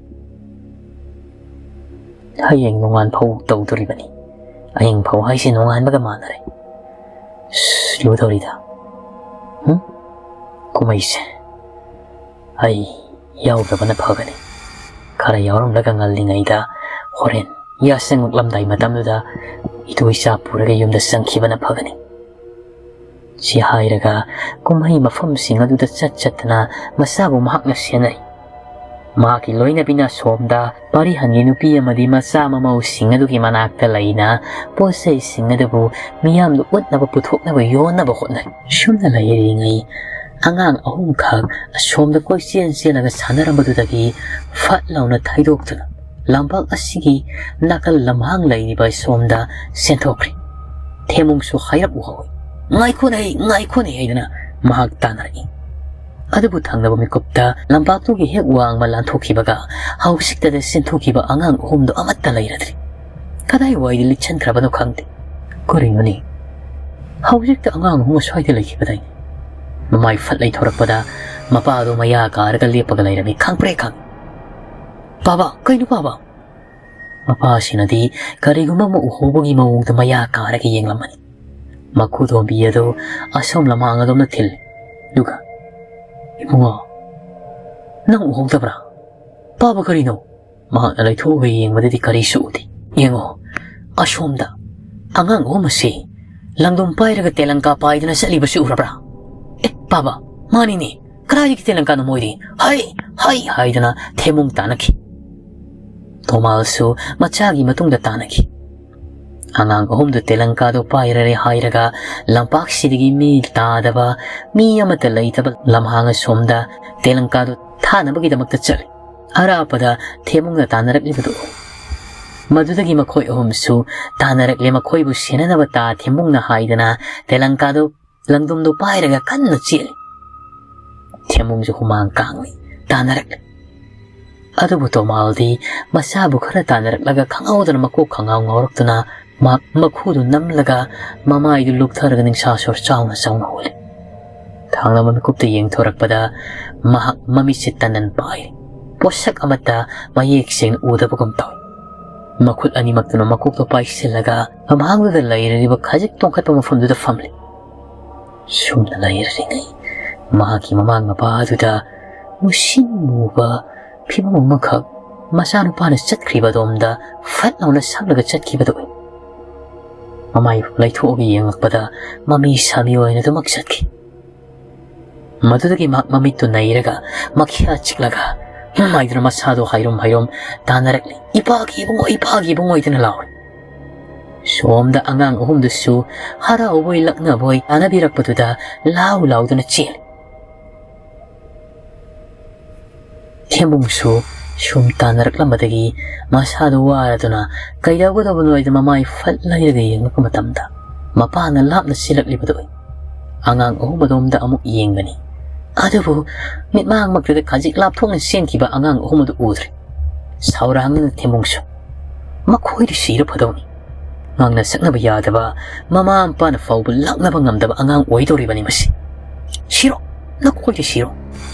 ꯍꯌꯦꯡ ꯅꯣꯡꯉꯥꯟ ꯐꯥꯎ ꯇꯧꯗꯣꯔꯤꯕꯅꯤ꯫ ꯑꯍꯤꯡ ꯐꯥꯎ ꯍꯥꯏꯁꯦ ꯅꯣꯡꯉꯥꯟꯕꯒ ꯃꯥꯟꯅꯔꯦ꯫ ꯁꯁ, ꯂꯨꯗꯧꯔꯤꯗ꯫ ꯍꯨꯝ? ꯀꯨꯝꯍꯩꯁꯦ ꯑꯩ ꯌꯥꯎꯗꯕꯅ ꯐꯒꯅꯤ꯫ ꯈꯔ ꯌꯥꯎꯔꯝꯂꯒ ꯉꯜꯂꯤꯉꯩꯗ ꯍꯣꯔꯦꯟ ꯌꯥꯆꯪꯉꯛꯂꯝꯗꯥꯏ ꯃꯇꯝꯗꯨꯗ ꯏꯇꯨ ꯏꯆꯥ ꯄꯨꯔꯒ ꯌꯨꯝꯗ ꯆꯪꯈꯤꯕꯅ ꯐꯒꯅꯤ꯫ ꯁꯤ ꯍꯥꯏꯔꯒ ꯀꯨꯝꯍꯩ ꯃꯐꯝꯁꯤꯡ ꯑꯗꯨꯗ ꯆꯠ ꯆꯠꯇꯅ ꯃꯆꯥꯕꯨ ꯃꯍꯥꯛꯅ ꯁꯦꯟꯅꯩ꯫ ꯃꯍꯥꯛꯀꯤ ꯂꯣꯏꯅꯕꯤꯅ ꯑꯁꯣꯝꯗ ꯄꯥꯔꯤꯍꯟꯒꯤ ꯅꯨꯄꯤ ꯑꯃꯗꯤ ꯃꯆꯥ ꯃꯃꯧꯁꯤꯡ ꯑꯗꯨꯒꯤ ꯃꯅꯥꯛꯇ ꯂꯩꯅ ꯄꯣꯠ ꯆꯩꯁꯤꯡ ꯑꯗꯨꯕꯨ ꯃꯤꯌꯥꯝꯗ ꯎꯠꯅꯕ, ꯄꯨꯊꯣꯛꯅꯕ, ꯌꯣꯟꯅꯕ ꯍꯣꯠꯅꯩ꯫ ꯁꯨꯝꯅ ꯂꯩꯔꯤꯉꯩ ꯑꯉꯥꯡ ꯑꯍꯨꯝꯈꯛ ꯑꯁꯣꯝꯗ ꯀꯣꯏꯆꯦꯟ ꯆꯦꯜꯂꯒ ꯁꯥꯟꯅꯔꯝꯕꯗꯨꯗꯒꯤ ꯐꯠ ꯂꯥꯎꯅ ꯊꯩꯗꯣꯛꯇꯨꯅ ꯂꯝꯄꯥꯛ ꯑꯁꯤꯒꯤ ꯅꯥꯀꯜ ꯂꯝꯍꯥꯡ ꯂꯩꯔꯤꯕ ꯁꯣꯝꯗ ꯆꯦꯟꯊꯣꯛꯈ꯭ꯔꯦ꯫ ꯊꯦꯃꯨꯡꯁꯨ ꯍꯥꯏꯔꯞ ꯎꯍꯧꯏ꯫ "ꯉꯥꯏꯈꯣꯅꯦ, ꯉꯥꯏꯈꯣꯅꯦ" ꯍꯥꯏꯗꯨꯅ ꯃꯍꯥꯛ ꯇꯥꯟꯅꯔꯛꯏ꯫ ꯑꯗꯨꯕꯨ ꯊꯪꯅꯕ ꯃꯤꯀꯨꯞꯇ ꯂꯝꯄꯥꯛꯇꯨꯒꯤ ꯍꯦꯛ ꯋꯥꯡꯃ ꯂꯥꯟꯊꯣꯛꯈꯤꯕꯒ ꯍꯧꯖꯤꯛꯇꯗ ꯆꯦꯟꯊꯣꯛꯈꯤꯕ ꯑꯉꯥꯡ ꯑꯍꯨꯝꯗꯨ ꯑꯃꯠꯇ ꯂꯩꯔꯗ꯭ꯔꯤ꯫ ꯀꯗꯥꯏꯋꯥꯏꯗ ꯂꯤꯠꯁꯤꯟꯈ꯭ꯔꯕꯅꯣ ꯈꯪꯗꯦ꯫ ꯀꯔꯤꯅꯣꯅꯦ? ꯍꯧꯖꯤꯛꯇ ꯑꯉꯥꯡ ꯑꯍꯨꯝ ꯑꯁ꯭ꯋꯥꯏꯗ ꯂꯩꯈꯤꯕꯗꯥꯏꯅꯦ? ꯃꯃꯥꯏ ꯐꯠ ꯂꯩꯊꯣꯔꯛꯄꯗ ꯃꯄꯥꯗꯣ ꯃꯌꯥ ꯀꯥꯔꯒ ꯂꯦꯞꯄꯒ ꯂꯩꯔꯝꯃꯤ꯫ ꯈꯪꯄ꯭ꯔꯦ ꯈꯪ꯫ "ꯄꯥꯕ, ꯀꯩꯅꯣ ꯄꯥꯕ?" ꯃꯄꯥꯁꯤꯅꯗꯤ ꯀꯔꯤꯒꯨꯝꯕ ꯑꯃ ꯎꯍꯧꯕꯒꯤ ꯃꯑꯣꯡꯗ ꯃꯌꯥ ꯀꯥꯔꯒ ꯌꯦꯡꯂꯝꯃꯅꯤ꯫ ꯃꯈꯨꯗꯣꯝꯕꯤ ꯑꯗꯨ ꯑꯁꯣꯝ ꯂꯃꯥꯡ ꯑꯗꯣꯝꯗ ꯊꯤꯜꯂꯤ꯫ ꯑꯗꯨꯒ, "ꯏꯕꯨꯡꯉꯣ, ꯅꯪ ꯎꯍꯧꯗꯕ꯭ꯔꯥ? ꯄꯥꯕ, ꯀꯔꯤꯅꯣ?" ꯃꯍꯥꯛꯅ ꯂꯩꯊꯣꯛꯑꯒ ꯌꯦꯡꯕꯗꯗꯤ ꯀꯔꯤꯁꯨ ꯎꯗꯦ꯫ "ꯌꯦꯡꯉꯣ, ꯑꯁꯣꯝꯗ ꯑꯉꯥꯡ ꯑꯍꯨꯝ ꯑꯁꯤ ꯂꯪꯗꯨꯝ ꯄꯥꯏꯔꯒ ꯇꯦꯂꯪꯀꯥ ꯄꯥꯏꯗꯨꯅ ꯆꯠꯂꯤꯕꯁꯤ ꯎꯔꯕ꯭ꯔꯥ? ꯑꯦ, ꯄꯥꯕ, ꯃꯥꯅꯤꯅꯦ꯫ ꯀꯗꯥꯏꯗꯒꯤ ꯇꯦꯂꯪꯀꯥꯅꯣ ꯃꯣꯏꯗꯤ? ꯍꯩ, ꯍꯩ!" ꯍꯥꯏꯗꯨꯅ ꯊꯦꯃꯨꯡ ꯇꯥꯅꯈꯤ꯫ ꯊꯣꯃꯥꯜꯁꯨ ꯃꯆꯥꯒꯤ ꯃꯇꯨꯡꯗ ꯇꯥꯅꯈꯤ꯫ ꯑꯉꯥꯡ ꯑꯍꯨꯝꯗꯨ ꯇꯦꯂꯪꯀꯥꯗꯨ ꯄꯥꯏꯔꯔꯦ ꯍꯥꯏꯔꯒ ꯂꯝꯄꯥꯛꯁꯤꯗꯒꯤ ꯃꯤ ꯇꯥꯗꯕ, ꯃꯤ ꯑꯃꯠꯇ ꯂꯩꯇꯕ ꯂꯝꯍꯥꯡ ꯑꯁꯣꯝꯗ ꯇꯦꯂꯪꯀꯥꯗꯨ ꯊꯥꯅꯕꯒꯤꯗꯃꯛꯇ ꯆꯠꯂꯤ꯫ ꯑꯔꯥꯞꯄꯗ ꯊꯦꯃꯨꯡꯅ ꯇꯥꯟꯅꯔꯛꯂꯤꯕꯗꯨ ꯎꯏ꯫ ꯃꯗꯨꯗꯒꯤ ꯃꯈꯣꯏ ꯑꯍꯨꯝꯁꯨ ꯇꯥꯟꯅꯔꯛꯂꯦ꯫ ꯃꯈꯣꯏꯕꯨ ꯁꯦꯟꯅꯅꯕ ꯇꯥ ꯊꯦꯃꯨꯡꯅ ꯍꯥꯏꯗꯅ ꯇꯦꯂꯪꯀꯥꯗꯨ, ꯂꯪꯗꯨꯝꯗꯨ ꯄꯥꯏꯔꯒ ꯀꯟꯅ ꯆꯦꯜꯂꯤ꯫ ꯊꯦꯃꯨꯡꯁꯨ ꯍꯨꯃꯥꯡ ꯀꯥꯡꯂꯤ꯫ ꯇꯥꯟꯅꯔꯛꯂꯤ꯫ ꯑꯗꯨꯕꯨ ꯇꯣꯃꯥꯜꯗꯤ ꯃꯆꯥꯕꯨ ꯈꯔ ꯇꯥꯟꯅꯔꯛꯂꯒ ꯈꯪꯍꯧꯗꯅ ꯃꯀꯣꯛ ꯈꯪꯉꯥꯎ ꯉꯥꯎꯔꯛꯇꯨꯅ ꯃꯍꯥꯛ ꯃꯈꯨꯗꯨ ꯅꯝꯂꯒ ꯃꯃꯥꯏꯗꯨ ꯂꯨꯞꯊꯔꯒ ꯅꯤꯡꯁꯥ ꯁꯣꯔ ꯆꯥꯎꯅ ꯆꯥꯎꯅ ꯍꯣꯜꯂꯤ꯫ ꯊꯥꯡꯂꯕ ꯃꯤꯀꯨꯞꯇ ꯌꯦꯡꯊꯣꯔꯛꯄꯗ ꯃꯍꯥꯛ ꯃꯃꯤꯠꯁꯦ ꯇꯟꯗꯟ ꯄꯥꯏꯔꯤ꯫ ꯄꯣꯠꯁꯛ ꯑꯃꯠꯇ ꯃꯌꯦꯛ ꯁꯦꯡꯅ ꯎꯗꯕꯒꯨꯝ ꯇꯧꯏ꯫ ꯃꯈꯨꯠ ꯑꯅꯤꯃꯛꯇꯨꯅ ꯃꯀꯣꯛꯇ ꯄꯥꯏꯁꯤꯜꯂꯒ ꯃꯃꯥꯡꯗꯨꯗ ꯂꯩꯔꯤꯕ ꯈꯖꯤꯛ ꯇꯣꯡꯈꯠꯄ ꯃꯐꯝꯗꯨꯗ ꯐꯝꯂꯤ꯫ ꯁꯨꯝꯅ ꯂꯩꯔꯤꯉꯩ ꯃꯍꯥꯛꯀꯤ ꯃꯃꯥꯡ ꯃꯄꯥ ꯑꯗꯨꯗ ꯃꯨꯁꯤꯟ ꯃꯨꯕ ꯐꯤꯕꯝ ꯑꯃꯈꯛ ꯃꯆꯥꯅꯨꯄꯥꯅ ꯆꯠꯈ꯭ꯔꯤꯕ ꯑꯗꯣꯝꯗ ꯐꯠ ꯂꯥꯎꯅ ꯁꯝꯂꯒ ꯆꯠꯈꯤꯕꯗꯨ ꯎꯏ꯫ ꯃꯃꯥꯏ ꯂꯩꯊꯣꯛꯑꯒ ꯌꯦꯡꯂꯛꯄꯗ ꯃꯃꯤ ꯁꯥꯃꯤ ꯑꯣꯏꯅ ꯑꯗꯨꯃꯛ ꯆꯠꯈꯤ꯫ ꯃꯗꯨꯗꯒꯤ ꯃꯍꯥꯛ ꯃꯃꯤꯠꯇꯨ ꯅꯩꯔꯒ ꯃꯈ꯭ꯌꯥ ꯆꯤꯛꯂꯒ ꯃꯃꯥꯏꯗꯨꯅ ꯃꯁꯥꯗꯣ ꯍꯥꯏꯔꯨꯝ ꯍꯥꯏꯔꯨꯝ ꯇꯥꯟꯅꯔꯛꯂꯤ꯫ "ꯏꯄꯥꯒꯤ ꯏꯕꯨꯡꯉꯣ, ꯏꯄꯥꯒꯤ ꯏꯕꯨꯡꯉꯣ" ꯍꯥꯏꯗꯨꯅ ꯂꯥꯎꯔꯤ꯫ ꯁꯣꯝꯗ ꯑꯉꯥꯡ ꯑꯍꯨꯝꯗꯨꯁꯨ ꯍꯔꯥꯎꯕꯣꯏ ꯂꯛꯅꯕꯣꯏ ꯇꯥꯟꯅꯕꯤꯔꯛꯄꯗꯨꯗ ꯂꯥꯎ ꯂꯥꯎꯗꯨꯅ ꯆꯦꯜꯂꯤ꯫ ꯊꯦꯝꯕꯨꯡꯁꯨ ꯁꯨꯝ ꯇꯥꯟꯅꯔꯛꯂꯝꯕꯗꯒꯤ ꯃꯁꯥꯗꯨ ꯋꯥꯔꯗꯨꯅ ꯀꯩꯗꯧꯒꯗꯕꯅꯣ ꯍꯥꯏꯗꯨꯅ ꯃꯃꯥꯏ ꯐꯠ ꯂꯩꯔꯒ ꯌꯦꯡꯂꯛꯄ ꯃꯇꯝꯗ ꯃꯄꯥꯅ ꯂꯥꯞꯅ ꯆꯦꯜꯂꯛꯂꯤꯕꯗꯨ ꯎꯏ꯫ ꯑꯉꯥꯡ ꯑꯍꯨꯝ ꯑꯗꯣꯝꯗ ꯑꯃꯨꯛ ꯌꯦꯡꯕꯅꯤ꯫ ꯑꯗꯨꯕꯨ ꯃꯤꯠꯃꯥꯡꯃꯛꯇꯗ ꯈꯖꯤꯛ ꯂꯥꯞꯊꯣꯛꯅ ꯆꯦꯟꯈꯤꯕ ꯑꯉꯥꯡ ꯑꯍꯨꯝ ꯑꯗꯨ ꯎꯗ꯭ꯔꯦ꯫ ꯁꯥꯎꯔꯥꯡꯅꯅ ꯊꯦꯝꯕꯨꯡꯁꯨ, "ꯃꯈꯣꯏꯗꯤ ꯁꯤꯔ ꯐꯗꯧꯅꯤ꯫ ꯉꯥꯡꯅ ꯁꯛꯅꯕ ꯌꯥꯗꯕ, ꯃꯃꯥ ꯃꯄꯥꯅ ꯐꯥꯎꯕ ꯂꯛꯅꯕ ꯉꯝꯗꯕ ꯑꯉꯥꯡ ꯑꯣꯏꯗꯧꯔꯤꯕꯅꯤ ꯃꯁꯤ꯫ ꯁꯤꯔꯣ, ꯅꯈꯣꯏꯗꯤ ꯁꯤꯔꯣ꯫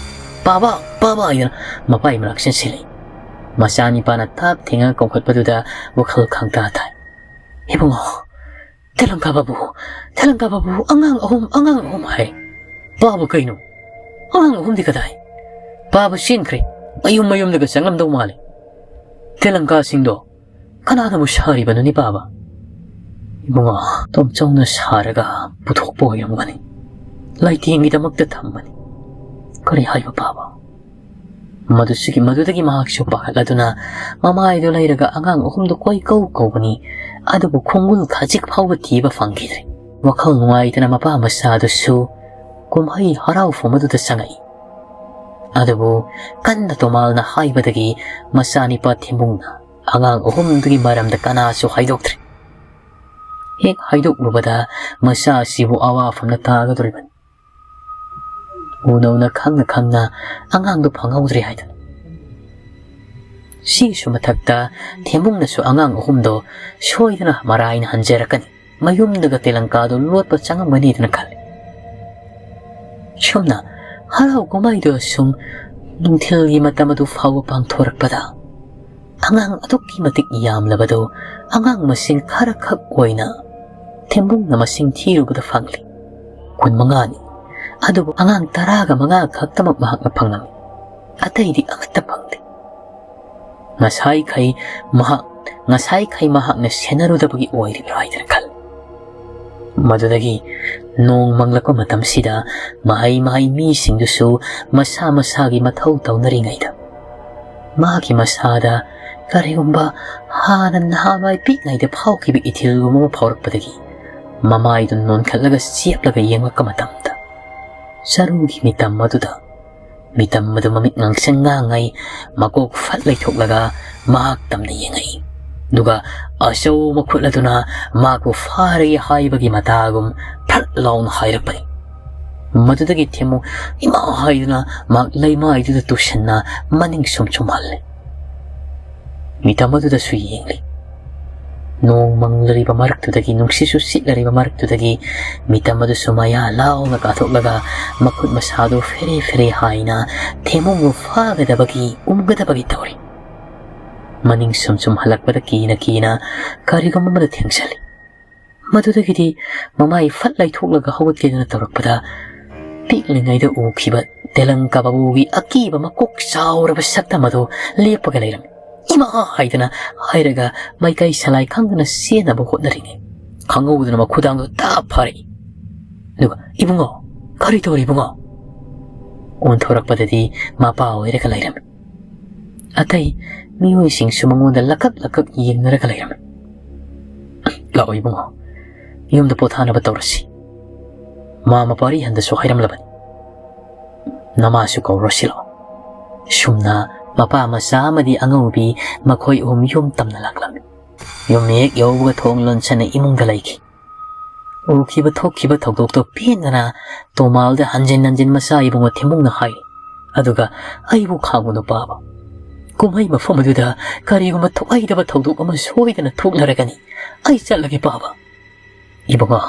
ꯄꯥꯕ, ꯄꯥꯕ" ꯍꯥꯏꯗꯅ ꯃꯄꯥꯒꯤ ꯃꯅꯥꯛ ꯆꯦꯟꯁꯤꯜꯂꯤ꯫ ꯃꯆꯥꯅꯤꯄꯥꯅ ꯊꯥꯞ ꯊꯦꯡꯉꯒ ꯀꯧꯈꯠꯄꯗꯨꯗ ꯋꯥꯈꯜ ꯈꯪꯇꯥ ꯇꯥꯏ꯫ "ꯏꯕꯨꯡꯉꯣ, ꯇꯦꯂꯪꯀꯥ ꯕꯥꯕꯨ, ꯇꯦꯂꯪꯀꯥ ꯕꯥꯕꯨ, ꯑꯉꯥꯡ ꯑꯍꯨꯝ, ꯑꯉꯥꯡ ꯑꯍꯨꯝ" ꯍꯥꯏ꯫ "ꯄꯥꯕ ꯀꯩꯅꯣ? ꯑꯉꯥꯡ ꯑꯍꯨꯝꯗꯤ ꯀꯗꯥꯏ?" "ꯄꯥꯕ ꯆꯦꯟꯈ꯭ꯔꯦ꯫ ꯃꯌꯨꯝ ꯃꯌꯨꯝꯗꯒ ꯆꯪꯂꯝꯗꯧ ꯃꯥꯜꯂꯦ꯫ ꯇꯦꯂꯪꯀꯥꯁꯤꯡꯗꯣ ꯀꯅꯥꯅꯕꯨ ꯁꯥꯔꯤꯕꯅꯣꯅꯦ ꯄꯥꯕ?" "ꯏꯕꯨꯡꯉꯣ, ꯇꯣꯝꯆꯧꯅ ꯁꯥꯔꯒ ꯄꯨꯊꯣꯛꯄ ꯑꯣꯏꯔꯝꯒꯅꯤ꯫ ꯂꯩꯇꯦꯡꯒꯤꯗꯃꯛꯇ ꯊꯝꯕꯅꯤ꯫ ꯀꯔꯤ ꯍꯥꯏꯕ ꯄꯥꯕ?" ꯃꯗꯨꯁꯤꯒꯤ, ꯃꯗꯨꯗꯒꯤ ꯃꯍꯥꯛꯁꯨ ꯄꯥꯈꯠꯂꯗꯨꯅ ꯃꯃꯥꯏꯗꯨ ꯂꯩꯔꯒ ꯑꯉꯥꯡ ꯑꯍꯨꯝꯗꯨ ꯀꯣꯏ ꯀꯧ ꯀꯧꯕꯅꯤ꯫ ꯑꯗꯨꯕꯨ ꯈꯣꯡꯒꯨꯜ ꯈꯖꯤꯛ ꯐꯥꯎꯕ ꯊꯤꯕ ꯐꯪꯈꯤꯗ꯭ꯔꯦ꯫ ꯋꯥꯈꯜ ꯅꯨꯡꯉꯥꯏꯇꯅ ꯃꯄꯥ ꯃꯆꯥꯗꯨꯁꯨ ꯀꯨꯝꯍꯩ ꯍꯔꯥꯎꯐꯝ ꯑꯗꯨꯗ ꯆꯪꯉꯛꯏ꯫ ꯑꯗꯨꯕꯨ ꯀꯟꯅ ꯇꯣꯃꯥꯜꯅ ꯍꯥꯏꯕꯗꯒꯤ ꯃꯆꯥꯅꯤꯄꯥ ꯊꯦꯝꯕꯨꯡꯅ ꯑꯉꯥꯡ ꯑꯍꯨꯝꯗꯨꯒꯤ ꯃꯔꯝꯗ ꯀꯅꯥꯁꯨ ꯍꯥꯏꯗꯣꯛꯇ꯭ꯔꯦ꯫ ꯍꯦꯛ ꯍꯥꯏꯗꯣꯛꯂꯨꯕꯗ ꯃꯆꯥ ꯑꯁꯤꯕꯨ ꯑꯋꯥꯐꯝꯅ ꯇꯥꯒꯗꯧꯔꯤꯕꯅꯤ꯫ ꯎꯅꯧꯅ ꯈꯪꯅ ꯈꯪꯅ ꯑꯉꯥꯡꯗꯨ ꯐꯪꯍꯧꯗ꯭ꯔꯦ ꯍꯥꯏꯗꯨꯅ꯫ ꯁꯤꯒꯤꯁꯨ ꯃꯊꯛꯇ ꯊꯦꯝꯕꯨꯡꯅꯁꯨ ꯑꯉꯥꯡ ꯑꯍꯨꯝꯗꯣ ꯁꯣꯏꯗꯅ ꯃꯔꯥꯏꯅ ꯍꯟꯖꯔꯛꯀꯅꯤ, ꯃꯌꯨꯝꯗꯒ ꯇꯦꯂꯪꯀꯥꯗꯣ ꯂꯣꯠꯄ ꯆꯪꯉꯝꯒꯅꯤꯗꯅ ꯈꯜꯂꯤ꯫ ꯁꯨꯝꯅ ꯍꯔꯥꯎ ꯀꯨꯝꯍꯩꯗꯣ ꯁꯨꯝ ꯅꯨꯡꯊꯤꯜꯒꯤ ꯃꯇꯝ ꯑꯗꯨ ꯐꯥꯎꯕ ꯄꯥꯡꯊꯣꯔꯛꯄꯗ, ꯑꯉꯥꯡ ꯑꯗꯨꯛꯀꯤ ꯃꯇꯤꯛ ꯌꯥꯝꯂꯕꯗꯨ ꯑꯉꯥꯡ ꯃꯁꯤꯡ ꯈꯔꯈꯛ ꯑꯣꯏꯅ ꯊꯦꯝꯕꯨꯡꯅ ꯃꯁꯤꯡ ꯊꯤꯔꯨꯕꯗ ꯐꯪꯂꯤ꯫ ꯀꯨꯟꯃꯉꯥꯅꯤ꯫ ꯑꯗꯨꯕꯨ ꯑꯉꯥꯡ ꯇꯔꯥꯒ ꯃꯉꯥ ꯈꯛꯇꯃꯛ ꯃꯍꯥꯛꯅ ꯐꯪꯂꯝꯃꯤ꯫ ꯑꯇꯩꯗꯤ ꯑꯃꯠꯇ ꯐꯪꯗꯦ꯫ ꯉꯁꯥꯏꯈꯩ ꯃꯍꯥꯛ, ꯉꯁꯥꯏꯈꯩ ꯃꯍꯥꯛꯅ ꯁꯦꯟꯅꯔꯨꯗꯕꯒꯤ ꯑꯣꯏꯔꯤꯕ꯭ꯔꯥ ꯍꯥꯏꯗꯅ ꯈꯜꯂꯤ꯫ ꯃꯗꯨꯗꯒꯤ ꯅꯣꯡ ꯃꯪꯂꯛꯄ ꯃꯇꯝꯁꯤꯗ ꯃꯍꯩ ꯃꯍꯩ ꯃꯤꯁꯤꯡꯗꯨꯁꯨ ꯃꯁꯥ ꯃꯁꯥꯒꯤ ꯃꯊꯧ ꯇꯧꯅꯔꯤꯉꯩꯗ, ꯃꯥꯒꯤ ꯃꯁꯥꯗ ꯀꯔꯤꯒꯨꯝꯕ ꯍꯥꯟꯅ ꯅꯍꯥꯟꯋꯥꯏ ꯄꯤꯛꯂꯤꯉꯩꯗ ꯐꯥꯎꯈꯤꯕ ꯏꯊꯤꯜꯒꯨꯝꯕ ꯑꯃ ꯐꯥꯎꯔꯛꯄꯗꯒꯤ ꯃꯃꯥꯏꯗꯨ ꯅꯣꯟꯈꯠꯂꯒ ꯆꯦꯞꯂꯒ ꯌꯦꯡꯂꯛꯄ ꯃꯇꯝꯗ, ꯆꯔꯨꯒꯤ ꯃꯤꯇꯝ ꯑꯗꯨꯗ, ꯃꯤꯇꯝ ꯑꯗꯨ ꯃꯃꯤꯠ ꯉꯥꯡꯁꯪ ꯉꯥꯡꯉꯩ ꯃꯀꯣꯛ ꯐꯠ ꯂꯩꯊꯣꯛꯂꯒ ꯃꯍꯥꯛ ꯇꯝꯅ ꯌꯦꯡꯉꯛꯏ꯫ ꯑꯗꯨꯒ ꯑꯆꯧꯕ ꯈꯨꯠ ꯑꯗꯨꯅ ꯃꯍꯥꯛꯄꯨ ꯐꯥꯔꯒꯦ ꯍꯥꯏꯕꯒꯤ ꯃꯇꯥꯒꯨꯝ ꯐꯠ ꯂꯥꯎꯅ ꯍꯥꯏꯔꯛꯄꯅꯤ꯫ ꯃꯗꯨꯗꯒꯤ ꯊꯦꯝꯃꯨ ꯏꯃꯥ ꯍꯥꯏꯗꯨꯅ ꯃꯍꯥꯛ ꯂꯩꯃꯥꯏꯗꯨꯗ ꯇꯨꯁꯟꯅ ꯃꯅꯤꯡ ꯁꯨꯝ ꯁꯨꯝ ꯍꯜꯂꯦ꯫ ꯃꯤꯇꯝ ꯑꯗꯨꯗꯁꯨ ꯌꯦꯡꯂꯤ꯫ ꯅꯣꯡ ꯃꯪꯂꯤꯕ ꯃꯔꯛꯇꯨꯗꯒꯤ, ꯅꯨꯡꯁꯤꯠꯁꯨ ꯁꯤꯠꯂꯤꯕ ꯃꯔꯛꯇꯨꯗꯒꯤ ꯃꯤꯇꯝ ꯑꯗꯨꯁꯨ ꯃꯌꯥ ꯂꯥꯎꯅ ꯀꯥꯊꯣꯛꯂꯒ ꯃꯈꯨꯠ ꯃꯁꯥꯗꯨ ꯐꯦꯔꯦ ꯐꯦꯔꯦ ꯍꯥꯏꯅ ꯊꯦꯝꯃꯨꯕꯨ ꯐꯥꯒꯗꯕꯒꯤ, ꯎꯝꯒꯗꯕꯒꯤ ꯇꯧꯔꯤ꯫ ꯃꯅꯤꯡ ꯁꯨꯝ ꯁꯨꯝ ꯍꯜꯂꯛꯄꯗ ꯀꯤꯅ ꯀꯤꯅ ꯀꯔꯤꯒꯨꯝꯕ ꯑꯃꯗ ꯊꯦꯡꯖꯜꯂꯤ꯫ ꯃꯗꯨꯗꯒꯤꯗꯤ ꯃꯃꯥꯏ ꯐꯠ ꯂꯩꯊꯣꯛꯂꯒ ꯍꯧꯒꯠꯀꯦꯗꯅ ꯇꯧꯔꯛꯄꯗ, ꯄꯤꯛꯂꯤꯉꯩꯗ ꯎꯈꯤꯕ ꯇꯦꯂꯪꯀꯥ ꯕꯥꯕꯨꯒꯤ ꯑꯀꯤꯕ ꯃꯀꯣꯛ ꯆꯥꯎꯔꯕ ꯁꯛꯇꯝ ꯑꯗꯨ ꯂꯦꯞꯄꯒ ꯂꯩꯔꯝꯃꯤ꯫ "ꯏꯃꯥ!" ꯍꯥꯏꯗꯅ ꯍꯥꯏꯔꯒ ꯃꯥꯏꯀꯩ ꯁꯂꯥꯏ ꯈꯪꯗꯅ ꯆꯦꯟꯅꯕ ꯍꯣꯠꯅꯔꯤꯉꯩ, ꯈꯪꯍꯧꯗꯅ ꯃꯈꯨꯗꯥꯡꯗꯣ ꯇꯥꯞ ꯐꯥꯔꯛꯏ꯫ ꯑꯗꯨꯒ, "ꯏꯕꯨꯡꯉꯣ, ꯀꯔꯤ ꯇꯧꯔꯤ ꯏꯕꯨꯡꯉꯣ?" ꯑꯣꯟꯊꯣꯔꯛꯄꯗꯗꯤ ꯃꯄꯥ ꯑꯣꯏꯔꯒ ꯂꯩꯔꯝꯃꯤ꯫ ꯑꯇꯩ ꯃꯤꯑꯣꯏꯁꯤꯡꯁꯨ ꯃꯉꯣꯟꯗ ꯂꯀꯛ ꯂꯀꯛ ꯌꯦꯡꯅꯔꯒ ꯂꯩꯔꯝꯃꯤ꯫ "ꯂꯥꯛꯑꯣ ꯏꯕꯨꯡꯉꯣ, ꯌꯨꯝꯗ ꯄꯣꯊꯥꯅꯕ ꯇꯧꯔꯁꯤ꯫ ꯃꯥ ꯃꯄꯥꯔꯤ ꯍꯟꯗꯁꯨ ꯍꯥꯏꯔꯝꯂꯕꯅꯤ꯫ ꯅꯃꯥꯁꯨ ꯀꯧꯔꯣ ꯁꯤ ꯂꯥꯛꯑꯣ꯫" ꯁꯨꯝꯅ ꯃꯄꯥ ꯃꯆꯥ ꯑꯃꯗꯤ ꯑꯉꯧꯕꯤ ꯃꯈꯣꯏ ꯑꯍꯨꯝ ꯌꯨꯝ ꯇꯝꯅ ꯂꯥꯛꯂꯝꯃꯤ꯫ ꯌꯨꯝ ꯍꯦꯛ ꯌꯧꯕꯒ ꯊꯣꯡ ꯂꯣꯟꯁꯤꯟꯅ ꯏꯃꯨꯡꯗ ꯂꯩꯈꯤ꯫ ꯎꯈꯤꯕ ꯊꯣꯛꯈꯤꯕ ꯊꯧꯗꯣꯛꯇꯣ ꯄꯦꯟꯗꯅ ꯇꯣꯃꯥꯜꯗ ꯍꯟꯖꯤꯟ ꯍꯟꯖꯤꯟ ꯃꯆꯥ ꯏꯕꯨꯡꯉꯣ ꯊꯦꯝꯕꯨꯡꯅ ꯍꯥꯏꯔꯤ꯫ ꯑꯗꯨꯒ ꯑꯩꯕꯨ ꯈꯥꯡꯕ ꯅꯨꯄꯥꯕꯨ꯫ ꯀꯨꯝꯍꯩ ꯃꯐꯝ ꯑꯗꯨꯗ ꯀꯔꯤꯒꯨꯝꯕ ꯊꯣꯛꯍꯩꯗꯕ ꯊꯧꯗꯣꯛ ꯑꯃ ꯁꯣꯏꯗꯅ ꯊꯣꯛꯂꯔꯒꯅꯤ꯫ ꯑꯩ ꯆꯠꯂꯒꯦ, ꯄꯥꯕ꯫ ꯏꯕꯨꯡꯉꯣ,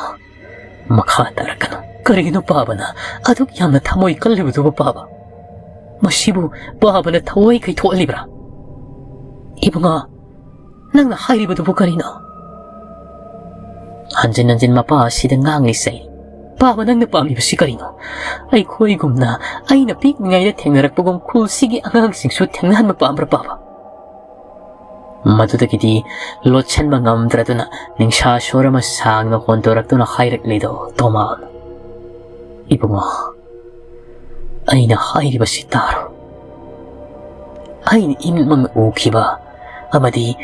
ꯃꯈꯥ ꯇꯥꯔꯛꯀꯅꯨ꯫ ꯀꯔꯤꯒꯤꯅꯣ ꯄꯥꯕꯅ ꯑꯗꯨꯛ ꯌꯥꯝꯅ ꯊꯃꯣꯏ ꯀꯜꯂꯤꯕꯗꯨꯕꯨ, ꯄꯥꯕ? ꯃꯁꯤꯕꯨ ꯄꯥꯕꯅ ꯊꯋꯥꯏ ꯀꯥꯏꯊꯣꯛꯍꯜꯂꯤꯕ꯭ꯔꯥ? ꯏꯕꯨꯡꯉꯣ, ꯅꯪꯅ ꯍꯥꯏꯔꯤꯕꯗꯨꯕꯨ ꯀꯔꯤꯅꯣ? ꯍꯟꯖꯤꯟ ꯍꯟꯖꯤꯟ ꯃꯄꯥ ꯑꯁꯤꯗ ꯉꯥꯡꯂꯤꯁꯦ꯫ ꯄꯥꯕ, ꯅꯪꯅ ꯄꯥꯝꯂꯤꯕꯁꯤ ꯀꯔꯤꯅꯣ? ꯑꯩꯈꯣꯏꯒꯨꯝꯅ ꯑꯩꯅ ꯄꯤꯛꯂꯤꯉꯩꯗ ꯊꯦꯡꯅꯔꯛꯄꯒꯨꯝ ꯈꯨꯜꯁꯤꯒꯤ ꯑꯉꯥꯡꯁꯤꯡꯁꯨ ꯊꯦꯡꯅꯍꯟꯕ ꯄꯥꯝꯕ꯭ꯔꯥ, ꯄꯥꯕ? ꯃꯗꯨꯗꯒꯤꯗꯤ ꯂꯣꯠꯁꯤꯟꯕ ꯉꯝꯗ꯭ꯔꯗꯨꯅ ꯅꯤꯡꯁꯥ ꯁꯣꯔ ꯑꯃ ꯁꯥꯡꯅ ꯍꯣꯟꯗꯣꯔꯛꯇꯨꯅ ꯍꯥꯏꯔꯛꯂꯤꯗꯣ ꯇꯣꯃꯥꯅ꯫ ꯏꯕꯨꯡꯉꯣ, ꯑꯩꯅ ꯍꯥꯏꯔꯤꯕꯁꯤ ꯇꯥꯔꯣ꯫ ꯑꯩꯅ ꯏꯃꯤꯠꯃꯛꯅ ꯎꯈꯤꯕ ꯑꯃꯗꯤ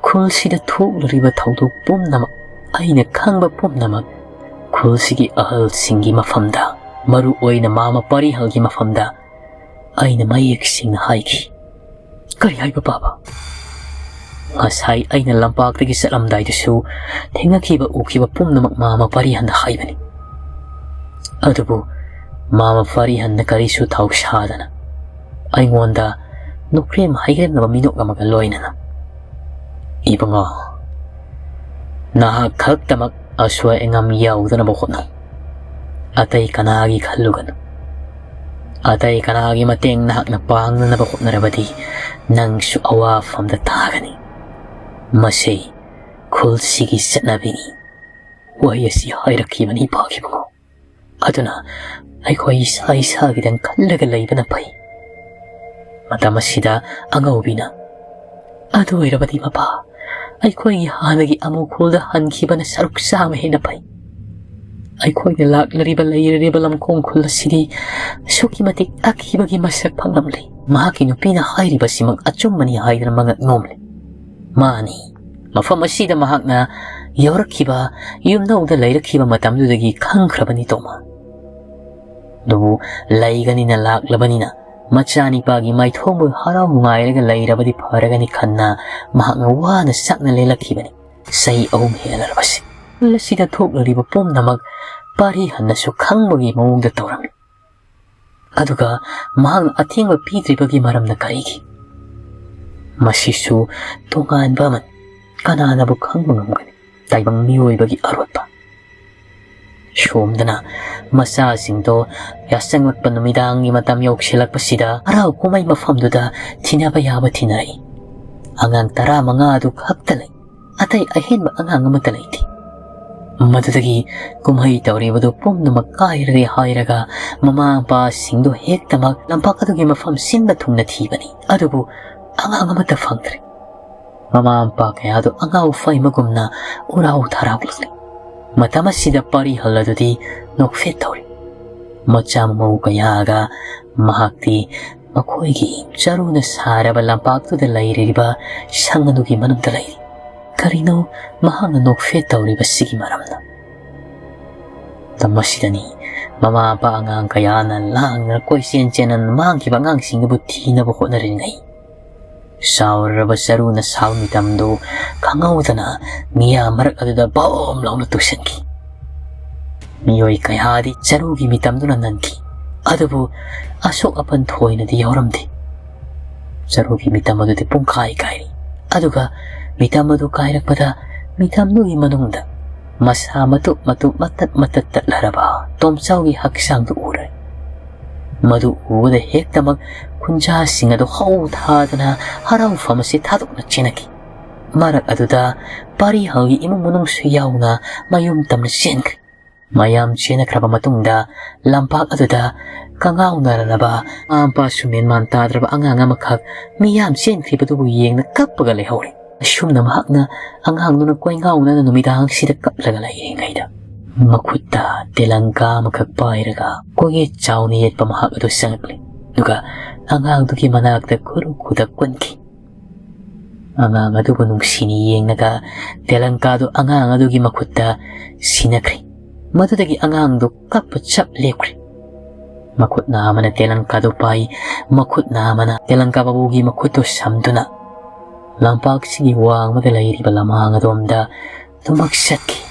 ꯈꯨꯜꯁꯤꯗ ꯊꯣꯛꯂꯨꯔꯤꯕ ꯊꯧꯗꯣꯛ ꯄꯨꯝꯅꯃꯛ, ꯑꯩꯅ ꯈꯪꯕ ꯄꯨꯝꯅꯃꯛ, ꯈꯨꯜꯁꯤꯒꯤ ꯑꯍꯜꯁꯤꯡꯒꯤ ꯃꯐꯝꯗ, ꯃꯔꯨ ꯑꯣꯏꯅ ꯃꯥꯃ ꯄꯥꯔꯤꯍꯜꯒꯤ ꯃꯐꯝꯗ ꯑꯩꯅ ꯃꯌꯦꯛ ꯁꯦꯡꯅ ꯍꯥꯏꯈꯤ꯫ ꯀꯔꯤ ꯍꯥꯏꯕ, ꯄꯥꯕ? ꯉꯁꯥꯏ ꯑꯩꯅ ꯂꯝꯄꯥꯛꯇꯒꯤ ꯆꯠꯂꯝꯗꯥꯏꯗꯁꯨ ꯊꯦꯡꯅꯈꯤꯕ ꯎꯈꯤꯕ ꯄꯨꯝꯅꯃꯛ ꯃꯥꯃ ꯄꯥꯔꯤꯍꯟꯗ ꯍꯥꯏꯕꯅꯤ꯫ ꯑꯗꯨꯕꯨ ꯃꯥꯃ ꯄꯥꯔꯤꯍꯟꯗ ꯀꯔꯤꯁꯨ ꯊꯧꯁꯥꯗꯅ ꯑꯩꯉꯣꯟꯗ ꯅꯣꯛꯈ꯭ꯔꯦꯝ ꯍꯩꯔꯦꯝꯅꯕ ꯃꯤꯅꯣꯛ ꯑꯃꯒ ꯂꯣꯏꯅꯅ, "ꯏꯕꯨꯡꯉꯣ, ꯅꯍꯥꯛ ꯈꯛꯇꯃꯛ ꯑꯁꯣꯏ ꯑꯉꯥꯝ ꯌꯥꯎꯗꯅꯕ ꯍꯣꯠꯅꯧ꯫ ꯑꯇꯩ ꯀꯅꯥꯒꯤ ꯈꯜꯂꯨꯒꯅꯨ꯫ ꯑꯇꯩ ꯀꯅꯥꯒꯤ ꯃꯇꯦꯡ ꯅꯍꯥꯛꯅ ꯄꯥꯡꯅꯅꯕ ꯍꯣꯠꯅꯔꯕꯗꯤ ꯅꯪꯁꯨ ꯑꯋꯥꯐꯝꯗ ꯇꯥꯒꯅꯤ꯫ ꯃꯁꯤ ꯈꯨꯜꯁꯤꯒꯤ ꯆꯠꯅꯕꯤꯅꯤ꯫" ꯋꯥꯍꯩ ꯑꯁꯤ ꯍꯥꯏꯔꯛꯈꯤꯕꯅꯤ ꯏꯄꯥꯈꯤꯕꯀꯣ꯫ ꯑꯗꯨꯅ ꯑꯩꯈꯣꯏ ꯏꯁꯥ ꯏꯁꯥꯒꯤꯗꯪ ꯈꯜꯂꯒ ꯂꯩꯕꯅ ꯐꯩ꯫ ꯃꯇꯝ ꯑꯁꯤꯗ ꯑꯉꯧꯕꯤꯅ, "ꯑꯗꯨ ꯑꯣꯏꯔꯕꯗꯤ ꯃꯄꯥ, ꯑꯩꯈꯣꯏꯒꯤ ꯍꯥꯟꯅꯒꯤ ꯑꯃꯨꯈꯣꯜꯗ ꯍꯟꯈꯤꯕꯅ ꯁꯔꯨꯛ ꯆꯥꯝꯃ ꯍꯦꯟꯅ ꯐꯩ꯫ ꯑꯩꯈꯣꯏꯅ ꯂꯥꯛꯂꯔꯤꯕ ꯂꯩꯔꯔꯤꯕ ꯂꯝꯈꯣꯡ ꯈꯨꯜ ꯑꯁꯤꯗꯤ ꯑꯁꯨꯛꯀꯤ ꯃꯇꯤꯛ ꯑꯀꯤꯕꯒꯤ ꯃꯁꯛ ꯐꯪꯂꯝꯂꯦ꯫" ꯃꯍꯥꯛꯀꯤ ꯅꯨꯄꯤꯅ ꯍꯥꯏꯔꯤꯕꯁꯤꯃꯛ ꯑꯆꯨꯝꯕꯅꯤ ꯍꯥꯏꯗꯨꯅ ꯃꯉꯛ ꯅꯣꯝꯂꯦ꯫ ꯃꯥꯅꯤ, ꯃꯐꯝ ꯑꯁꯤꯗ ꯃꯍꯥꯛꯅ ꯌꯧꯔꯛꯈꯤꯕ, ꯌꯨꯝꯅꯧꯗ ꯂꯩꯔꯛꯈꯤꯕ ꯃꯇꯝꯗꯨꯗꯒꯤ ꯈꯪꯈ꯭ꯔꯕꯅꯤ ꯇꯣꯃꯥ꯫ ꯑꯗꯨꯕꯨ ꯂꯩꯒꯅꯤꯅ ꯂꯥꯛꯂꯕꯅꯤꯅ ꯃꯆꯥꯅꯤꯄꯥꯒꯤ ꯃꯥꯏꯊꯣꯡꯕꯨ ꯍꯔꯥꯎ ꯅꯨꯡꯉꯥꯏꯔꯒ ꯂꯩꯔꯕꯗꯤ ꯐꯔꯒꯅꯤ ꯈꯟꯅ ꯃꯍꯥꯛꯅ ꯋꯥꯅ ꯁꯛꯅ ꯂꯦꯜꯂꯛꯈꯤꯕꯅꯤ꯫ ꯆꯍꯤ ꯑꯍꯨꯝ ꯍꯦꯜꯂꯔꯕꯁꯤ꯫ ꯈꯨꯜ ꯑꯁꯤꯗ ꯊꯣꯛꯂꯤꯕ ꯄꯨꯝꯅꯃꯛ ꯄꯥꯔꯤ ꯍꯟꯅꯁꯨ ꯈꯪꯕꯒꯤ ꯃꯑꯣꯡꯗ ꯇꯧꯔꯝꯃꯤ꯫ ꯑꯗꯨꯒ ꯃꯍꯥꯛꯅ ꯑꯊꯦꯡꯕ ꯄꯤꯗ꯭ꯔꯤꯕꯒꯤ ꯃꯔꯝꯅ ꯀꯔꯤꯒꯤ? ꯃꯁꯤꯁꯨ ꯇꯣꯉꯥꯟꯕ ꯑꯃꯅꯤ꯫ ꯀꯅꯥꯅꯕꯨ ꯈꯪꯕ ꯉꯝꯒꯅꯤ ꯇꯥꯏꯕꯪ ꯃꯤꯑꯣꯏꯕꯒꯤ ꯑꯔꯣꯠꯄ? ꯁꯣꯝꯗꯅ ꯃꯆꯥꯁꯤꯡꯗꯣ ꯌꯥꯆꯪꯂꯛꯄ ꯅꯨꯃꯤꯗꯥꯡꯒꯤ ꯃꯇꯝ ꯌꯧꯁꯤꯜꯂꯛꯄꯁꯤꯗ ꯍꯔꯥꯎ ꯀꯨꯝꯍꯩ ꯃꯐꯝꯗꯨꯗ ꯊꯤꯅꯕ ꯌꯥꯕ ꯊꯤꯅꯔꯛꯏ꯫ ꯑꯉꯥꯡ ꯇꯔꯥꯃꯉꯥ ꯑꯗꯨ ꯈꯛꯇ ꯂꯩ꯫ ꯑꯇꯩ ꯑꯍꯦꯟꯕ ꯑꯉꯥꯡ ꯑꯃꯠꯇ ꯂꯩꯇꯦ꯫ ꯃꯗꯨꯗꯒꯤ ꯀꯨꯝꯍꯩ ꯇꯧꯔꯤꯕꯗꯨ ꯄꯨꯝꯅꯃꯛ ꯀꯥꯏꯔꯦ ꯍꯥꯏꯔꯒ ꯃꯃꯥ ꯃꯄꯥꯁꯤꯡꯗꯨ ꯍꯦꯛꯇꯃꯛ ꯂꯝꯄꯥꯛ ꯑꯗꯨꯒꯤ ꯃꯐꯝ ꯁꯤꯟꯕ ꯊꯨꯡꯅ ꯊꯤꯕꯅꯤ꯫ ꯑꯗꯨꯕꯨ ꯑꯉꯥꯡ ꯑꯃꯠꯇ ꯐꯪꯗ꯭ꯔꯦ꯫ ꯃꯃꯥ ꯃꯄꯥ ꯀꯌꯥꯗꯨ ꯑꯉꯥꯎ ꯐꯩꯃꯒꯨꯝꯅ ꯎꯔꯥꯎ ꯊꯔꯥꯎꯂꯛꯂꯤ꯫ ꯃꯇꯝ ꯑꯁꯤꯗ ꯄꯥꯔꯤꯍꯜ ꯑꯗꯨꯗꯤ ꯅꯣꯛꯐꯦꯠ ꯇꯧꯔꯤ꯫ ꯃꯆꯥ ꯃꯃꯧ ꯀꯌꯥꯒ ꯃꯍꯥꯛꯇꯤ ꯃꯈꯣꯏꯒꯤ ꯆꯔꯨꯅ ꯁꯥꯔꯕ ꯂꯝꯄꯥꯛꯇꯨꯗ ꯂꯩꯔꯤꯕ ꯁꯪ ꯑꯗꯨꯒꯤ ꯃꯅꯨꯡꯗ ꯂꯩꯔꯤ꯫ ꯀꯔꯤꯅꯣ ꯃꯍꯥꯛꯅ ꯅꯣꯛꯐꯦꯠ ꯇꯧꯔꯤꯕꯁꯤꯒꯤ ꯃꯔꯝꯅ? ꯃꯇꯝ ꯑꯁꯤꯗꯅꯤ ꯃꯃꯥ ꯃꯄꯥ ꯑꯉꯥꯡ ꯀꯌꯥꯅ ꯂꯥꯡꯗꯅ ꯀꯣꯏꯆꯦꯟ ꯆꯦꯟꯅ ꯃꯥꯡꯈꯤꯕ ꯑꯉꯥꯡꯁꯤꯡꯗꯨꯕꯨ ꯊꯤꯅꯕ ꯍꯣꯠꯅꯔꯤꯉꯩ, ꯆꯥꯎꯔꯕ ꯆꯔꯨꯅ ꯁꯥꯕ ꯃꯤꯇꯝꯗꯨ ꯈꯪꯍꯧꯗꯅ ꯃꯤꯌꯥꯝ ꯃꯔꯛ ꯑꯗꯨꯗ ꯕꯣꯝ ꯂꯥꯎꯅ ꯇꯨꯁꯟꯈꯤ꯫ ꯃꯤꯑꯣꯏ ꯀꯌꯥꯗꯤ ꯆꯔꯨꯒꯤ ꯃꯤꯇꯝꯗꯨꯅ ꯅꯟꯈꯤ꯫ ꯑꯗꯨꯕꯨ ꯑꯁꯣꯛ ꯑꯄꯟ ꯊꯣꯏꯅꯗꯤ ꯌꯥꯎꯔꯝꯗꯦ꯫ ꯆꯔꯨꯒꯤ ꯃꯤꯇꯝ ꯑꯗꯨꯗꯤ ꯄꯨꯡꯀꯥꯏ ꯀꯥꯏꯔꯤ꯫ ꯑꯗꯨꯒ ꯃꯤꯇꯝ ꯑꯗꯨ ꯀꯥꯏꯔꯛꯄꯗ ꯃꯤꯇꯝꯗꯨꯒꯤ ꯃꯅꯨꯡꯗ ꯃꯁꯥ ꯃꯇꯨꯞ ꯃꯇꯨꯞ ꯃꯇꯠ ꯃꯇꯠ ꯇꯠꯂꯔꯕ ꯇꯣꯝꯆꯥꯎꯒꯤ ꯍꯛꯆꯥꯡꯗꯨ ꯎꯔꯦ꯫ ꯃꯗꯨ ꯎꯕꯗ ꯍꯦꯛꯇꯃꯛ ꯈꯨꯟꯖꯥꯁꯤꯡ ꯑꯗꯨ ꯍꯧ ꯊꯥꯗꯅ ꯍꯔꯥꯎꯐꯝ ꯑꯁꯤ ꯊꯥꯗꯣꯛꯅ ꯆꯦꯟꯅꯈꯤ꯫ ꯃꯔꯛ ꯑꯗꯨꯗ ꯄꯥꯔꯤꯍꯜꯒꯤ ꯏꯃꯨꯡ ꯃꯅꯨꯡꯁꯨ ꯌꯥꯎꯅ ꯃꯌꯨꯝ ꯇꯝꯅ ꯆꯦꯟꯈ꯭ꯔꯦ꯫ ꯃꯌꯥꯝ ꯆꯦꯟꯅꯈ꯭ꯔꯕ ꯃꯇꯨꯡꯗ ꯂꯝꯄꯥꯛ ꯑꯗꯨꯗ ꯀꯉꯥꯎꯅꯔꯕ ꯃꯃꯥ ꯃꯄꯥꯁꯨ ꯃꯦꯟꯃꯥꯟ ꯇꯥꯗ꯭ꯔꯕ ꯑꯉꯥꯡ ꯑꯃꯈꯛ ꯃꯤꯌꯥꯝ ꯆꯦꯟꯈ꯭ꯔꯤꯕꯗꯨꯕꯨ ꯌꯦꯡꯅ ꯀꯞꯄꯒ ꯂꯩꯍꯧꯔꯦ꯫ ꯑꯁꯨꯝꯅ ꯃꯍꯥꯛꯅ ꯑꯉꯥꯡꯗꯨꯅ ꯀꯣꯏꯉꯥꯎꯅꯅ ꯅꯨꯃꯤꯗꯥꯡꯁꯤꯗ ꯀꯞꯂꯒ ꯂꯩꯔꯤꯉꯩꯗ ꯃꯈꯨꯠꯇ ꯇꯦꯂꯪꯀꯥ ꯑꯃꯈꯛ ꯄꯥꯏꯔꯒ ꯀꯣꯏꯌꯦꯠ ꯆꯥꯎꯅ ꯌꯦꯠꯄ ꯃꯍꯥꯛ ꯑꯗꯨ ꯆꯪꯉꯛꯂꯦ꯫ ꯑꯗꯨꯒ ꯑꯉꯥꯡꯗꯨꯒꯤ ꯃꯅꯥꯛꯇ ꯈꯨꯔꯨ ꯈꯨꯗꯛ ꯀꯨꯟꯈꯤ꯫ ꯑꯉꯥꯡ ꯑꯗꯨꯕꯨ ꯅꯨꯡꯁꯤꯅ ꯌꯦꯡꯂꯒ ꯇꯦꯂꯪꯀꯥꯗꯨ ꯑꯉꯥꯡ ꯑꯗꯨꯒꯤ ꯃꯈꯨꯠꯇ ꯁꯤꯟꯅꯈ꯭ꯔꯦ꯫ ꯃꯗꯨꯗꯒꯤ ꯑꯉꯥꯡꯗꯨ ꯀꯞꯄ ꯆꯞ ꯂꯦꯞꯈ꯭ꯔꯦ꯫ ꯃꯈꯨꯠꯅ ꯑꯃꯅ ꯇꯦꯂꯪꯀꯥꯗꯨ ꯄꯥꯏ, ꯃꯈꯨꯠꯅ ꯑꯃꯅ ꯇꯦꯂꯪꯀꯥ ꯕꯥꯕꯨꯒꯤ ꯃꯈꯨꯠꯇꯨ ꯁꯝꯗꯨꯅ ꯂꯝꯄꯥꯛꯁꯤꯒꯤ ꯋꯥꯡꯃꯗ ꯂꯩꯔꯤꯕ ꯂꯃꯥꯡ ꯑꯗꯣꯝꯗ ꯇꯨꯝꯕꯛ ꯆꯠꯈꯤ꯫